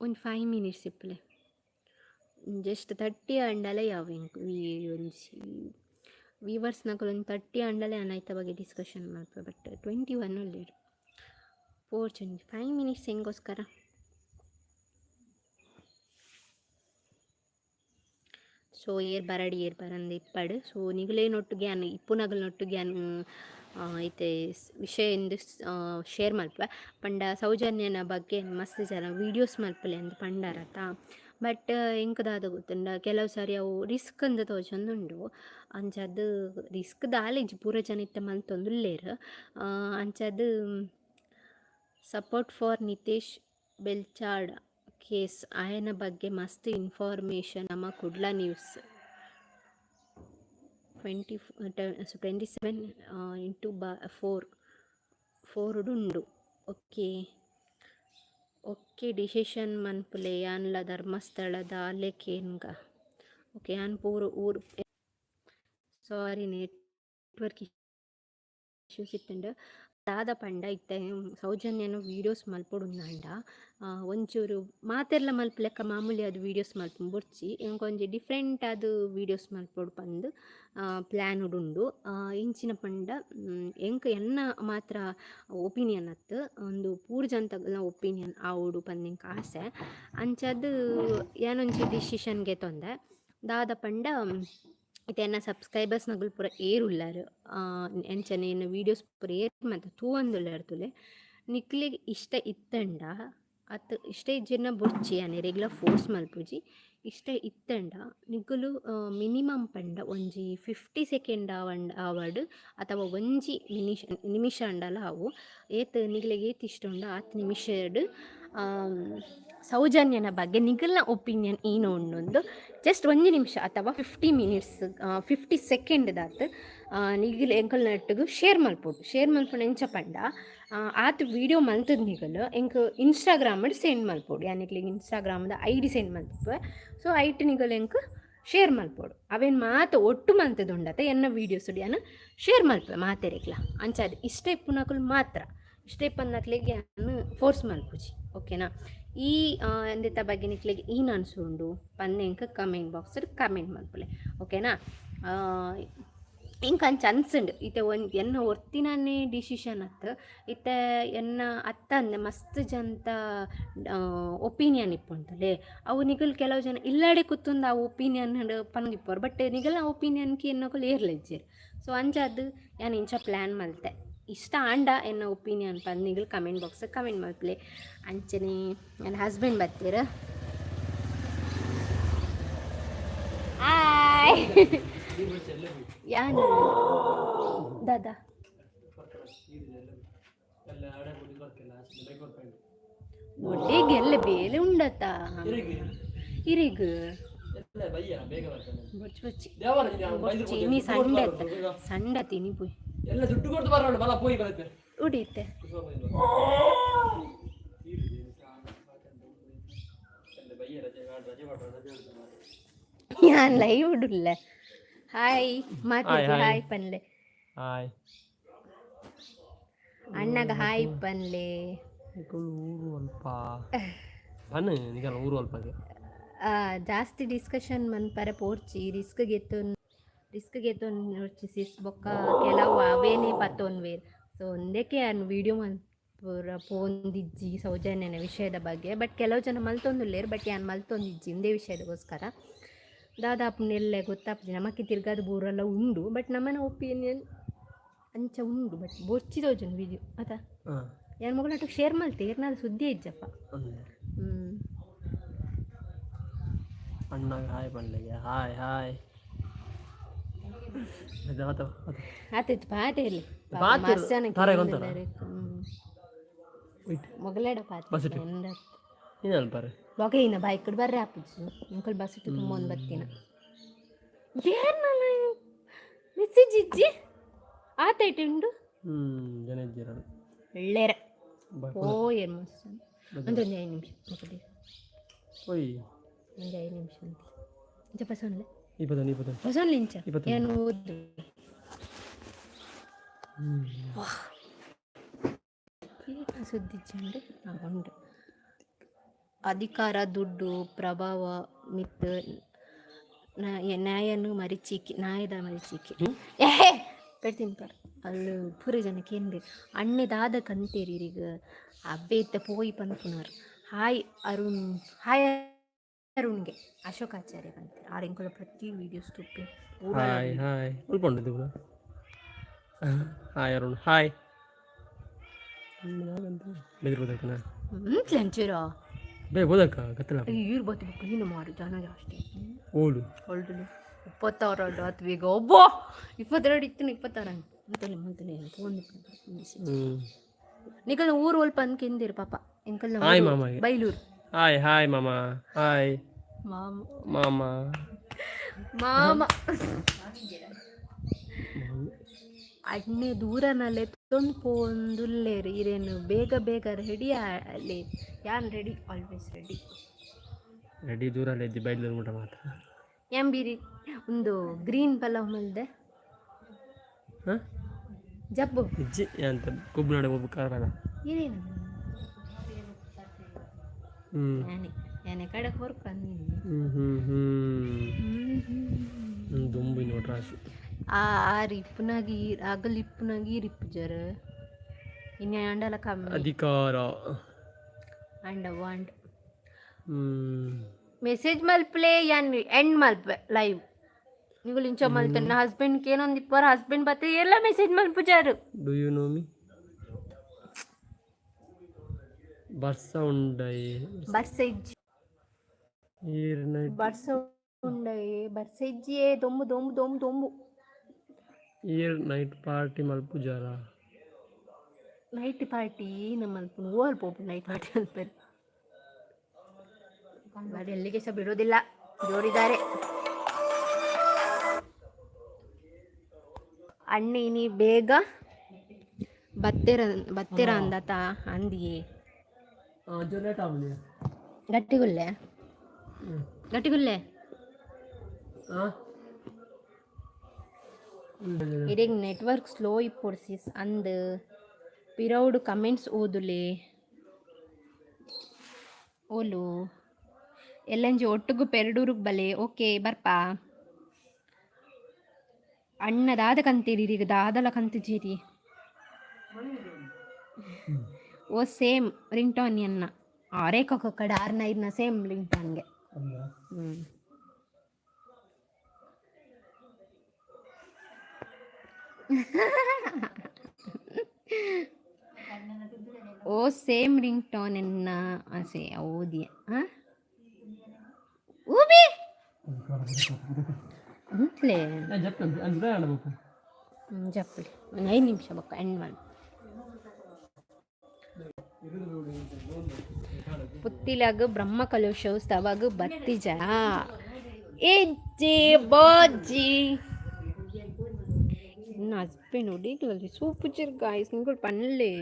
ಒಂದು 5 ಮಿನಿಟ್ಸ್ ಇಪ್ಪುಲೆ. ಜಸ್ಟ್ 30 ಆಂಡಲ ಯಾವು ಎಂಕ್. ಒಂಜಿ ವೀವರ್ಸ್ನಕುಲು ಒಂದು 30 ಆಂಡಲೇ ಯಾನ್ ಐತ ಬಗ್ಗೆ ಡಿಸ್ಕಷನ್ ಮಲ್ಪುವೆ. ಬಟ್ 21 ಉಲ್ಲೆರ್. ಪೋರ್ಚ್ ಒಂಜಿ 5 ಮಿನಿಟ್ಸ್ ಎಂಗೋಸ್ಕರ. ಸೊ ಏರ್ ಬರಡಿ, ಏರ್ ಬರಂದೆ ಇಪ್ಪಡ್. ಸೊ ನಿಗುಲೇನೊಟ್ಟುಗೆ ಯಾನ್ ಇಪ್ಪುನಗಲ್ನೊಟ್ಟುಗೆ ಯಾನ್ ಇತ್ತೆ ವಿಷಯ ಇಂದು ಶೇರ್ ಮಲ್ಪುವೆ. ಪಂಡ ಸೌಜನ್ಯನ ಬಗ್ಗೆ ಮಸ್ತ್ ಜನ ವೀಡಿಯೋಸ್ ಮಲ್ಪುಲೆ ಅಂದ್ ಪಂಡರತ. ಬಟ್ ಎಂಕ್ ದಾದ ಗೊತ್ತುಂಡ, ಕೆಲವು ಸಾರಿ ಅವು ರಿಸ್ಕ್ ಅಂದ್ ತೋಜೊಂದುಂಡು. ಅಂಚಾದ್ ರಿಸ್ಕ್ ದಾಲ ಇಜ್ಜಿ, ಪೂರ ಜನ ಇತ್ತೆ ಮಲ್ತೊಂದುಲ್ಲೆರ್. ಅಂಚಾದ್ support for Nitesh Belchad case. ಆಯನ ಬಗ್ಗೆ ಮಸ್ತ್ ಇನ್ಫಾರ್ಮೇಶನ್ ನಮ್ಮ ಕುಡ್ಲ ನ್ಯೂಸ್ 27 ಇಂಟು ಬ ಫೋರ್ ಫೋರ್ಡ್ ಉಂಡು. ಓಕೆ ಓಕೆ, ಡಿಸಿಷನ್ ಮನ್ಪುಲೆ. ಯಾನ್ಲ ಧರ್ಮಸ್ಥಳದ ಅಲೆ ಕೇನ್ಗ. ಓಕೆ, ಯಾನ್ ಪೂರ ಊರು. ಸಾರಿ, ನೆಟ್ವರ್ಕ್ ಇಶ್ಯೂಸ್ ಇತ್ತುಂಡು. ದಾದ ಪಂಡ, ಇತ್ತೆ ಸೌಜನ್ಯನ ವೀಡಿಯೋಸ್ ಮಲ್ಪೊಡುಂದಾಂಡ ಒಂಚೂರು ಮಾತೆರ್ಲ ಮಲ್ಪುಲೆಕ್ಕ ಮಾಮೂಲಿ ಅದು ವೀಡಿಯೋಸ್ ಮಲ್ಪುನು ಬೊಡ್ಚಿ. ಎಂಕೊಂಜಿ ಡಿಫ್ರೆಂಟ್ ಆದ್ ವೀಡಿಯೋಸ್ ಮಲ್ಪೊಡು ಪಂದ್ ಪ್ಲ್ಯಾನ್ ಉಂಡು. ಎಂಚಿನ ಪಂಡ, ಎಂಕ್ ಎನ್ನ ಮಾತ್ರ ಒಪಿನಿಯನ್ ಅತ್ತ್, ಉಂದು ಪೂರ ಜನತಗಲ್ನ ಒಪಿನಿಯನ್ ಆವೊಡು ಪಂದ್ ಎಂಕ್ ಆಸೆ. ಅಂಚಾದ್ ಯಾನೊಂಜಿ ಡಿಸಿಷನ್ ಗೆತೊಂದೆ. ದಾದ ಪಂಡ, ಇತ್ತೆ ಎನ್ನ ಸಬ್ಸ್ಕ್ರೈಬರ್ಸ್ ನಗುಲು ಪೂರ ಏರ್ ಉಲ್ಲರ್, ಎಂಚನೆ ಎನ್ನ ವೀಡಿಯೋಸ್ ಪೂರ ಏರ್ ಮಾತ ತೂವೊಂದುಲ್ಲೆರ್ ತೂಲೆ, ನಿಕ್ಲೆಗ್ ಇಷ್ಟ ಇತ್ತಂಡ ಅತ್ತ್ ಇಷ್ಟ ಇಜ್ಜಿಂಡ ಬೊಡ್ಚಿ, ಯಾನ್ ಏರೆಗ್ಲಾ ಫೋರ್ಸ್ ಮಲ್ಪುಜಿ. ಇಷ್ಟ ಇತ್ತಂಡ ನಿಕುಲು ಮಿನಿಮಮ್ ಪಂಡ ಒಂಜಿ 50 ಸೆಕೆಂಡ್ ಆವಂಡ್ ಆವಡ್ ಅಥವಾ ಒಂಜಿ ನಿಮಿಷ ನಿಮಿಷ ಆಂಡಲ ಆವು, ಏತ್ ನಿಕ್ಲೆಗ್ ಏತ್ ಇಷ್ಟ ಉಂಡು ಆತ್ ನಿಮಿಷಡ್ ಸೌಜನ್ಯನ ಬಗ್ಗೆ ನಿಗಲ್ನ ಒಪಿನಿಯನ್ ಏನು ಉಂಡು, ಜಸ್ಟ್ ಒಂಜಿ ನಿಮಿಷ ಅಥವಾ 50 ಮಿನಿಟ್ಸ್, 50 ಸೆಕೆಂಡ್ ದಾತ್ ನಿಗಲ್ ಎಂಕಲ್ನೊಟ್ಟುಗು ಶೇರ್ ಮಲ್ಪೊಡು. ಶೇರ್ ಮಲ್ಪುನ ಎಂಚ ಪಂಡ, ಆತ್ ವೀಡಿಯೋ ಮಲ್ತದ್ ನಿಗಲ್ ಎಂಕ್ ಇನ್ಸ್ಟಾಗ್ರಾಮಡ್ ಸೆಂಡ್ ಮಲ್ಪೊಡು. ಯಾನ್ ನಿಕ್ಲೆಗ್ ಇನ್ಸ್ಟಾಗ್ರಾಮ್ದ ಐಡಿ ಸೆಂಡ್ ಮಲ್ಪುವೆ. ಸೊ ಐಟ್ ನಿಗಲ್ ಎಂಕ್ ಶೇರ್ ಮಲ್ಪೊಡು. ಅವೇನ್ ಮಾತ ಒಟ್ಟು ಮಲ್ತದುಂಡತ ಎನ್ನ ವೀಡಿಯೋಸ್ ಯಾನ್ ಶೇರ್ ಮಲ್ಪುವೆ ಮಾತೆರೆಗ್ಲ. ಅಂಚಾದ್ ಇಷ್ಟ ಇಪ್ಪುನಕುಲು ಮಾತ್ರ. ಇಷ್ಟ ಇಪ್ಪಂದಕ್ಲೆಗ್ ಯಾನ್ ಫೋರ್ಸ್ ಮಲ್ಪುಜಿ, ಓಕೆನಾ? ಈ ಇಂದೆತ ಬಗ್ಗೆ ನಿಕ್ಲೆಗ್ ಏನ್ ಅನ್ಸುಂಡು ಪಂದ್ ಎಂಕ್ ಕಮೆಂಟ್ ಬಾಕ್ಸ್ ಕಮೆಂಟ್ ಮಲ್ಪುಲೆ, ಓಕೆನಾ? ಎಂಕ್ ಅಂಚ ಅನ್ಸುಂಡು. ಇತ್ತೆ ಒಂಜಿ ಎನ್ನ ಒರ್ತಿನನೇ ಡಿಸಿಷನ್ ಅತ್ತ್, ಇತ್ತೆ ಎನ್ನ ಅತ್ತಂದೆ ಮಸ್ತ್ ಜನತ ಒಪಿನಿಯನ್ ಇಪ್ಪುಂಡುಲೆ. ಅವು ನಿಕುಲು ಕೆಲವು ಜನ ಇಲ್ಲಡೆ ಕುತ್ತೊಂದು ಆ ಒಪಿನಿಯನ್ ಪಂದಿಪ್ಪುವರ್. ಬಟ್ ನಿಗಲ್ನ ಒಪಿನಿಯನ್ ಕೇನ್ನಕುಲು ಏರ್ಲ ಇಜ್ಜೆರ್. ಸೊ ಅಂಚಾದ್ ಯಾನ್ ಇಂಚ ಪ್ಲ್ಯಾನ್ ಮಲ್ತೆ. ಇಷ್ಟ ಆಂಡ ಎನ್ನ ಒಪಿನಿಯನ್ ಪಂದ್ ನಿಗಲ್ ಕಮೆಂಟ್ ಬಾಕ್ಸ್ ಕಮೆಂಟ್ ಮಲ್ಪುಲೆ. ಅಂಚನೆ ನನ್ನ ಹಸ್ಬೆಂಡ್ ಬತ್ತೆರ್. ಹಾಯ್. ಯಾನ್ ದಾದಾ ಒಟ್ಟಿಗೆ ಎಲ್ಲ ಬೇಲೆ ಉಂಡತ ಇರಿಗ್. ಬೊಚ್ಚಿ ಬೊಚ್ಚಿ ಬೊಚ್ಚಿ. ಇನಿ ಸಂಡೆ ಅತ್ತ, ಸಂಡೆ ಇನಿ ಪೋಯ್. ಎಲ್ಲ ದುಡ್ಡು ಕೊಡ್ತು ಬರೋಣ ಬಲ ಪೋಯಿ ಬರುತ್ತೆ. ಉಡಿತೆ. ಯಾನ್ ಲೈವ್ ಉಡುಲ್ಲ. ಹಾಯ್ ಮಾತಾಡಿ. ಹಾಯ್ ಪನ್ಲೆ. ಹಾಯ್. ಅಣ್ಣಗ ಹಾಯ್ ಪನ್ಲೆ. ಊರು ಅಲ್ಪ ಬನ್ನಿ, ನಿಗಲ ಊರು ಅಲ್ಪ. ಜಾಸ್ತಿ ಡಿಸ್ಕಷನ್ ಮನ್ಪರೆ ಪೋರ್ಚಿ. ರಿಸ್ಕ್ ಗೆತ್ತೊನ್, ರಿಸ್ಕ್ ಗೆತ್ತೊನ್ ಸಿಸ್. ಬೊಕ್ಕ ಕೆಲವು ಅವೇನೆ ಪತ್ತೊನ್ವೇರ್. ಸೊ ಉಂದೆಕೆ ಯಾನ್ ವೀಡಿಯೋ ಮನ್ಪುರ ಪೋಂದಿಜ್ಜಿ ಸೌಜನ್ಯನ ವಿಷಯದ ಬಗ್ಗೆ. ಬಟ್ ಕೆಲವು ಜನ ಮಲ್ತೊಂದುಲ್ಲೆರ್, ಬಟ್ ಯಾನ್ ಮಲ್ತೊಂದಿಜ್ಜಿ ಉಂದೇ ವಿಷಯದಗೋಸ್ಕರ. ದಾದಾಪುಂಡು ಎಲ್ಲೆ ಗೊತ್ತಾಪುಜಿ. ನಮಕ್ ತಿರ್ಗಾದ್ ಬೂರೆಲ್ಲ ಉಂಡು, ಬಟ್ ನಮ್ಮನ ಒಪಿನಿಯನ್ ಅಂಚ ಉಂಡು. ಬಟ್ ಬೊರ್ಚಿ ತೋಜುಂಡು ವಿಡಿಯೋ ಅತ. ಯಾನ್ ಮೊಗಲೊಟ್ಟುಗು ಶೇರ್ ಮಲ್ತೆ, ಏರ್ನಾಲ ಸುದ್ದಿ ಇಜ್ಜಪ್ಪ. ಹ್ಞೂ. ಅಣ್ಣ ಹಾಯ್ ಪನ್ಲೆಗೆ. Hi hi. ಆತಾಯ್ತು, ಪಾತೆ ಇರ್ಲಿ. ಪಾತೆರ್. ಮಸ್ತ್ ಜನ ತಾರೆ ಗೊಂತನ? ಮೊಗಲೆಡ ಪಾತೆ. ನೀನು ಅಲ್ಪಾರೆ. ಬೊಕ ಬೈಕ್ ಬರ್ರೆ ಆಪುಜಿ. ಅಂಕಲ್ ಬಸ್ ಇಟ್ಟು ತುಂಬ ಒಂದು ಬತ್ತಿನ. ಏರ್ನಲ್ಲ ಮೆಸೇಜ್ ಇಜ್ಜಿ ಆತೈಟು ಉಂಡು. ಹ್ಞೂ, ಜನ ಇದ್ದೀರ. ಒಳ್ಳೇರ ಪೋಯೆರ್ ಮಸ್ತ್. ಒಂದು ಒಂದು 5 ನಿಮಿಷ ಮೊದಲು. ಓಯ್. ಒಂದು 5 ನಿಮಿಷ ಅಂತ ಇಂಚ ಬಸವನ್ಲೆ. ಇಪ್ಪತ್ತೊಂದು, 21. ಬಸವನ್ಲೆ ಇಂಚ. 21. ಏನು ಓದು? ಸುದ್ದಿ ಚೆಂಡು ಉಂಡು. ಅಧಿಕಾರ, ದುಡ್ಡು, ಪ್ರಭಾವ ಮಿತ್ ನ್ಯಾಯನು ಮರಿಚೀಕೆ, ನ್ಯಾಯದ ಮರಿಚೀಕೆ. ಏಹೇ, ಪೆಡ್ತೀನಿ ಪರ್. ಅಲ್ಲಿ ಪೂರ ಜನಕ್ಕೆ ಏನು ಬೇಕು? ಅಣ್ಣೆ ದಾದ ಕಂತೇರಿ ಇರಿಗ ಅಬ್ಬೆ ಇತ್ತ ಪೋಯಿ ಪನ್ಪುನಾರ್. ಹಾಯ್ ಅರುಣ್, ಹಾಯ್ ಅರುಣ್ಗೆ. ಅಶೋಕ್ ಆಚಾರ್ಯ ಬಂತೆ. ಆರ್ ಎಂಕುಲ ಪ್ರತಿ ವೀಡಿಯೋಸ್ ತುಪ್ಪಿ. ಹಾಯ್ ಹಾಯ್, ಉಳ್ಕೊಂಡು ಪೂರ. Hi Arun, hi. ಬೆದಿರು ಬೋದಕ್ಕನ. ಹ್ಞೂ, ಅಂಚೂರ. ಬೇ ಬೋದಕ್ಕ ಕತ್ತಲ. ಈರು ಬತ್ತಿ ಬುಕ್ಕ ನೀನು ಮಾರು ಜನ ಜಾಸ್ತಿ. ಓಡು. ಹೊಲ್ಡು 26 ಆತು ಈಗ. ಒಬ್ಬ 22 ಇತ್ತು, 26 ಅಂತಲೇ ಮಂತಲೇ ಫೋನ್. ಹ್ಞೂ. ನಿಕಲ್ನ ಊರು ಒಲ್ಪ ಅಂದ್ಕೆಂದಿರು ಪಾಪ ಎಂಕಲ್ನ. ಹಾಯ್ ಮಾಮಗೆ. ಬೈಲೂರು. ಹಾಯ್ ಹಾಯ್ ಮಾಮ, ಹಾಯ್. ಮಾಮ. ಮಾಮ. ಮಾಮ. ಅಣ್ಣೆ ದೂರನಲ್ಲೇ ತೊಂದು ಪೋಂದುಲ್ಲೇರು. ಇರೇನು ಬೇಗ ಬೇಗ ರೆಡಿ ಅಲ್ಲಿ. ಯಾನ್ ರೆಡಿ, ಆಲ್ವೇಸ್ ರೆಡಿ. ರೆಡಿ ದೂರ ಅಲ್ಲೇ ಇದ್ದಿ ಬೈಲೂರು ಮುಟ ಮಾತ್ರ. ಎಂಬಿರಿ ಒಂದು ಗ್ರೀನ್ ಪಲಾವ್ ಮಲ್ದೆ. ಹಾಂ. ಜಬ್ಬು. ಇಜ್ಜಿ ಅಂತ ಕುಬ್ನಾಡೆ ಒಬ್ಬ ಕಾರಣ. ಇರೇನು? ಹ್ಞೂ. ಯಾನೆ ಯಾನೆ ಕಡೆ ಹೊರ್ಕ ನೀನು. ಹ್ಞೂ ಹ್ಞೂ ಹ್ಞೂ ಹ್ಞೂ ದುಂಬಿ ನೋಡ್ರಾಶಿ. ಆ ಆರ್ ಇಪ್ಪುನಾಗಿ ಅಗಲ್ ಇಪ್ಪುನಾಗಿ ಈರ್ ಇಪ್ಪುಜರ್ ಇನ್ನು ಅಂಡಲ ಕಮ್ಮಿ. ಅಧಿಕಾರ. ಅಂಡ ವಾಂಡ್. ಹ್ಞೂ. ಮೆಸೇಜ್ ಮಲ್ಪಲೆ, ಯಾನ್ ಎಂಡ್ ಮಲ್ಪೆ ಲೈವ್. ನಿಗುಲು ಇಂಚ ಮಲ್ತನ್ನ ಹಸ್ಬೆಂಡ್ ಏನೊಂದು ಇಪ್ಪರ್ ಹಸ್ಬೆಂಡ್ ಬತ್ತೆ ಎಲ್ಲ message ಮಲ್ಪುಜಾರು. Do you know me? ಬರ್ಸ ಉಂಡೈ. ಬರ್ಸ ಇಜ್ಜಿ. ಈರ್ ನೈಟ್. ಬರ್ಸ ಉಂಡೈ, ಬರ್ಸ ಇಜ್ಜಿಯೇ. ದೊಂಬು ದೊಂಬು ದೊಂಬು ದೊಂಬು. ಈರ್ ನೈಟ್ ಪಾರ್ಟಿ ಮಲ್ಪುಜಾರ? ನೈಟ್ ಪಾರ್ಟಿ ನಮ್ಮ ಮಲ್ಪುನು ಓಲ್ ಪೋಪು ನೈಟ್ ಪಾರ್ಟಿ ಮಲ್ಪೆರ್? ಅದು ಎಲ್ಲಿಗೆ ಸಹ ಬಿಡೋದಿಲ್ಲ, ಜೋರಿದ್ದಾರೆ. ಅಣ್ಣಿ ಬೇಗ ಬತ್ತೆರ ಬತ್ತೆರ ಅಂದತ ಅಂದಿಯೇ. ಲೇಟ್ ಆಗಲಿ. ಗಟ್ಟಿಗುಲ್ಲೆ ಗಟ್ಟಿಗುಲ್ಲೆ. ಹಾಂ. ಇರೆಗ್ ನೆಟ್ವರ್ಕ್ ಸ್ಲೋ ಇಪ್ಪೊಡು ಸಿಸ್ ಅಂದ್. ಪಿರವುಡು ಕಮೆಂಟ್ಸ್ ಓದುಲೆ. ಓಲು ಎಲ್ಲಂಜಿ ಒಟ್ಟುಗು ಪೆರಡೂರುಗ್ ಬಲೆ. ಓಕೆ, ಬರ್ಪಾ. ಅಣ್ಣ ದಾದ ಕಂತೀರಿ ಈಗ? ದಾದಲ ಕಂತುಜೀರಿ. ಓ, ಸೇಮ್ ರಿಂಗ್ ಟೋನ್ ಎನ್ನ ಆರೇ ಕಡೆ ಆರ್ನ ಐದ್ನ ಸೇಮ್ ರಿಂಗ್ ಟೋನ್ಗೆ. ಹ್ಞೂ. ಓ, ಸೇಮ್ ರಿಂಗ್ ಟೋನ್ ಎನ್ನ ಆಸೆ ಓದಿಯ. ಹಾಂ, ಊಬಿ ಅಂತಲೇ. ಜಪ್ಪ. ಜಪ್ಪಲಿ ಒಂದು 5 ನಿಮಿಷ ಬೊಕ್ಕ ಎಂಡ್ ಮಾಡಿ. ಪುತ್ತಿಲಾಗ ಬ್ರಹ್ಮ ಕಲಶೋತ್ಸವಗ್ ಬತ್ತಿಜ ಇಜ್ಜಿ ಬೋಜ್ಜಿ. ನನ್ನ ಹಸ್ಬೆಂಡ್ ಹುಡುಗಲಲ್ಲಿ ಸೂಪುಜಿರ್ ಗಾಯ್ಸ್, ನಿಂಗಳು ಪನ್ಲೆ.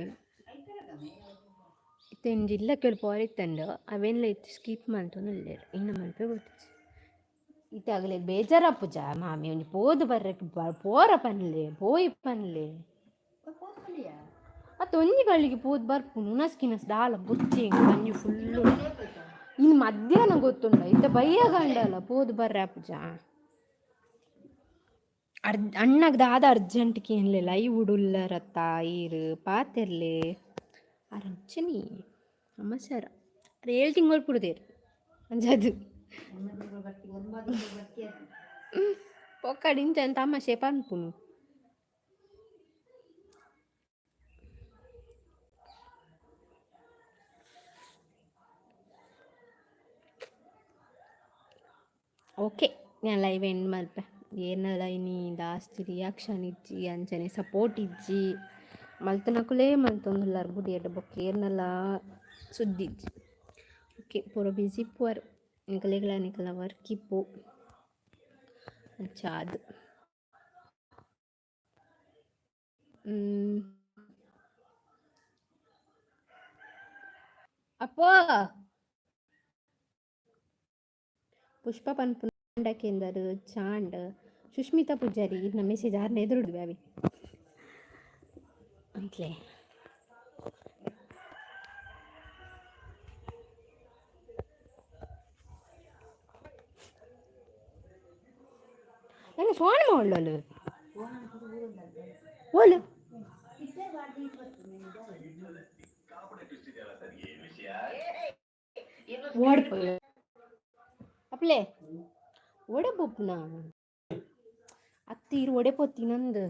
ಇತ್ತೆ ಒಂಜಿ ಇಲ್ಲ ಕೇಳಿ ಪೋರಿತ್ತಂಡು ಅವೇನ್ಲ ಇತ್ತು ಸ್ಕಿಪ್ ಮಲ್ತೊಂದುಲ್ಲೆರ್. ಇನ್ನ ಮಲ್ಪೆ ಗೊತ್ತಿಜ್ಜಿ. ಇತ್ತೆ ಅಗಲೆ ಬೇಜಾರಾಪುಜ ಮಾಮಿ? ಒಂಜಿ ಪೋದು ಬರ್ರೆ ಪೋರ ಪನ್ಲೆ, ಪೋಯಿ ಪನ್ಲೆ. ಅತ್ತ ಒಂಜಿ ಗಳಿಗೆ ಪೋದು ಬರ್ಪುನು. ಉನಸ್ ಕಿನಸ್ ದಾಲ ಬೊಚ್ಚಿ ಬಂಜಿ ಫುಲ್ಲು. ಇನ್ನು ಮಧ್ಯಾಹ್ನ ಗೊತ್ತುಂಡ ಇತ್ತೆ ಬಯ್ಯ ಗಂಡಲ್ಲ ಪೋದು ಬರ್ರೆ ಆಪುಜ. ಅಣ್ಣಗ್ ದಾದ ಅರ್ಜೆಂಟ್ ಕೇನ್ಲೆ. ಲೈವ್ ಉಡುಲ್ಲರತ್ತ ಈರ್ ಪಾತೆರ್ಲೆ. ಆರ್ ಅಂಚನಿ ಅಮ್ಮ ಸರ್ ಅರೆ 7 ತಿಂಗಳು ಪುಡ್ದೇರ್ ಅಂಜಾದು ಪೊಕ್ಕಡ್ ಇಂಚ ತಮಾಷೆ ಪನ್ಪುನು. ಓಕೆ, ನಾನು ಲೈವ್ ಎಂಡ್ ಮಲ್ಪೆ. ಏನಲ ಇನಿ ದಾಸ್ತಿ ರಿಯಾಕ್ಷನ್ ಇಜ್ಜಿ, ಅಂಚನೆ ಸಪೋರ್ಟ್ ಇಜ್ಜಿ. ಮಲ್ತನಕುಲೇ ಮಲ್ತೊಂದುಲ್ಲಾರ್ ಬುಡಿಯಡ್. ಬೊಕ್ಕ ಏರ್ನಲ ಸುದ್ದಿ ಇಜ್ಜಿ. ಓಕೆ. ಓಕೆ, ಪೂರ ಬಿಸಿ ಪೂರ್. ನಿಕಲೆಗ್ಲ ನಿಕಲ ವರ್ಕ್ ಇಪ್ಪು ಅಂಚಾದ್. ಅಪ್ಪೋ, ಪುಷ್ಪ ಪನ್ಪುನ ಕೇಂದರು ಚಾಂಡ್. ಸುಷ್ಮಿತಾ ಪೂಜಾರಿ ಇರ್ನ ಮೆಸೇಜ್ ಆರ್ನ ಎದುರುಡು ಅವಿ ಅಂತ್ಲೆ. ನಂಗೆ ಸೋಣ ಮಾಡೋಳು ಓಲು. ಓಡ್ಪೋಯ್ ಅಪ್ಲೆ, ಒಡೆ ಬೊಪ್ಪುನ ಅತ್ತಿ ಇರು, ಒಡೆ ಪೋತಿ ನಂದು.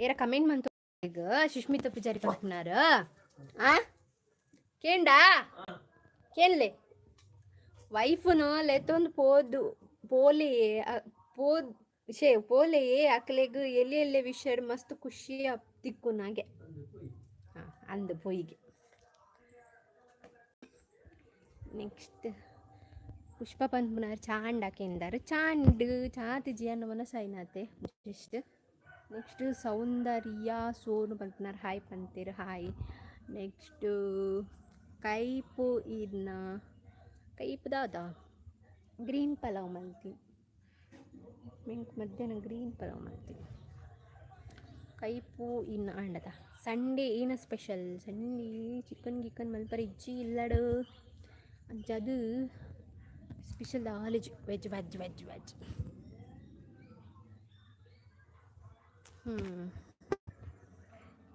ಏರ ಕಮೆಂಟ್ ಮಂತು ಈಗ. ಸುಷ್ಮಿತಾ ಪೂಜಾರಿ ಪನ್ಪುನಾರ. ಆ ಕೇಂಡಾ? ಕೇನ್ಲೆ. ವೈಫ್ನು ಲೆತ್ತೊಂದು ಪೋದು ಪೋಲಿ ಪೋ ಶೇ ಪೋಲೆ. ಅಕ್ಲೆಗ್ ಎಲ್ಲಿ ಎಲ್ಲೆ ವಿಷಯ ಮಸ್ತ್ ಖುಷಿ ತಿಕ್ಕುನಾಗೆ. ಹಾ, ಅಂದು ಪೊಯ್ಗೆ. ನೆಕ್ಸ್ಟ್ ಪುಷ್ಪ ಪನ್ಪುನಾರ್ ಚಾಂಡ ಕೇಂದಾರ್. ಚಾಂಡ್ ಚಾತಿಜಿ ಅನ್ನ ಮನಸ್ಸಾಯಿನಾತೆ ಜಸ್ಟ್. ನೆಕ್ಸ್ಟ್ ಸೌಂದರ್ಯ ಸೋನು ಪನ್ಪುನಾರ್ ಹಾಯ್ ಪಂತೇರ್. ಹಾಯ್. ನೆಕ್ಸ್ಟ್ ಕೈಪು ಈರ್ನ ಕೈಪು ದಾದ? ಗ್ರೀನ್ ಪಲಾವ್ ಮಲ್ತಿ. ಮೆಂಕ್ ಮಧ್ಯಾಹ್ನ ಗ್ರೀನ್ ಪಲಾವ್ ಮಲ್ತಿ. ಕೈಪು ಇನ್ನ ಆಂಡದ. ಸಂಡೇ ಏನ ಸ್ಪೆಷಲ್? ಸಂಡೇ ಚಿಕನ್ ಗಿಕನ್ ಮಲ್ಪರೆ ಇಜ್ಜಿ ಇಲ್ಲಡು. ಅಂಚಾದ್ ಸ್ಪೆಷಲ್ ದಾಲಿಜ್, veg veg veg veg.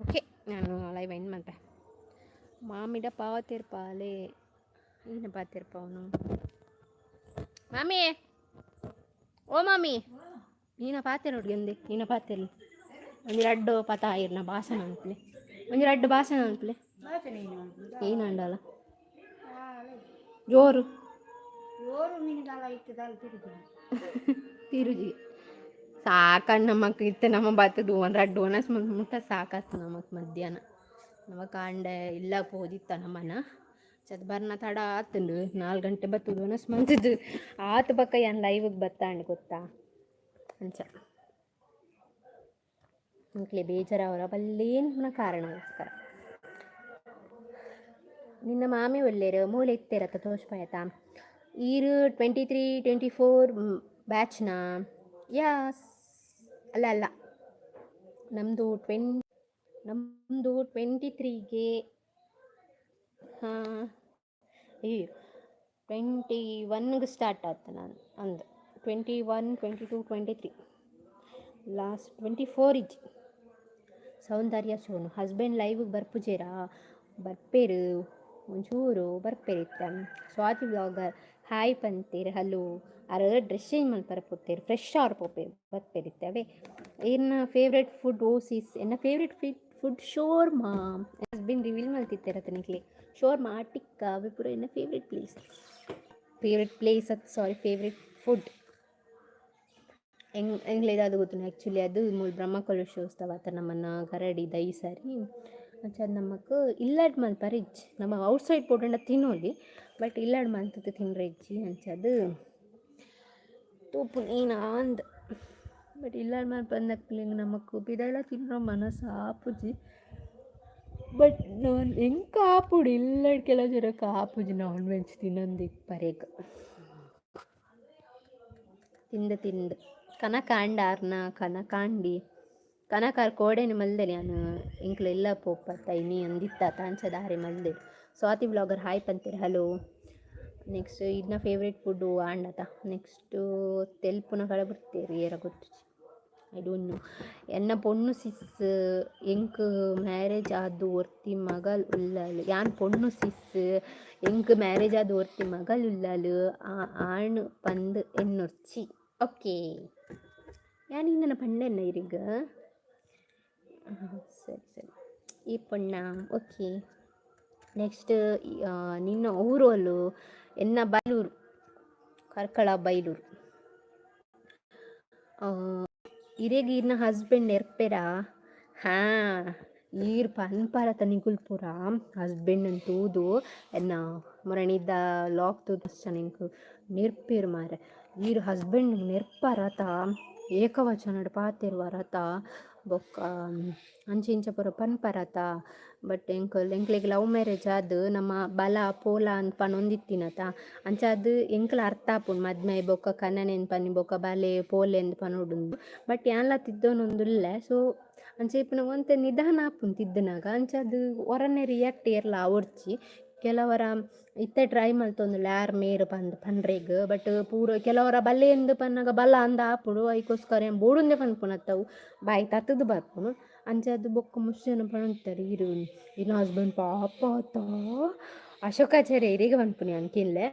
Okay, ನಾನು ಲೈವ್ ಎಂಡ್ ಮಲ್ಪೆ. ಮಾಮಿಡ ಪಾತೆರ್ಪಾಲೆ. ಏನ ಪಾತೆರ್ಪ ಅವನು? ಮಾಮಿ, ಓ ಮಾಮಿ, ನೀನ ಪಾತೆರೋಡು ಎಂದೆ ನೀನ ಪಾತೆರ್ಲಿ. ಒಂಜಿ ರಡ್ಡ್ ಪತ ಇರ್ನ ಭಾಷಣ ಅನ್ಪ್ಲೆ. ಒಂಜಿ ರಡ್ಡ್ ಭಾಷಣ ಅನ್ಪ್ಲೆ. ಏನಂಡಲ ಜೋರು? ತಿರುಜಿ ಸಾಕಣ್ಣ ನಮಕ್. ಇತ್ತೆ ನಮ್ಮ ಬತ್ತದು ಒಂದು ರಡ್ಡ್ ಒನಸ್ ಮುಟ್ಟ ಸಾಕಾತು ನಮಕ್. ಮಧ್ಯಾಹ್ನ ನಮ ಕಾಂಡೆ ಇಲ್ಲ ಪೋದಿತ್ತ ನಮ್ಮನ ಚದ್ ಬರ್ನ ತಡ ಆತುಂಡು. 4 ಗಂಟೆ ಬತ್ತುದು ಒನಸ್ ಮಂತದ್ದು ಆತು. ಬಕ್ಕ ಯಾನ್ ಲೈವ್ಗೆ ಬತ್ತಾಂಡ್ ಗೊತ್ತಾ? ಅಂಚ ನಿಕ್ಲೆ ಬೇಜಾರಾವರ ಬಲ್ಲೇನ್ ಕಾರಣಗೋಸ್ಕರ. ನಿನ್ನ ಮಾಮಿ ಒಲ್ಲೆರ್? ಮೂಲೆ ಇತ್ತೆರತ್ತ ತೋಜ್ಪಾಯತ. ಈರ್ 23-24 ಬ್ಯಾಚ್ನಾ? ಯಾಸ್. ಅಲ್ಲ ಅಲ್ಲ, ನಮ್ಮದು 23ಗೆ. ಹಾಂ, ಅಯ್ಯೋ, 21ಗೆ ಸ್ಟಾರ್ಟ್ ಆಯ್ತು ನಾನು ಅಂದು. 21, 22, 23, ಲಾಸ್ಟ್ 24 ಇಜ್ಜಿ. ಸೌಂದರ್ಯ ಸೋನು, ಹಸ್ಬೆಂಡ್ ಲೈವ್ಗೆ ಬರ್ಪುಜೇರಾ? ಬರ್ಪೇರು, ಒಂಚೂರು ಬರ್ಪೇರು ಇತ್ತ. ಸ್ವಾತಿ ಬ್ಲಾಗರ್ ಹಾಯ್ ಪಂತೇರ್. ಹಲೋ. ಅರ ಡ್ರೆಸ್ ಚೇಂಜ್ ಮಲ್ಪರ ಪೋತೇರು, ಫ್ರೆಶ್ ಆರ್ ಪೋಪೇರು, ಬರ್ಪೇರು ಇತ್ತೆ ಅವೇ. ಇರ್ನ ಫೇವ್ರೆಟ್ ಫುಡ್ ಓಸಿಸ್. ಎನ್ನ favourite food shawarma. Husband reveal ಮಲ್ತಿತ್ತೆರತ ನಿಕ್ಲೆ. ಶೋರ್ಮಾ, ಟಿಕ್ಕ ಅವೆ ಪೂರ ಎನ್ನ ಫೇವ್ರೆಟ್ ಪ್ಲೇಸ್, ಫೇವ್ರೆಟ್ ಪ್ಲೇಸ್ ಅತ್, ಸಾರಿ, ಫೇವ್ರೆಟ್ ಫುಡ್. ಎಂಗ್ ಎಂಗ್ಲೇದ ಅದು ಗೊತ್ತುಂಡು. ಆ್ಯಕ್ಚುಲಿ ಅದು ಮೂಲು ಬ್ರಹ್ಮಕಲಶೋತ್ಸವ ಆತ ನಮ್ಮನ್ನ ಗರಡಿ ದೈಸರಿ. ಅಂಚ ನಮಕ್ ಇಲ್ಲಡ್ ಮಲ್ಪರೆ ಇಜ್ಜಿ. ನಮ್ಮ ಔಟ್ ಸೈಡ್ ಪೋಟುಂಡ ತಿನ್ನೊಲಿ, ಬಟ್ ಇಲ್ಲಡ್ ಮಲ್ತುದು ತಿನ್ರೆ ಇಜ್ಜಿ. ಅಂಚ ಅದು ತೂಪುನ ಅಂದ್. ಬಟ್ ಇಲ್ಲಡ್ ಮಲ್ಪಂದಕ್ಲೆಗ್ ನಮಕ್ ಪಿದಯ್ಲ ತಿನ್ರ ಮನಸ್ಸು ಆಪುಜಿ. ಬಟ್ ನಾನ್ ಎಂಕ್ ಆಪುಡು. ಇಲ್ಲಡ್ ಕೆಲವು ಜನಕ್ ಆಪುಜಿ ನಾನ್ ವೆಜ್ ತಿನ್ನೊಂದು ಇಪ್ಪರೆಗ್. ತಿಂದು ತಿಂದು ಕನಕ ಆಂಡ ಆರ್ನ ಕನಕಾಂಡಿ ಕನಕಾರ್ ಕೋಡೆನೆ ಮಲ್ದೆನೆ ಯಾನ್. ಎಂಕ್ಲ ಇಲ್ಲ ಪೋಪತ್ತ ಇನಿ ಅಂದಿತ್ತ, ಅಂಚ ದಾರೆ ಮಲ್ದೆ. ಸ್ವಾತಿ ಬ್ಲಾಗರ್ ಹಾಯ್ ಪಂತೆರ್. ಹಲೋ. ನೆಕ್ಸ್ಟ್ ಇದನ್ನ ಫೇವ್ರೆಟ್ ಫುಡ್ಡು ಆಂಡತ. ನೆಕ್ಸ್ಟು ತೆಲ್ಪುನ ಕಡೆ ಬರ್ತೀರಿ ಏರ ಗೊತ್ತುಜಿ, I don't know. ಎನ್ನ ಪೊಣ್ಣು ಸಿಸ್, ಎಂಕ್ ಮ್ಯಾರೇಜ್ ಆದ್ ಒರ್ತಿ ಮಗಲ್ ಉಲ್ಲಲ್. ಯಾನ್ ಪೊಣ್ಣು ಸಿಸ್, ಎಂಕ್ ಮ್ಯಾರೇಜ್ ಆದ್ ಒರ್ತಿ ಮಗಲ್ ಉಲ್ಲಲ್. ಆಣ್ ಪಂದ್ ಎನ್ನೊರ್ಚಿ. ಓಕೆ, ಯಾನ್ ಇಂದನ ಪಂಡೆನ್ನ ಇರಿಗ್. ಸರಿ ಸರಿ, ಈ ಪೊಣ್ಣ. ಓಕೆ, ನೆಕ್ಸ್ಟ್ ನಿನ್ನ ಊರೋಲು? ಎನ್ನ ಬೈಲೂರು, ಕಾರ್ಕಳ ಬೈಲೂರು. ಇರೆಗ್ ಇರ್ನ ಹಸ್ಬೆಂಡ್ ಎರ್ಪೆರಾ? ಹಾಂ. ಈರ್ ಪನ್ಪರತ ನಿಗುಲ್ ಪೂರ ಹಸ್ಬೆಂಡ್ ತೂದು ಎನ್ನ ಮೊರಣಿದ ಲಾಕ್ ತೂದು ಎಂಕ್ ನೆರ್ಪೇರು ಮಾರೆ. ಈರ್ ಹಸ್ಬೆಂಡ್ ನೆರ್ಪರತ, ಏಕವಚನಡ್ ಪಾತೆರ್ವರತ, ಬೊಕ್ಕ ಅಂಚ ಇಂಚ ಪೂರ ಪನ್ಪರತ. ಬಟ್ ಎಂಕಲ್ ಎಂಕ್ಲೆಗ್ ಲವ್ ಮ್ಯಾರೇಜ್ ಆದ್ ನಮ್ಮ ಬಲ ಪೋಲ ಅಂದ್ ಪನೊಂದಿತ್ತಿನತ. ಅಂಚಾದ್ ಎಂಕ್ಲ ಅರ್ಥ ಆಪುಂಡು ಮದ್ಮೆ ಬೊಕ್ಕ ಕನನೆಂದ್ ಪನ್ನಿ ಬೊಕ್ಕ ಬಲೆ ಪೋಲೆಂದ್ ಪನೊಡುಂದು. ಬಟ್ ಯಾನ್ಲ ತಿದ್ದೊನೊಂದುಲ್ಲೆ. ಸೊ ಅಂಚ ಇಪ್ಪುನಗ ಒಂತೆ ನಿಧಾನ ಆಪುಂಡು ತಿದ್ದುನಗ. ಅಂಚಾದ್ ಒರನೆ ರಿಯಾಕ್ಟ್ ಏರ್ಲ ಆವೊಡ್ಚಿ. ಕೆಲವರ ಇತ್ತೆ ಟ್ರೈ ಮಲ್ತೊಂದುಲ್ಲೆ ಆರ್ ಮೇರ್ ಪಂದ್ ಪನ್ರೆಗ್. ಬಟ್ ಪೂರ ಕೆಲವರ ಬಲ್ಲೇಂದ್ ಪನ್ನಗ ಬಲ ಅಂದ್ ಆಪುಂಡು. ಐಕೋಸ್ಕರ ಏನ್ ಬೋಡುಂದೇ ಪನ್ಪುನತ್ತವು, ಬಾಯಿ ತತ್ತುದು ಬರ್ಪುಂಡು. ಅಂಚಾದ್ ಬೊಕ್ಕ ಮಸ್ತ್ ಜನ ಪನೊಂದಿತ್ತೆರ್, ಈರ್ ಇರ್ನ ಹಸ್ಬೆಂಡ್ ಪಾಪ ಅತ್ತ. ಅಶೋಕಾಚಾರ್ಯ ಇರೆಗ್ ಪನ್ಪುನಿ ಅಂಕಿನ್ಲೆ,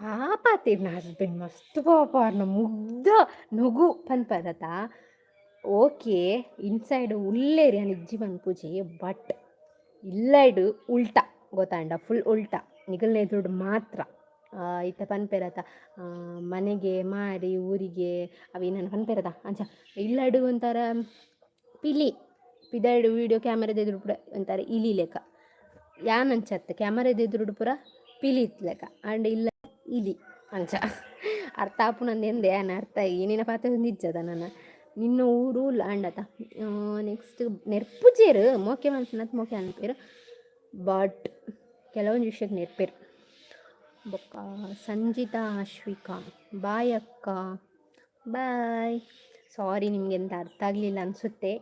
ಪಾಪ ಅತ್ತ ಇರ್ನ ಹಸ್ಬೆಂಡ್, ಮಸ್ತ್ ಪಾಪ ಆರ್ನ, ಮುಗ್ಧ ನಗು ಪನ್ಪರತ. ಓಕೆ, ಇನ್ಸೈಡ್ ಉಲ್ಲೇರ್, ಯಾನ್ ಇಜ್ಜಿ ಪನ್ಪುಜಿ. ಬಟ್ ಇಲ್ಲಡ್ ಉಲ್ಟಾ, ಗೊತ್ತಾಂಡ? ಫುಲ್ ಉಲ್ಟಾ. ನಿಗಲ್ನ ಎದುರುಡು ಮಾತ್ರ. ಇತ್ತೆ ಪನ್ಪೆರತ, ಮನೆಗೆ ಮಾರಿ ಊರಿಗೆ ಅವೇನನ್ ಪನ್ಪೆರತ, ಅಂಚ ಇಲ್ಲಡ್ ಒಂಥರ ಪಿಲಿ, ಪಿದಯ್ಡ್ ವೀಡಿಯೋ ಕ್ಯಾಮರಾದ ಎದುರು ಪೂರ ಒಂಥರ ಇಲಿ ಲೆಕ್ಕ. ಯಾನ್ ಅಂಚ ಅತ್ತ್, ಕ್ಯಾಮರಾದ ಎದುರುಡು ಪೂರ ಪಿಲಿ ಇತ್ತ್ ಲೆಕ್ಕ, ಆಂಡ ಇಲ್ಲ ಇಲಿ ಅಂಚ. ಅರ್ಥ ಆಪುನಂದು ಎಂದೆ ಯಾನ್ ಅರ್ಥ ಏನೇನ ಪಾತೆರೊಂದು ಇಜ್ಜದ ನನ. ನಿನ್ನ ಊರು ಆಂಡತ. ನೆಕ್ಸ್ಟ್ ನೆರ್ಪುಜೆರ್, ಮೋಕೆ ಮನ್ಪುನತ್ ಮೋಕೆ ಅನ್ಪೆರ್. ಬಟ್ ಕೆಲವೊಂಜಿ ವಿಷಯಕ್ಕೆ ನೆರ್ಪೆರ್. ಬೊಕ್ಕ ಸಂಜಿತಾ ಅಶ್ವಿಕಾ, ಬಾಯ್ ಅಕ್ಕ, ಬಾಯ್. ಸಾರಿ, ನಿಮಗೆ ಎಂತ ಅರ್ಥ ಆಗಲಿಲ್ಲ ಅನಿಸುತ್ತೆ.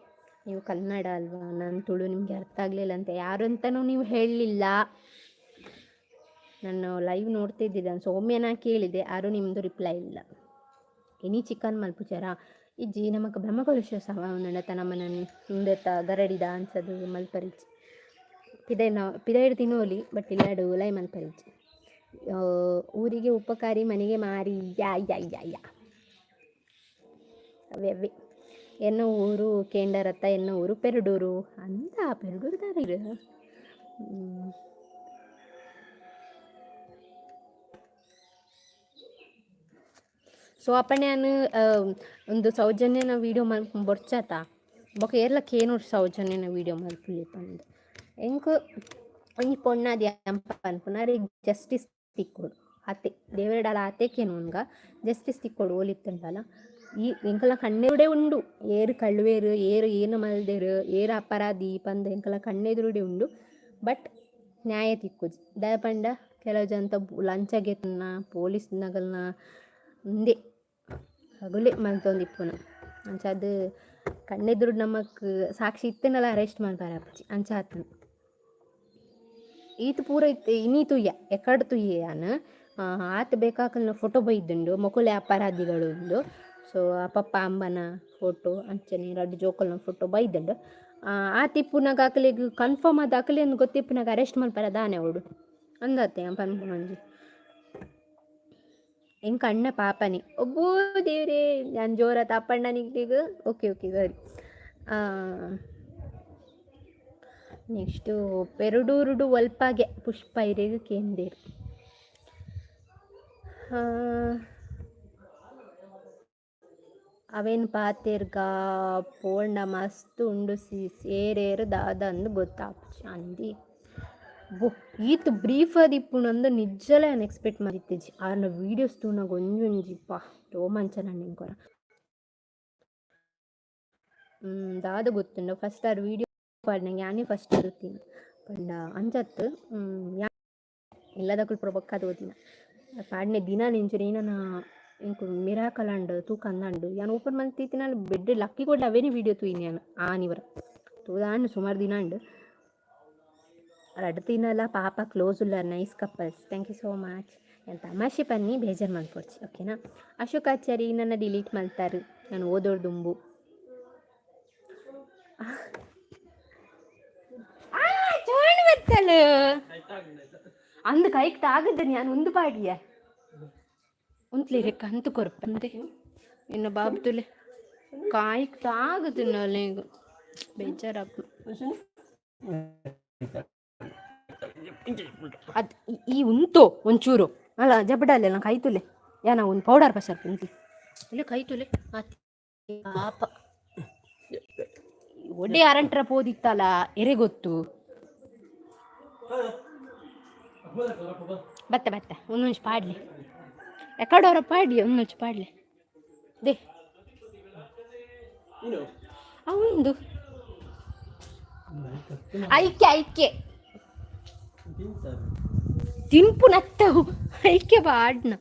ನೀವು ಕನ್ನಡ ಅಲ್ವಾ, ನಾನು ತುಳು. ನಿಮಗೆ ಅರ್ಥ ಆಗಲಿಲ್ಲ ಅಂತ ಯಾರು ಅಂತನೂ ನೀವು ಹೇಳಲಿಲ್ಲ. ನಾನು ಲೈವ್ ನೋಡ್ತಿದ್ದಿದ್ದೆ, ಸೌಮ್ಯನ ಕೇಳಿದೆ, ಯಾರೂ ನಿಮ್ಮದು ರಿಪ್ಲೈ ಇಲ್ಲ. ಎನಿ ಚಿಕನ್ ಮಲ್ಪುಜಾರಾ? ಇಜ್ಜಿ, ನಮಕ್ ಬ್ರಹ್ಮಕಲಶ ಸಮ ನಮ್ಮನ ಉಂದೆತ್ತ ಗರಡಿದ ಅನ್ಸದು ಮಲ್ಪರಿಜ್ಜಿ. ಪಿದೈ ನಾವು ಪಿದೈಡ್ ತಿನ್ನೋಲಿ, ಬಟ್ ಇಲ್ಲಡ್ ಉಲಾಯಿ ಮಲ್ಪರಿಜ್ಜಿ. ಊರಿಗೆ ಉಪಕಾರಿ ಮನೆಗೆ ಮಾರಿ. ಯಾ ಯಾ ಯಾ ಯಾ, ಅವೇ ಅವೇ. ಎನ್ನ ಊರು ಕೇಂಡರತ್ತ? ಎನ್ನ ಊರು ಪೆರಡೂರು ಅಂತ. ಪೆರಡೂರು ದಾರ. ಸೊ ಅಪ್ಪಣೆ ಯಾನ್ ಒಂದು ಸೌಜನ್ಯನ ವೀಡಿಯೋ ಮಲ್ಪುನ ಬೊರ್ಚಾತ. ಬೊಕ ಏರ್ಲ ಕೇನೊಡು ಸೌಜನ್ಯನ ವೀಡಿಯೋ ಮಲ್ಪುಲಿ ಪಂದ್. ಎಂಕ್ ಒಂಜಿ ಪೊಣ್ಣಾದ್ ಯಾನ್ ಪನ್ಪುನ, ಅರೆಗ್ ಜಸ್ಟಿಸ್ ತಿಕ್ಕೊಡು ಆತೆ. ದೇವೆರ್ಡಲ ಆತೆ ಕೇನುನ್ಗ, ಜಸ್ಟಿಸ್ ತಿಕ್ಕೊಡು ಓಲಿತ್ತುಂಡಲ. ಈ ಎಂಕಲ್ನ ಕಣ್ಣೆದುರುಡೆ ಉಂಡು ಏರ್ ಕಳುವೆರ್, ಏರ್ ಏನು ಮಲ್ದೆರ್, ಏರ್ ಅಪರಾಧಿ ಪಂದ್ ಎಂಕಲ್ನ ಕಣ್ಣೆದುರುಡೆ ಉಂಡು. ಬಟ್ ನ್ಯಾಯ ತಿಕ್ಕುಜಿ. ದಾಯೆ ಪಂಡ ಕೆಲವು ಜನತ ಲಂಚ ಗೆತುನ ಪೊಲೀಸ್ನಗಲ್ನ ಉಂದೆ ಅಗುಲೆ ಮಲ್ತೊಂದಿಪ್ಪುನ. ಅಂಚಾದ್ ಕಣ್ಣೆದುರು ನಮಕ್ ಸಾಕ್ಷಿ ಇತ್ತ್ಂಡಲ ಅರೆಸ್ಟ್ ಮಲ್ಪರೆ ಆಪುಜಿ, ಅಂಚ ಆತ್ಂಡ್. ಈತ್ ಪೂರ ಇತ್ತೆ ಇನಿ ತೂಯ, ಎಕಡ್ ತೂಯೆ ಯಾನ್. ಆತ್ ಬೇಕಾಕಲ್ನ ಫೋಟೋ ಬೈದುಂಡು, ಮೊಕುಲೆ ಅಪರಾಧಿಗಳು ಉಂದು. ಸೊ ಆ ಪಪ್ಪ ಅಂಬನ ಫೋಟೋ ಅಂಚನೆ ರಡ್ಡ್ ಜೋಕುಲ್ನ ಫೋಟೋ ಬೈದುಂಡು. ಆತ್ ಇಪ್ಪುನಗ ಅಕಲೆಗ್ ಕನ್ಫರ್ಮ್ ಆದ್ ಅಕಲೆನ್ ಗೊತ್ತಿಪ್ಪುನಗ ಅರೆಸ್ಟ್ ಮಲ್ಪರೆ ದಾನೆ ಅವಡು ಅಂದತ್ತೆ ಯಾನ್ ಪನ್ಪುನ ಒಂಜಿ. ಎಂಕ್ ಅಣ್ಣ ಪಾಪನೆ. ಒಬ್ಬೋ ದೇವ್ರೇ, ಯಾನ್ ಜೋರಾತ್ ಅಪ್ಪಣ್ಣ ನಿಕ್ಲೆಗ್. ಓಕೆ ಓಕೆ, ಸರಿ. ನೆಕ್ಸ್ಟು ಪೆರಡೂರುಡು ಒಲ್ಪಾಗೆ ಪುಷ್ಪ ಇರೆಗ್ ಕೇಂದೇರ್. ಅವೇನ್ ಪಾತೆರ್ಗ ಪೋಂಡ ಮಸ್ತ್ ಉಂಡು ಸೀಸ್, ಏರೇರ್ ದಾದಂದ್ ಗೊತ್ತಾಪುಜಿ ಅಂದಿ. ಬೊ ಈತ್ ಬ್ರೀಫ್ ಆದಿಪ್ಪುಂಡು ನಿಜ್ಜಲ ಯಾನ್ ಎಕ್ಸ್ಪೆಕ್ಟ್ ಮಲ್ತಿಜ್ಜಿ. ಆರ್ನ ವೀಡಿಯೋಸ್ ತೂನಗ ಒಂಜೊಂಜಿ ಪಾ ರೋಮಾಂಚನ ಎಂಕೊರ. ದಾದ ಗೊತ್ತುಂಡು, ಫಸ್ಟ್ ಆರ್ ವೀಡಿಯೋ ಪಾಡ್ನಗ ಯಾನೇ ಫಸ್ಟ್ ತೂತಿನಿ ಪಂಡ ಅಂಚತ್ ಇಲ್ಲದಕುಲು ಪೂರ ಬೊಕ್ಕ ತೂತಿನ. ಪಾಡ್ನೆ ದಿನ ನೆಂಚುರು ಏನನ ಎಂಕ್ ಮಿರಾಕಲ್ ಆಂಡ್ ತೂಕ ಅಂದಾಂಡ್. ಯಾನ್ ಓಪನ್ ಮಲ್ತಿತ್ತಿನ ಬೆಡ್ ಲಕ್ಕಿ ಕೂಡ್ಲೆ ಅವೇನೇ ವೀಡಿಯೋ ತೂಯಿನಿ ಯಾನ್. ಆನಿವರ ತೂದಾಂಡ್, ಸುಮಾರು ದಿನ ಆಂಡ್. ರಡ್ಡ್ ದಿನಲ ಪಾಪ close ಉಲ್ಲಾರ್. Nice couples, thank you so much. ಯಾನ್ ತಮಾಷೆ ಪನ್ನಿ, ಬೇಜಾರು ಮಲ್ಪೊಡ್ಚಿ, ಓಕೆನಾ? ಅಶೋಕ್ ಆಚಾರಿ ನನ್ನ ಡಿಲೀಟ್ ಮಲ್ತಾರು ನಾನು ಓದೋರ್ ದುಂಬು. ಬತ್ತಲ್ ಅಂದ್ ಕೈಕ್ ತಾಗದ ನಾನು ಒಂದು ಪಾಡಿಯ ಉಂತ್ಲಿ ರೆಕ್ಕ ಅಂತು ಕೊರ್ಪಂತೆ ಇನ್ನು ಬಾಬ್ತುಲೆ ಕಾಯ್ಕ್ ತಾಗದು ಬೇಜಾರಾಪು. ಅದು ಈ ಉಂತು ಒಂಚೂರು ಅಲ್ಲ ಜಬಡಲ್ಲ ನಾನು ಕೈ ತುಲೆ ಯಾನ ಒಂದು ಪೌಡರ್ ಪಸರ್ ಉಂತಿ ಇಲ್ಲ ಕೈ ತುಲೆ. ಪಾಪ. ಎಡ್ಡೆ ಅರಂಟ್ರ ಪೋದಿತ್ತಲ್ಲ, ಎರೆ ಗೊತ್ತು. ಬತ್ತ ಬತ್ತ, ಒಂದೊಂದು ಪಾಡ್ಲಿ. ಎಕಡೋರ ಪಾಡ್ಲಿ, ಒಂದೊಂದು ಪಾಡ್ಲಿ they. ಅವಂದು ಐಕೆ ಐಕೆ ತಿನ್ಪು ನತ್ತವು ಐಕೆ ಪಾಡ್ನ.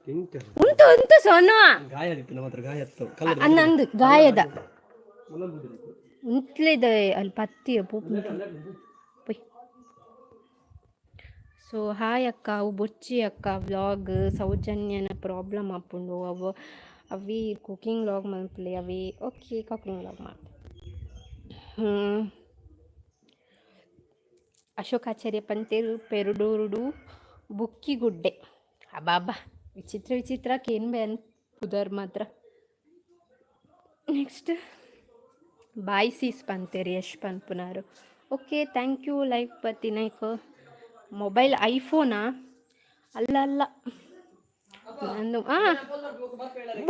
ಉಂಟು ಉಂಟು ಸೋನು. ಗಾಯ ಆದಿತ್ತು ನಮ್ಮ ಹತ್ರ, ಗಾಯ ಹತ್ತು. ಅನ್ನಂದು ಗಾಯದ ಉಂತ್ಲಿದ ಅಲ್ಲಿ ಪತ್ತಿ ಪೋಪು ಪೊಯ್. ಸೊ ಹಾಯ್ ಅಕ್ಕ, ಅವು ಬೊಚ್ಚಿ ಅಕ್ಕ ವ್ಲಾಗ್. ಸೌಜನ್ಯನ ಪ್ರಾಬ್ಲಮ್ ಆಪುಂಡು ಅವು. ಅವಿ ಕುಕಿಂಗ್ ವ್ಲಾಗ್ ಮನ್ಪುಲೆ ಅವಿ. ಓಕೆ, ಕುಕಿಂಗ್ ವ್ಲಾಗ್ ಮಾಡ್. ಅಶೋಕಾಚಾರ್ಯ ಪಂತೇರು ಪೆರುಡೂರುಡು ಬುಕ್ಕಿಗುಡ್ಡೆ. ಅಬಾಬಾ, ವಿಚಿತ್ರ ವಿಚಿತ್ರ ಕೇನ್ ಬೇನ್ ಪುದರ್ ಮಾತ್ರ. ನೆಕ್ಸ್ಟ್ ಬಾಯ್ ಸೀಸ್ ಪಂತೇರು ಯಶ್ ಪನ್ಪುನಾರು. ಓಕೆ, thank you live ಬತ್ತಿನೈಕ್. ಮೊಬೈಲ್ ಐಫೋನಾ? ಅಲ್ಲ ಅಲ್ಲ, ನಂದು. ಆ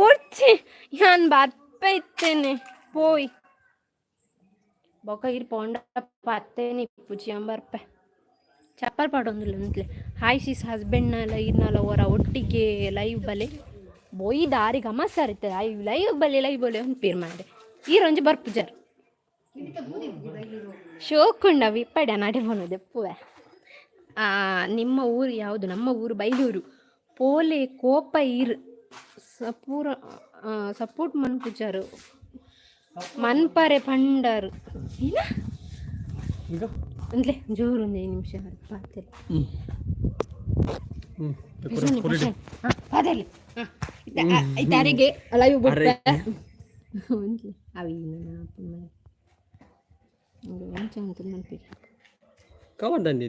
ಬೊರ್ಚಿ, ಯಾನ್ ಬರ್ಪೆ ಇತ್ತೇನೆ ಪೋಯ್. ಬೊಕ ಇರ್ ಪೋಂಡ ಪತ್ತೇನೆ ಇಪ್ಪುಜಿ, ಯಾನ್ ಬರ್ಪೆ. ಚಪ್ಪಲ್ ಪಾಡೊಂದುಲ್ಲ ಅಂತ್ಲೆ. ಹಾಯ್ ಸಿಸ್, ಹಸ್ಬೆಂಡ್ನಲ ಇರ್ನಲ ಒರ ಒಟ್ಟಿಗೆ ಲೈವ್ ಬಲೆ. ಬೋಯಿ ದಾರಿ ಗಮಸ ಇತ್ತೆ. I live ಬಲೆ, ಲೈವ್ ಬಲೆ ಪೀರ್ ಮಾಡೆ. ಈರೊಂಜಿ ಬರ್ಪುಜಾರ್. ಶೋಕುಂಡ ವಿಪ್ಪಡ ನಡೆ ಪೋನು ದೆಪ್ಪುವೆ. ನಿಮ್ಮ ಊರು ಯಾವುದು? ನಮ್ಮ ಊರು ಬೈಲೂರು. ಪೋಲೆ ಕೋಪ ಇರ್ ಸಪೂರ ಸಪೋರ್ಟ್ ಮನ್ಪುಜಾರು ಮನ್ಪರೆ ಪಂಡರು ಏನ? ಈಗ ಅಂದ್ಲೆ ಜೋರು, ಒಂದು 5 ನಿಮಿಷ ಪಾತೆರೆ. ಪಾತೆರ್ಲಿ ಇತ್ತಾರಿಗೆ ಲೈವ್ ಬಿಟ್ಟೆ. ಒಂದ್ಲೆ ಅವಿ ನನ್ನ ಒಂಚ ಅಂತ ಮನ್ಪಿ. ಕವಂದಂದಿ.